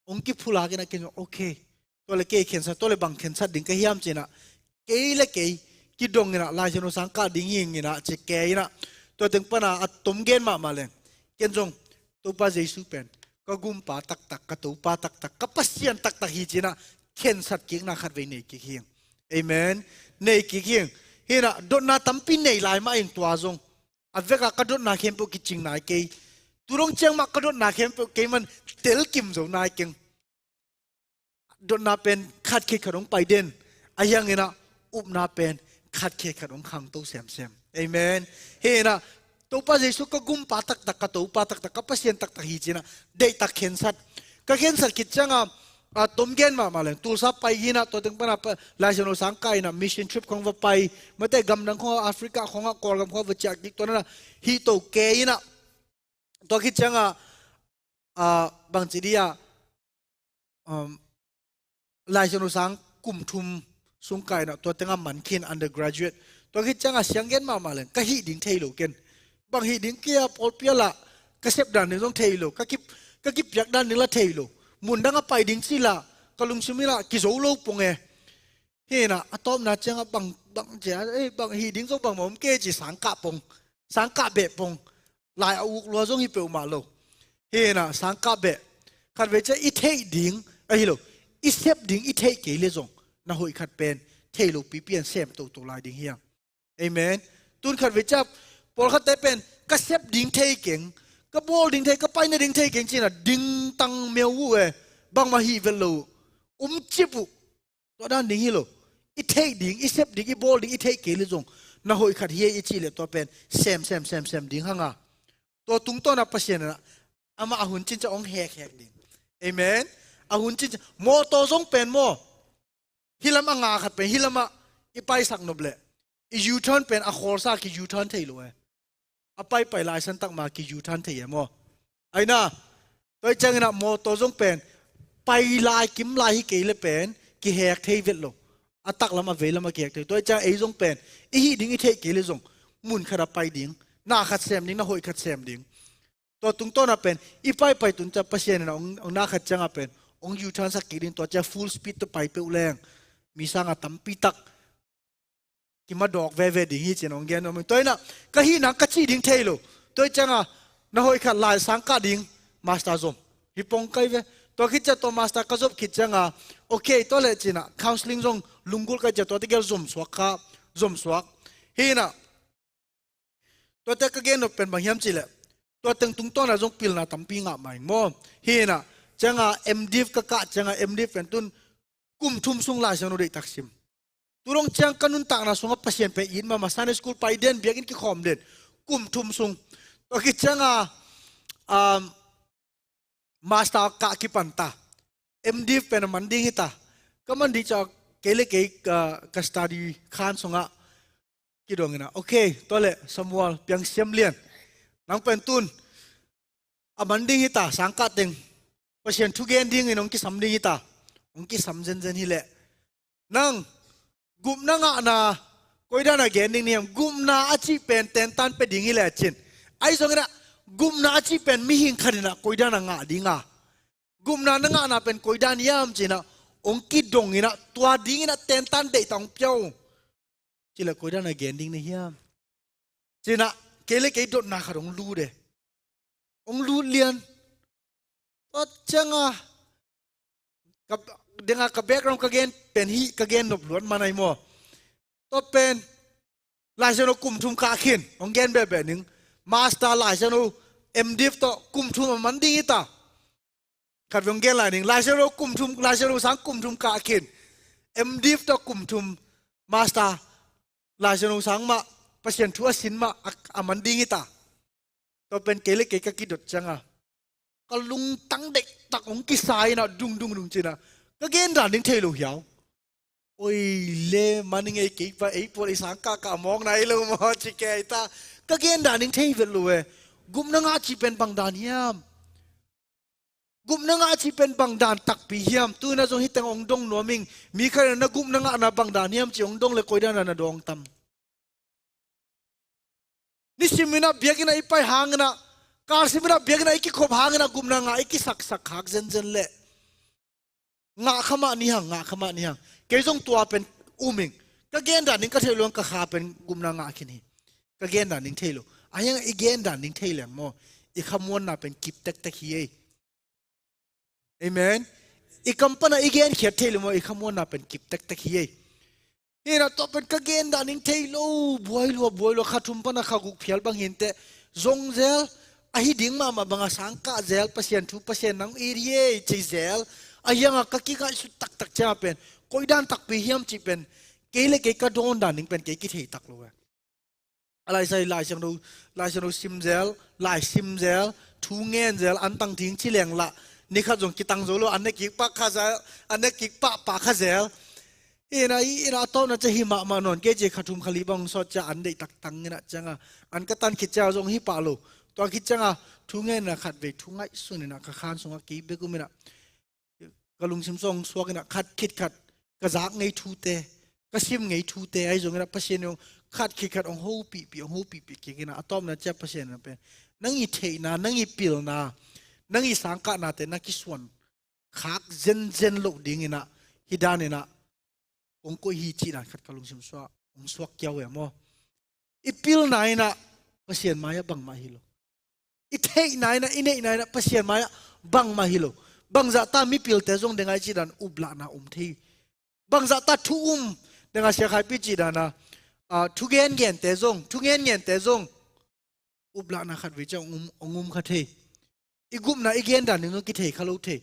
hong kiphulak ina ken, okay, tua le kei khensat, tua le bang khensat ding ka hiam ci ina, kei le kei kidong ina, Lai Siangtho sang kah ding hi ing ina ci kei ina, tua teng pana a tom gen mahmah leng, ken zong Topa Jesu pen ka gumpa taktak, ka Topa taktak, ka Pasian taktak hi ci ina, khensat kikna khat vei nei kik hi ing. Amen. Nei kik hi ing. Hi ina, dotna tampi nei lai mah ing tua zong, a vek a ka dotna khempeuh kicing nai kei. Tu dong ciang mah ka dotna khempeuh kei man telkim zo nai keng. Dotna pen khat khit khat hong pai den. Ahi hangin ah upna pen khat khekhat hong khangto semsem. Amen. Hi in ah Topa Jesu ka gumpa taktak, ka Topa taktak, ka Pasian taktak hi ci in ah deihtak khensat. Ka khensat khit ciangin ah, a, tom gen mahmah leng. Tulsa pai hi in ah, tua teng pan ah pa, Lai Siangtho sang kah in ah mission trip khong va pai. Mate gamdang khong ah, Africa khong ah, Kawlgam khong ah va ciah kik, tua na na hih to kei in ah. Tua khit ciangin ah, a, bangci dih ah, um, Lai Siangtho sang kum thum sung kah in ah, tua teng ah man khin undergraduate. Tua khit ciangin ah siang gen mahmah leng, ka hih ding thei lo ken. Bang hih ding kia, pawlpi ah lah ka sep dan ding zong thei lo, ka ki, ka kipiak dan ding lah thei lo. Mundang ah pai ding ci lah ka lungsim in ah kizo lo pong e. Hi in ah, a tawpna ciangin ah bang, bang cia, eh, bang hih ding zong bangmah om kei ci, sang kah pong. Sang kah beh pong. Lai a uk lua zong hi peuhmah lo. Hi in ah, sang kah beh. Khatvei ciang i theih ding, ahi lo, i sep ding i theih kei leh zong, na hoih khat pen thei lo pipi in sem toto lai ding hi hang. Amen. Tun khatvei ciang pawlkhatte pen, ka sep ding thei keng, ka bawl ding thei, ka pai nading thei keng ci in ah dingtang meuh uh e. Bangmah hih vet lo uh. Um cip uh. Tua dan ding hi lo. I theih ding, i sep ding, i bawl ding i theih kei leh zong, na hoih khat hi e i cih leh tua pen sem, sem, sem, sem ding hang a. Tua tungtawn ah Pasian in ah, amah a hun cin ciang hong hekhek ding. Amen. A hun cin ciang, mawtaw zong pen maw, hih lam a nga khat pen, hih lam ah i paisak nop leh, i U-turn pen a khawlsa ki U-turn thei lo e. A paipai laisan tak ma ki U-turn thei e maw. Ahi na, tua hi ciangin ah mawtaw zong pen, pai lai kim lai hi kei leh pen kihek thei vet lo. A taklam a veilam ah kihek thei. Tua hi ciang ei zong pen, i hih ding i theih kei leh zong, mun khat ah pai ding, na khat sem ding, na hoih khat sem ding. Tua tungtawn ah pen, i paipai tun ciang Pasian in ah hong, hong na khat ciang ah pen, hong U-turn sak kik ding, tua ciang full speed tawh pai peuh leng, mi sang ah tampi tak kimadawk veve ding hi ci in hong gen nuam ing. Tua hi in ah, ka hih nang ka cih ding thei lo. Tua hi ciangin ah, na hoih khat lai sang kah ding, master zom. Hih pong kai ve. Tua khit ciang tua master ka zop khit ciangin ah, okay, tua leh ci in ah, counselling zong lunggulh kai ciang tua tegel zom suak kha, zom suak. Hi in ah, tua teng ka gen nop pen bang hiam cih leh, tua teng tungtawn ah zong pilna tampi ngah mah ing maw. Hi in ah, ciangin ah M.Div ka kah ciangin ah M.Div pen tun kum thum sung Lai Siangtho deihtak sim. Tu dong ciang ka nuntakna sungah Pasian pen it mahmah, Sunday school pai den, biakinn kikhawm den. Kum thum sung. Tua khit ciangin ah, um, master kah kipan ta. M.Div pen a man ding hi ta. Ka man ding ciang kei leh kei ka, ka study khan sungah kidong in ah, okay, tua leh Samuel Piang Siam Lian, nang pen tun a man ding hi ta, sang kah teng Pasian thu gen dingin hong kisam ding hi ta. Hong kisam zenzen hi leh, nang gupna ngahna koi dan a gen ding na hiam? Gupna a cih pen tentan pia ding hi leh ci in. Ahi zongin ah gupna a cih pen mihing khat in ah koi dan a ngah ding a, gupna na ngahna pen koi dan hiam ci in ah hong kidong in ah, tua dingin ah tentan deihtak hong pia ung. Ci leh koi dan a gen ding na hiam? Ci in ah kei leh kei dotna khat hong lut e. Hong lut lian. Tua ciangin ah, ka, deng ah ka background ka gen pen hih, ka gen nop luat man ahi maw. Tua pen Lai Siangtho kum thum kah khin, hong gen behbeh ning. Master Lai Siangtho, M.Div tawh kum thum a man ding hi ta. Khat vei hong gen lai ning, Lai Siangtho kum thum, Lai Siangtho sang kum thum kah khin, M.Div tawh kum thum, master Lai Siangtho sang mah, Pasian thu a sin mah, a, a man ding hi ta. Tua pen kei leh kei ka kidot ciangin ah, ka lungtang deihtak hong kisa in ah, dung dung dung ci in ah, ka gen dan ding thei lo hiau. Oi le, man ing ei, kei pa ei pawl ei sang kah kah a mawkna ei lo maw ci kei ta. Ka gen dan ding thei vet lo e. Gupna ngah cih pen bang dan hiam? Gupna ngah cih pen bang dan takpi hiam? Tu in ah zong hih teng hong dong nuam ing. Mi khat in ah na gupna ngahna bang dan hiam ci hong dong leh koi dan a na dawng tam? Nisim in ah biakinn ah i pai hangin ah, kal sim in ah biakinn ah i kikhop hangin ah gupna ngah i kisaksak khak zenzen leh, ngah kha mah ni hang, ngah kha mah ni hang. Kei zong tua pen um ing. Ka gen dan ding ka theih lo hang, ka kha pen gupna ngah khin hi. Ka gen dan ding thei lo. Ahi hang i gen dan ding thei leng maw, i khamuanna pen kip tektek hi ei. Amen. I kam pan ah i genkhiat thei leh maw, i khamuanna pen kip tektek hi ei. Hi in ah tua pen ka gen dan ding thei lo, buai lua, buai lua, kha thum pan ah kha guk phial bang hi inteh. Zong zel, ahi ding mahmah bang a sang kah zel, Pasian thu, Pasian nang it hi ei ci zel. Ahi hang ah ka kingaihsut taktak ciang ah pen Koidan takpi hiam cih pen kei le kei ka dawn dan ding pen kei kithei tak lo e. A laisai, Lai Siangtho, Lai Siangtho sim zel, lai sim zel, thu ngen zel, an tang thing ci leng lah, ni khat zong kitang zo lo, an ne kik pah kha zel, an ne kik pah pah kha zel. Ina, i, ina, a tawpna cia hi mahmah nawn kei ci, kha thum kha li bang sawt cia an deih tak tang ina cianga, an ka tan khit cia zong hi pah lo. Tua khit cianga, thu ngen ina khat vei, thu ngaihsun ina ka khan sunga kei bek um ina. Ka lungsim sung suak ina khat khit khat, ka zak ngei thute, ka sim ngei thute, ahi zong ina Pasian in khat khit khat hong hopihpih, hong hopihpih kik ina, a tawpna cia Pasian ina pen. Nang i theihna, nang i pilna, nang i sangkahnate, na kisuan khak zenzen loh ding ina, hi dan ina, kong koih hi cih dan khat ka lungsim sua, hong suak kiau e maw. I pilna ina Pasian mai-ah bangmah hi lo. I theihna ina, i neihna ina Pasian mai-ah bangmah hi lo. Bangzah ta mipilte zong dengai cih dan uplahna um thei. Bangzah ta thu um dengai sia khaipi cih dana, ah, thu gengente zong, thu ngengente zong uplahna khat vei ciang hong um, hong um kha thei. I gupna, i gen dan ding zong kithei kha lo thei.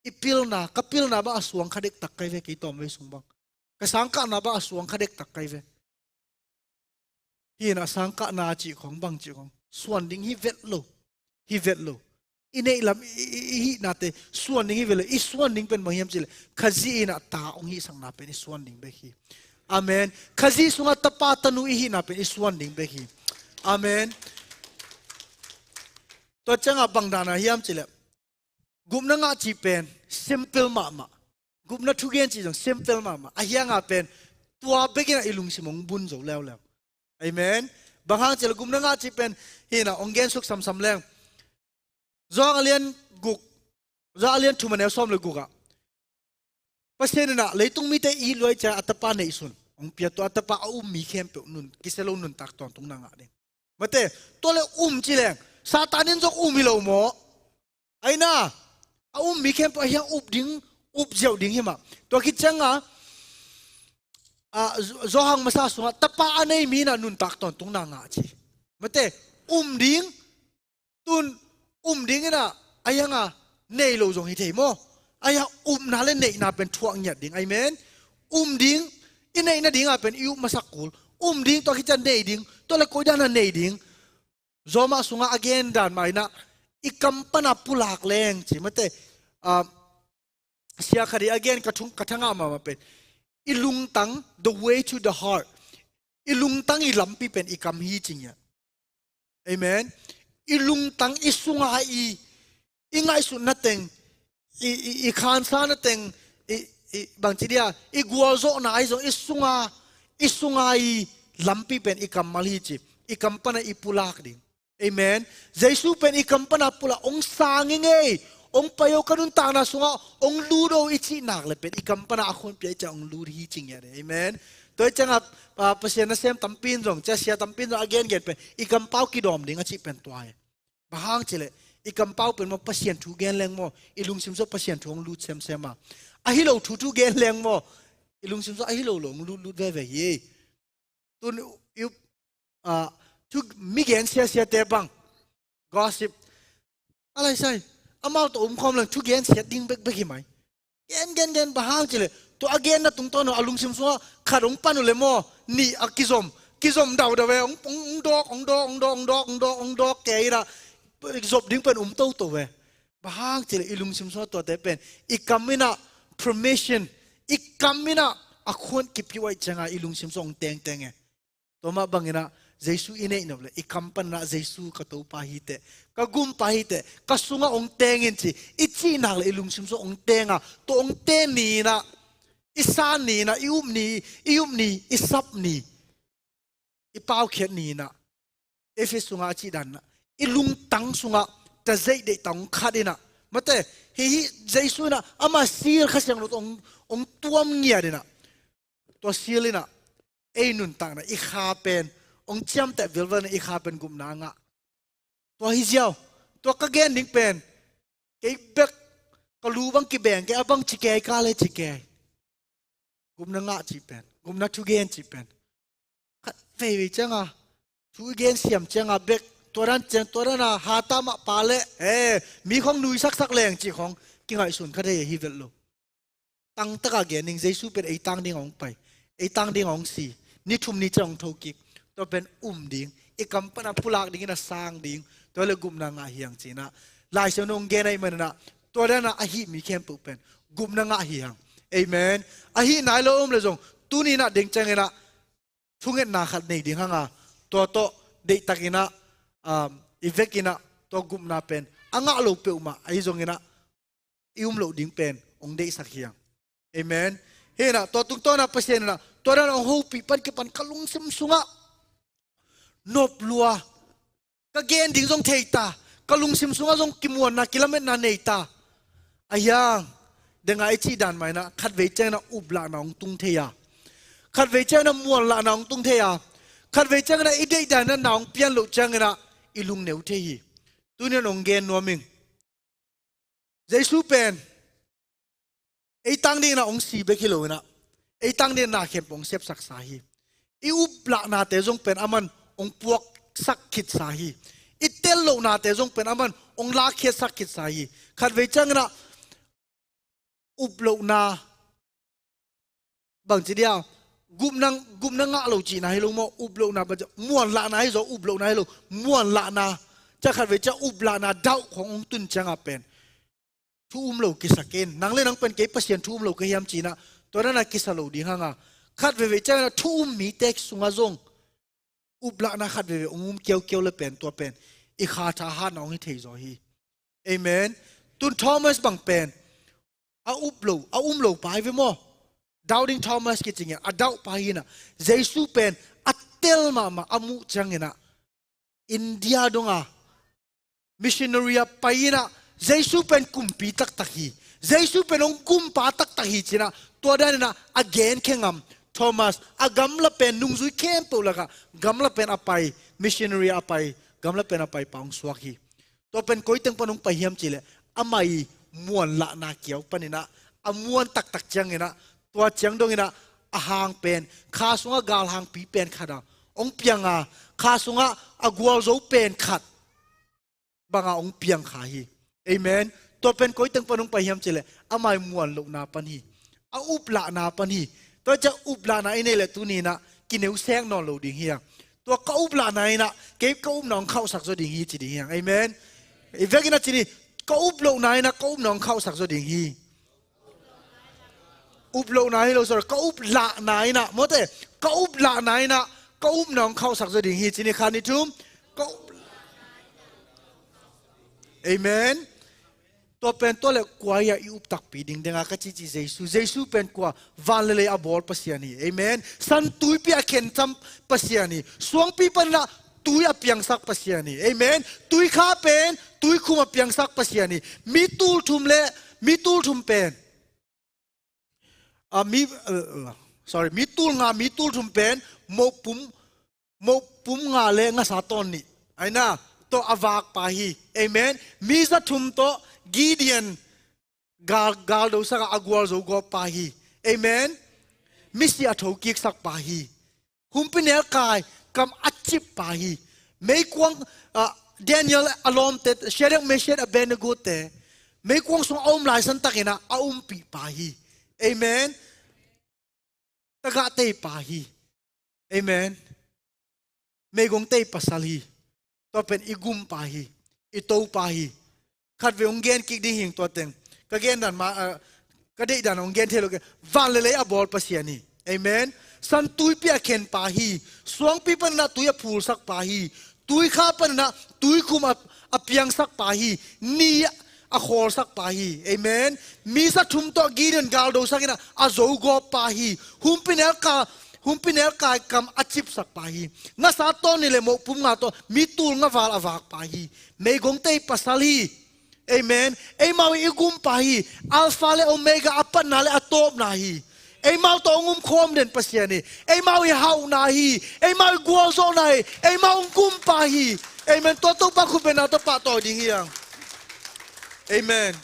I pilna, ka pilna bang a suang kha dektak kai ve kei tawm vei sung bang. Ka sangkahna bang a suang kha dektak kai ve. Hi ina sangkahna cih khong bang cih khong. Suan ding hi vet lo. Hi vet lo. I neih lam, i, i, i hihnate, suan ding hi vet lo. I suan ding pen bang hiam cih leh. Khazih ina ta hong hihsakna pen i suan ding bek hi. Amen. Khazih sunga tapa tanu i hihna pen i suan ding bek hi. Amen. Tua cianga bang dana hiam cih leh. Gupna ngah cih pen simple mahmah. Gupna thugen cih zong simple mahmah. A hianga pen tua bek ina i lungsim hong bun zo leuleu. Amen. Bang hang cih leh gupna ngah cih pen hi ina hong gen suk samsam leng. Johan a lian guk, Johan a lian thum a neu sawm le guk ah. Pasian ina leitung mite i luai cia a tapa neihsun hong pia, tua a tapa a um mi khempeuh nun, kisia lo nuntak tawntungna ngah ding. Mate, tua le um ci leng, Satan in zong um hi lo maw? Aina, a um mi khempeuh a hiang up ding, up ziau ding hi mah. Tua khit cianga, a, Zo-, Johan masa sunga, tapa a nei mi ina nuntak tawntungna ngah ci. Mate, um ding, tun um ding ina, a hianga nei lo zong hi thei maw? A hiang upna le neihna pen thuak ngiat ding, amen. Um ding, i neihna dinga pen i up masak kul. Um ding, tua khit ciang nei ding, tua le koidana nei ding. Zawmah sunga a gen dan mah ina, i kam pana pulak leng ci. Mate, ah, sia khat i a gen ka thung, ka thangah mahmah pen. I lungtang, the way to the heart. I lungtang i lampi pen i kam hi ci ngiat. Amen. I lungtang i sunga i, i ngaihsutna teng, i, i, i khansana teng, i, i, bang ci dia, i gualzawhna ahi zong i sunga, i sunga i lampi pen i kammal hi ci. I kam pana i pulak ding. Amen. Jesu pen i kam pana pulak, hong sang i ngei, hong pai o ka nuntakna sunga, hong lut o i cih nak le pen i kam pana a khun pia i cia hong lut hi ci ngiat e. Amen. Tua i cianga, ah, Pasian nasem tampi in zong, cia sia tampi in zong a gengen pen i kampau kidawm ding a cih pen tua hi. Bang hang cih leh, i kampau pen maw Pasian thu gen leng maw, i lungsim sua Pasian thu hong lut semsem a. A hi lo thu thu gen leng maw, i lungsim sua a hi lo lo hong lut lut veve hi. Tun i, ah, thu mi gen siasiate bang. Gossip. A laisai. Amau tawh um khawm leng thu gen siat ding bekbek hi mai. Gen, gen, gen, bang hang cih leh. Tua a genna tungtawn a lungsim sungah khat hong pan uh leh maw. Nih a kizom. Kizom daudau e. Hong, hong, hong dawk, hong dawk, hong dawk, hong dawk, hong dawk, hong dawk kei ina. Zop ding pen um toto e. Bang hang cih leh i lungsim sungah tuate pen. I kam ina permission. I kam ina a khuan kipia uh ahih cianga i lungsim sungah hong tengteng e. Tua mah bangin ah Jesu i neih nop leh i kam panin ah Jesu ka Topa hi teh, ka Gumpa hi teh, ka sungah hong teng in ci, i cih nak leh i lungsim sungah hong teng a, tua hong teng ni-in ah, i san ni-in ah, i up ni, i up ni, i sap ni, i paukhiat ni-in ah, Efesa sungah a cih dan ah, i lungtang sungah tazeih deihtak hong khat in ah, mate, hih, hih Jesu in ah ama seal Kha Siangtho tawh hong, hong tuam ngiat in ah, tua seal in ah, ei nuntakna, i kha pen, hong ciamteh vilvel in i kha pen gupna a ngah. Tua hi ziau, tua ka gen ding pen, kei bek, ka lu bang kibeng kei, a bang ci kei, ka le ci kei. Gupna ngah cih pen, gupna thugen cih pen. Khat veivei ciang a, thu i gen siam ciang a bek, tua dan ciang, tua dan a, hata mah pa leh, eh, mi khong nuisaksak leng cih khong, kingaihsun kha thei hi vet lo. tangtaka gen ding, Jesu pen ei tang ding a hong pai, ei tang ding a hong si, ni thum ni ciang hong thokik, tua pen um ding, i kam pana pulak dingin a sang ding, tua le gupna ngah hi hang cinah Lai Siangtho hong gen ahih maninah, tua danah a hih mi khempeuh pen gupna ngah hi hang. Amen. A hih nai lo om le zong, tuni inah deng cianginah thungetna khat nei ding hanga, tua tawh deihtakinah, um, i vekinah tua gupna pen a ngah lo peuhmah ahi zonginah i um loh ding pen hong deihsak hi hang. Amen. Hinah tua tungtawnah Pasian inah tua dan hong hopih pan kipan ka lungsim sungah nop lua, ka gen ding zong thei ta, ka lungsim sungah zong kimuanna kilametna nei ta. A hiang, denga i cih dan mainah khatvei cianginah uplahna hong tung thei a, khatvei cianginah muanlahna hong tung thei a, khatvei cianginah i deihdan inah na hong pian loh cianginah i lungneu thei hi. Tunian hong gen nuam ing. Jesu pen ei tang dinginah hong si bek hi loinah, ei tang dinginah na khempeuh hong sepsaksa hi. I uplahnate zong pen aman hong puaksak khitsa hi. I tel lohnate zong pen aman hong lakkhiatsak khitsa hi. Khatvei cianginah uplohna bangci dia, gupna, gupna ngah lo cihna hi lo maw, uplohna bangci, muanlahna hi zaw, uplohna hi lo, muanlahna. Ciah khatvei ciah uplahna dauh khong hong tun ciangah pen thu um lo kisakin, nang le nang pen kei Pasian thu um lo ka hiam cinah tua danah kisa lo ding hanga, khatveivei cianginah thu um mite sungah zong uplahna khatveivei hong um kiaukiau le pen tua pen i kha tha hatna hong hi thei zaw hi. Amen. Tun Thomas bang pen a up lo, a um lo pa hi ve maw? Doubting Thomas kicingin a dauh pa hinah, Jesu pen a tel mahmah a muh cianginah India donga missionary a pai inah Jesu pen kumpi taktak hi, Jesu pen hong kumpa taktak hi cinah tua daninah a gen khe ngam Thomas a gamla pen nungzui khempeuh lakah gamla pen a pai, missionary a pai, gamla pen a pai pa hong suak hi. Tua pen koi teng pan hong pai hiam cihleh ama i muanlahna kiau paninah a muan taktak cianginah tua ciang donginah a hang pen kha sungah galhangpi pen khat a hong pianga, kha sungah a gualzo pen khat banga hong piang kha hi. Amen. Tua pen koi teng pan hong pai hiam cihleh ama i muan lohna pan hi, a uplahna pan hi. Tua ciah uplahna i nei le tuninah kineu sek nawn lo ding hi a. Tua ka uplahna inah kei ka upna hong khauhsak zaw ding hi ci ding hi hang. Amen. I vekinah ci ni, ka uplohna inah ka upna hong khauhsak zaw ding hi. Uplohna hi lo, sorry, ka uplahna inah, mawte, ka uplahna inah ka upna hong khauhsak zaw ding hi ci ni, khat ni thum. Ka up- Amen. Tua pen tua le kua ia i up takpi ding denga ka cici Jesu. Jesu pen kua? Van le lei a bawl Pasian hi. Amen. San tuipi a khencam Pasian hi. Suangpi panah tui a piangsak Pasian hi. Amen. Tuikha pen tuikhum a piangsak Pasian hi. Mi tul thum le mi tul thum pen a mi, uh, sorry, mi tul nga mi tul thum pen moh pum, moh pum nga le ngasa tawn nih aina tawh a vak pa hi. Amen. Mi za thum tawh Gideon gal, galdo saka a gualzo gawp pa hi. Amen. Misi a thokiksak pa hi. Humpinelkai kam a cip pa hi. Meikuang, ah, Daniel a lawmte, Shadrach, Meshach, Abednego te meikuang sung a um laisan takinah a umpih pa hi. Amen. Tagah tei pa hi. Amen. Meigong tei pasal hi. Tua pen i gum pa hi. I to pa hi. Khatvei hong gen kik ding hing tua teng. Ka gen dan ma, ah, ka deih dan hong gen thei lo ke. Van le lei a bawl Pasian hi. Amen. San tuipi a khen pa hi. Suangpi panah tui a phulsak pa hi. Tuikha panah tuikhum a, a piangsak pa hi. Ni a khawlsak pa hi. Amen. Mi za thum tawh Gideon galdo sakinah a zogawp pa hi. Humpinelkai, humpinelkai kam a cipsak pa hi. Ngasa tawn nih le moh pum nga tawh mi tul nga val a vak pa hi. Meigong tei pasal hi. Amen. Eimau i gum pa hi. Alpha le Omega, a patna le a tawpna hi. Eimau tawh hong um khawm den Pasian hi. Eimau i hauhna hi. Eimau i gualzawhna hi. Eimau hong gum pa hi. Amen. Tua Topa khutbetna tawh pahtawi ding hi hang. Amen.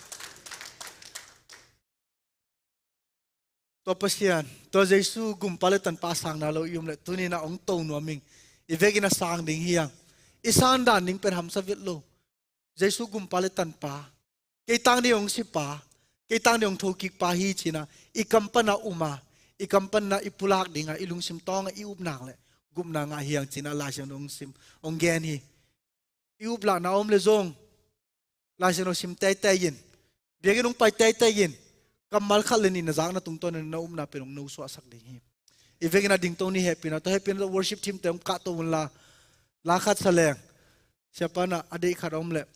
Tua Pasian, tua Jesu gumpa le tanpa a sangna lo i um le tuninah hong to nuam ing. I vekin a sang ding hi hang. I san dan ding pen hamsa vet lo. Jesu gumpa le tanpa, kei tang ding hong sipa, kei tang ding hong thokik pa hi ci-in ah i kam pan a um a, i kam pan a i pulak ding a i lungsim tawng a i upna le gupna ngah hi hang ci-in ah Lai Siangtho hong sim, hong gen hi. I uplahna om le zong Lai Siangtho sim teitei in, biakinn hong pai teitei in, kammal khat le nih na zakna tungtawn in na upna pen hong nosuahsak ding hi. I vekin ah dingto ni. Hehpihna tawh, hehpihna tawh worship team te hong kahto un la, la khat sa leng. Siapa in ah a deih khat a om leh,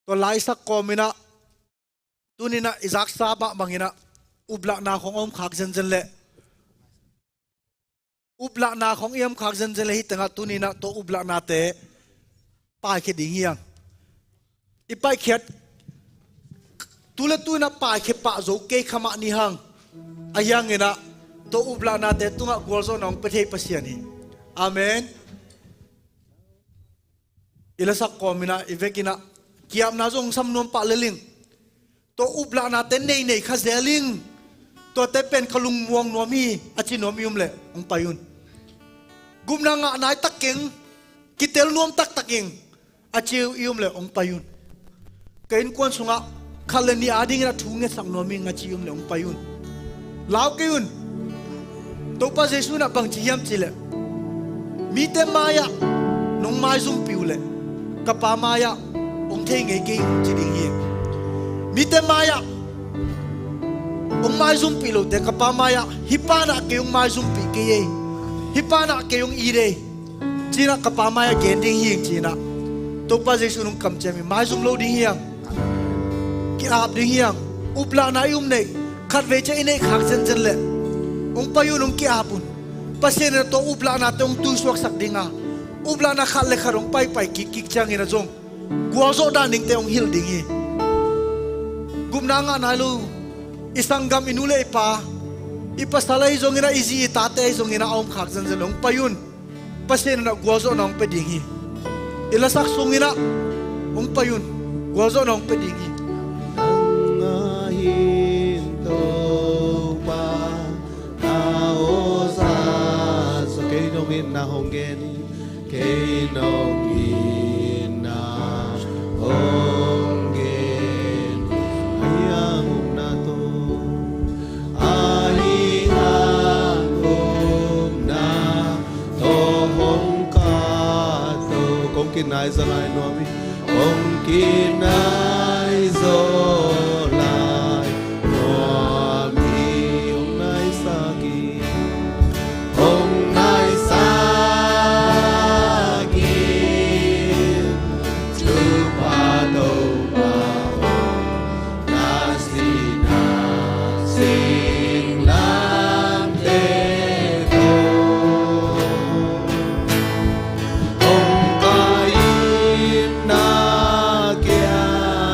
tua la i sak kawm in ah tuni in ah i zaksa mah bangin ah uplahna khawng a om khak zenzen leh, uplahna khawng i om khak zenzen leh hih teng ah tuni in ah tua uplahnate paikhia ding hi hang. I paikhiat tu le tu in ah paikhia pah zo kei kha mah ni hang. Ahi hangin ah tua uplahnate tungah gualzawhna hong pia thei Pasian hi. Amen. I lasak kawm in ah i vekin ah ki-apna zong hong sam nuam pah lel ing. Tua uplahnate nei nei kha zel ing. Tuate pen ka lungmuang nuam hi a ci nuam i om leh hong pai un. Gupna ngah nai tak keng, kitel nuam taktak ing a ci i om leh hong pai un. Ka innkuan sungah khat le nih adingin ah thu ngetsak nuam ing a ci i om leh hong pai un. Lau kei un. Topa Jesuh in ah bangci hiam cih leh, mite mai-ah nong maizumpih uh leh ka Pa mai-ah hong thei ngei kei ing ci ding hi. Mite mai-ah hong maizumpih lote ka Pa mai-ah hih pa in ah kei hong maizumpih kei ei, hih pa in ah kei hong it ei ci-in ah ka Pa mai-ah gen ding hi ing ci-in ah Topa Jesuh in hong kamciam hi. Maizum lo ding hi hang. Ki-ap ding hi hang. Uplahna i um neih, khatvei ciang i neih khak zenzen leh hong pai un, hong ki-ap un. Pasian in ah tua uplahnate hong tuisuaksak ding a, uplahna khat le khat hong paipai kikkik ciangin ah zong gualzawh dan dingte hong hilh ding hi. Gupna ngah nai lo i sanggam, i nu le i pa, i pasal ahi zongin ah, i zi i tate ahi zongin ah a om khak zenzen leh hong pai un. Pasian in ah gualzawhna hong pia ding hi. I lasak sungin ah hong pai un. Gualzawhna hong pia ding hi. Nang ahi in Topa, na aw za zaw, kei nong itna hong gen hi. Kei nong itna hong gen hi. Ahi hang upna tawh, ahi hang upna tawh hong kahto. Kong kinai zaw lai nuam hi. Kong kinai zaw lai nuam hi. Hong naisak in, hong naisak in, Topa, Topa, na sihna singlamteh tawh hong pai in, na kiang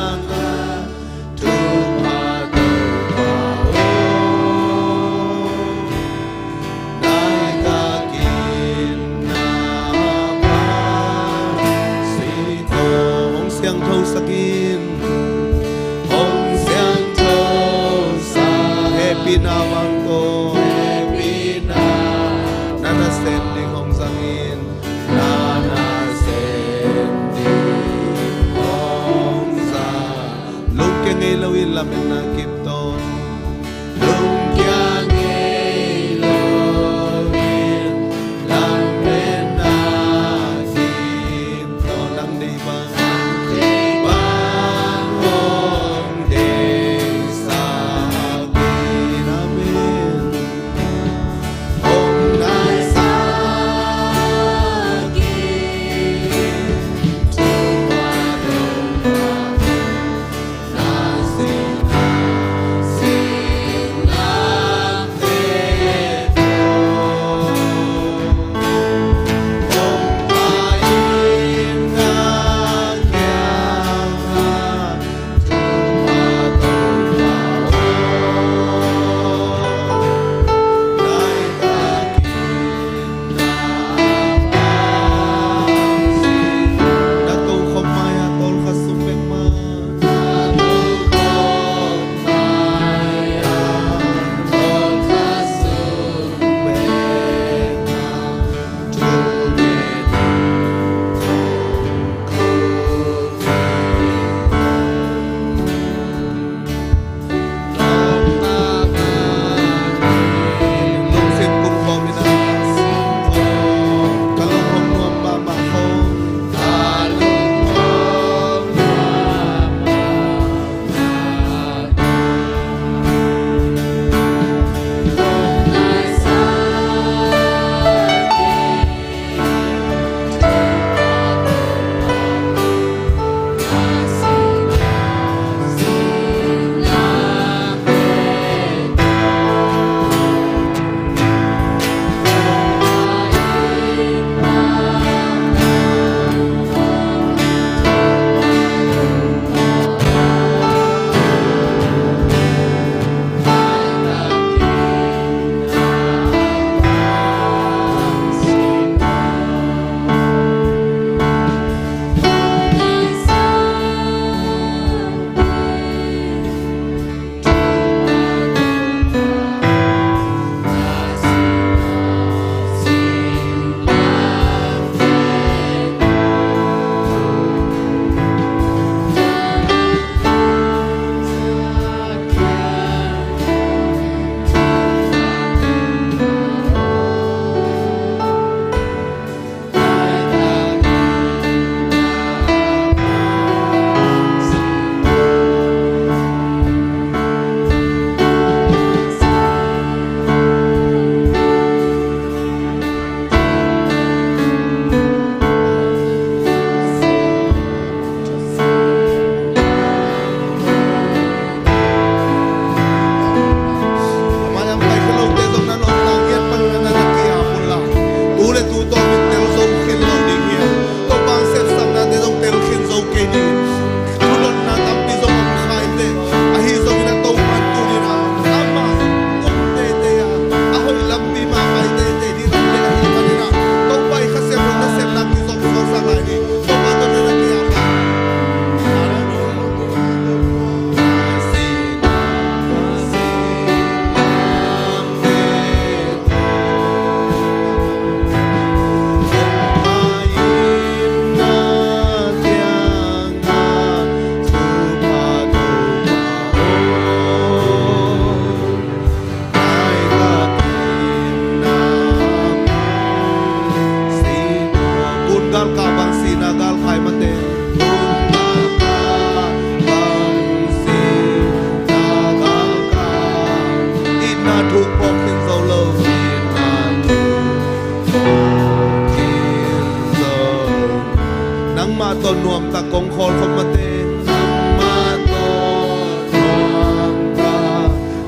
Kong khawl khawm mate. Nangmah tawh nuamta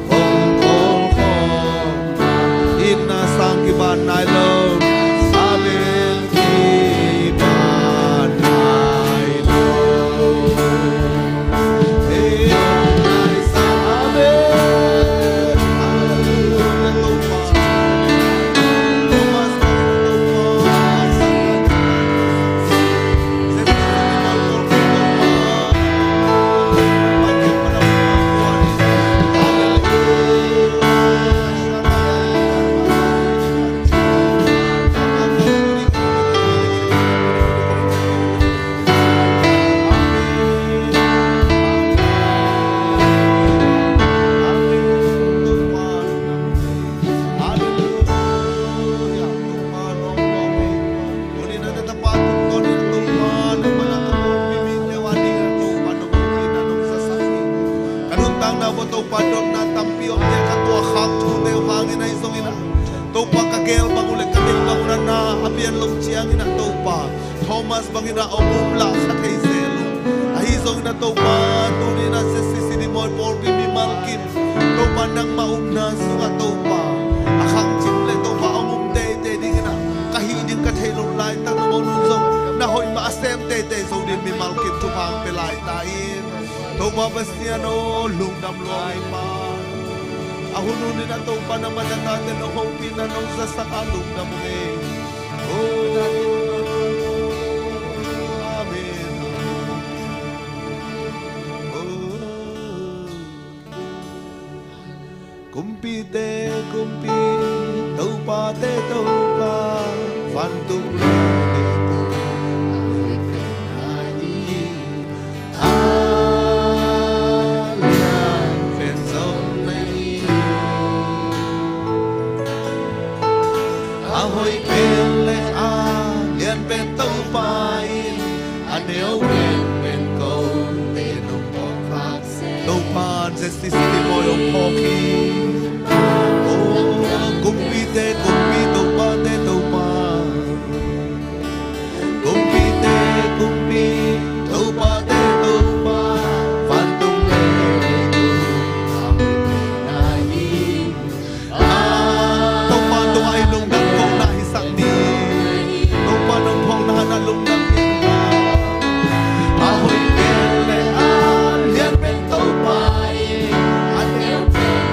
kong khawl khawm. Itna sang kibat nai lo. Amen. Kibat nai lo. Itna sang, amen. Hallelujah. Hallelujah. Tuni in ah na tapa tungtawn in ah Topa nangmah na ka pumpi mite uh ading ah Topa nong pumpi in ah nong zasak hi. Ka nuntakna uah Topa dotna tampi om hi a, ka tuahkhak thute uh hangin ahi zongin ah Topa ka geel bang uh leh ka deih bang uh in ah na a pian loh ciangin ah Topa Thomas bangin ah hong um lah kha thei zel uh. Ahi zongin ah Topa tuni in ah Z C C Dingmoi pawlpi mimal kim Topa nangmah upna sungah Topa a khangcip leh Topa hong um teitei dingin ah ka hih ding ka theih loh laitak na mawh nun zong na hoih mah a sem teitei zo dingin mimal kim thupha hong pia lai ta in. Topa Pasian aw, lungdam lua ung ei Pa. A hun hun in ah Topa nangmah na tate nong hopihna nong zasak a lungdam ung ei. Oh, amen. Oh. Kumpite kumpi, topate topa, vantung le leitung a lianpen na hi. A lianpen zong na hi. A hoih pen le a lianpen Topa in a neu penpen kote nong phawk khak Topa in Z C C Dingmoi hong phawk hi. Oh, kumpite kumpi, topate topa. Kumpite kumpi, topate topa. Vantung le leitung a hoih pen na hi. Topa tungah i lungdam kohna hisak ni. Topa nong phawkna hanah lungdam ni. A hoih pen le a lianpen Topa in a neu pen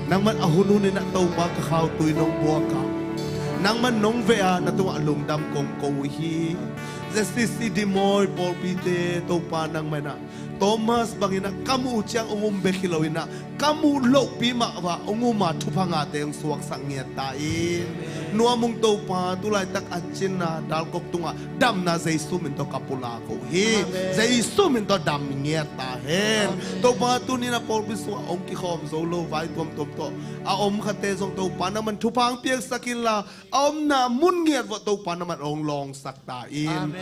Nangman a hun hun in ah Topa ka khautui nong buak a, nangman nong veh a, na tungah lungdam kong ko uh hi. ZCC Dingmual pawlpite Topa nangman ah Thomas bangin ah ka muh uh ciang hong um bek hi lo in ah ka muh lohpi mah vah hong um a thupha ngate hong suaksak ngiat ta in. Nuam ung Topa, tulaitak a cinna dalkok tungah damna Jesu min tawh ka pulak uh hi. Jesu min tawh dam ngiat ta hen. Topa, tuni in ah pawlpi sungah hong kikhawm zo lo vai tuamtuam tawh a om khate zong Topa nangman thupha hong piaksak inla, a omna mun ngiat vawh Topa nangman hong lawngsak ta in.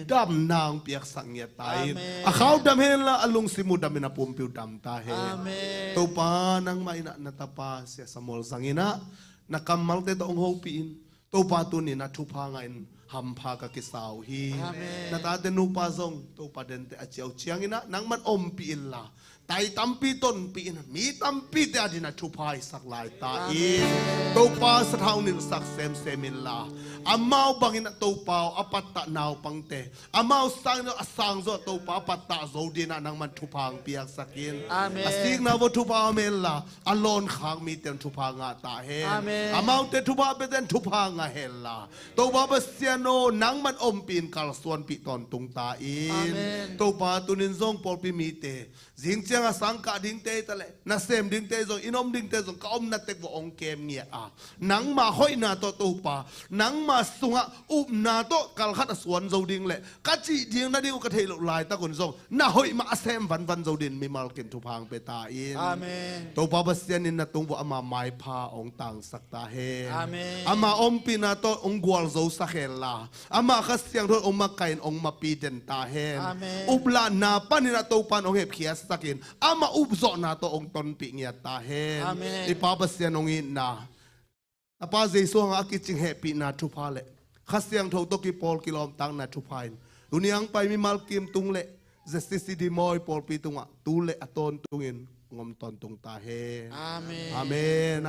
Damna hong piaksak ngiat ta in. A khau dam henla, a lungsim uh dam in a pumpi uh dam ta hen. Topa, nangmah in ah na tapa Sia Samuel zang in ah na kammalte tawh hong hopih in. Topa, tuni in ah thupha ngah in hampha ka kisa uh hi. Na tate nupa zong Topa, dente a ciau ciangin ah nangman ompih inla, tai tampi tonpih in, mi tampite a dingin ah thupha hisak lai ta in. Topa, sathau nilhsak semsem inla, amau bangin ah Topa aw, a pattah naupangte, amau sangin a sang zawh Topa a pattah zo dingin ah nangman thupha hong piaksak in. A sikna vawh thupha om henla, a lawnkhak mite in thupha ngah ta hen. Amaute thupha pete in thupha ngah henla, Topa Pasian aw, nangman ompih in kalsuanpih tawntung ta in. Topa, tunin zong pawlpi mite, zing ciang a sangkah dingte hi ta leh, nasem dingte zong, inn om dingte zong, ka omna tek vawh hong kem ngiat a, nangma hoihna tawh Topa, nangma sungah upna tawh kalkhat a suan zo ding leh ka cih ding nading uh ka theih loh laitak un zong na hoih mah a sem vanvan zo dingin mimal kim thupha hong pia ta in. Topa Pasian in na tung vawh ama maipha hong tangsak ta hen. Ama ompihna tawh hong gualzosak henla, ama Kha Siangtho in hong makaih in hong mapi den ta hen. Uplatna panin ah Topa in hong hepkhiatsak in, ama upzawhna tawh hong tonpih ngiat ta hen. I Pa Pasian, hong itna, a Pa Jesu hangah a kicing hehpihna thupha leh Kha Siangtho tawh kipawl kilawmtatna thupha in tuni hong pai mimal kim tung leh ZCC Dingmual pawlpi tungah tu leh a tawntungin hong om tawntung ta hen. Amen.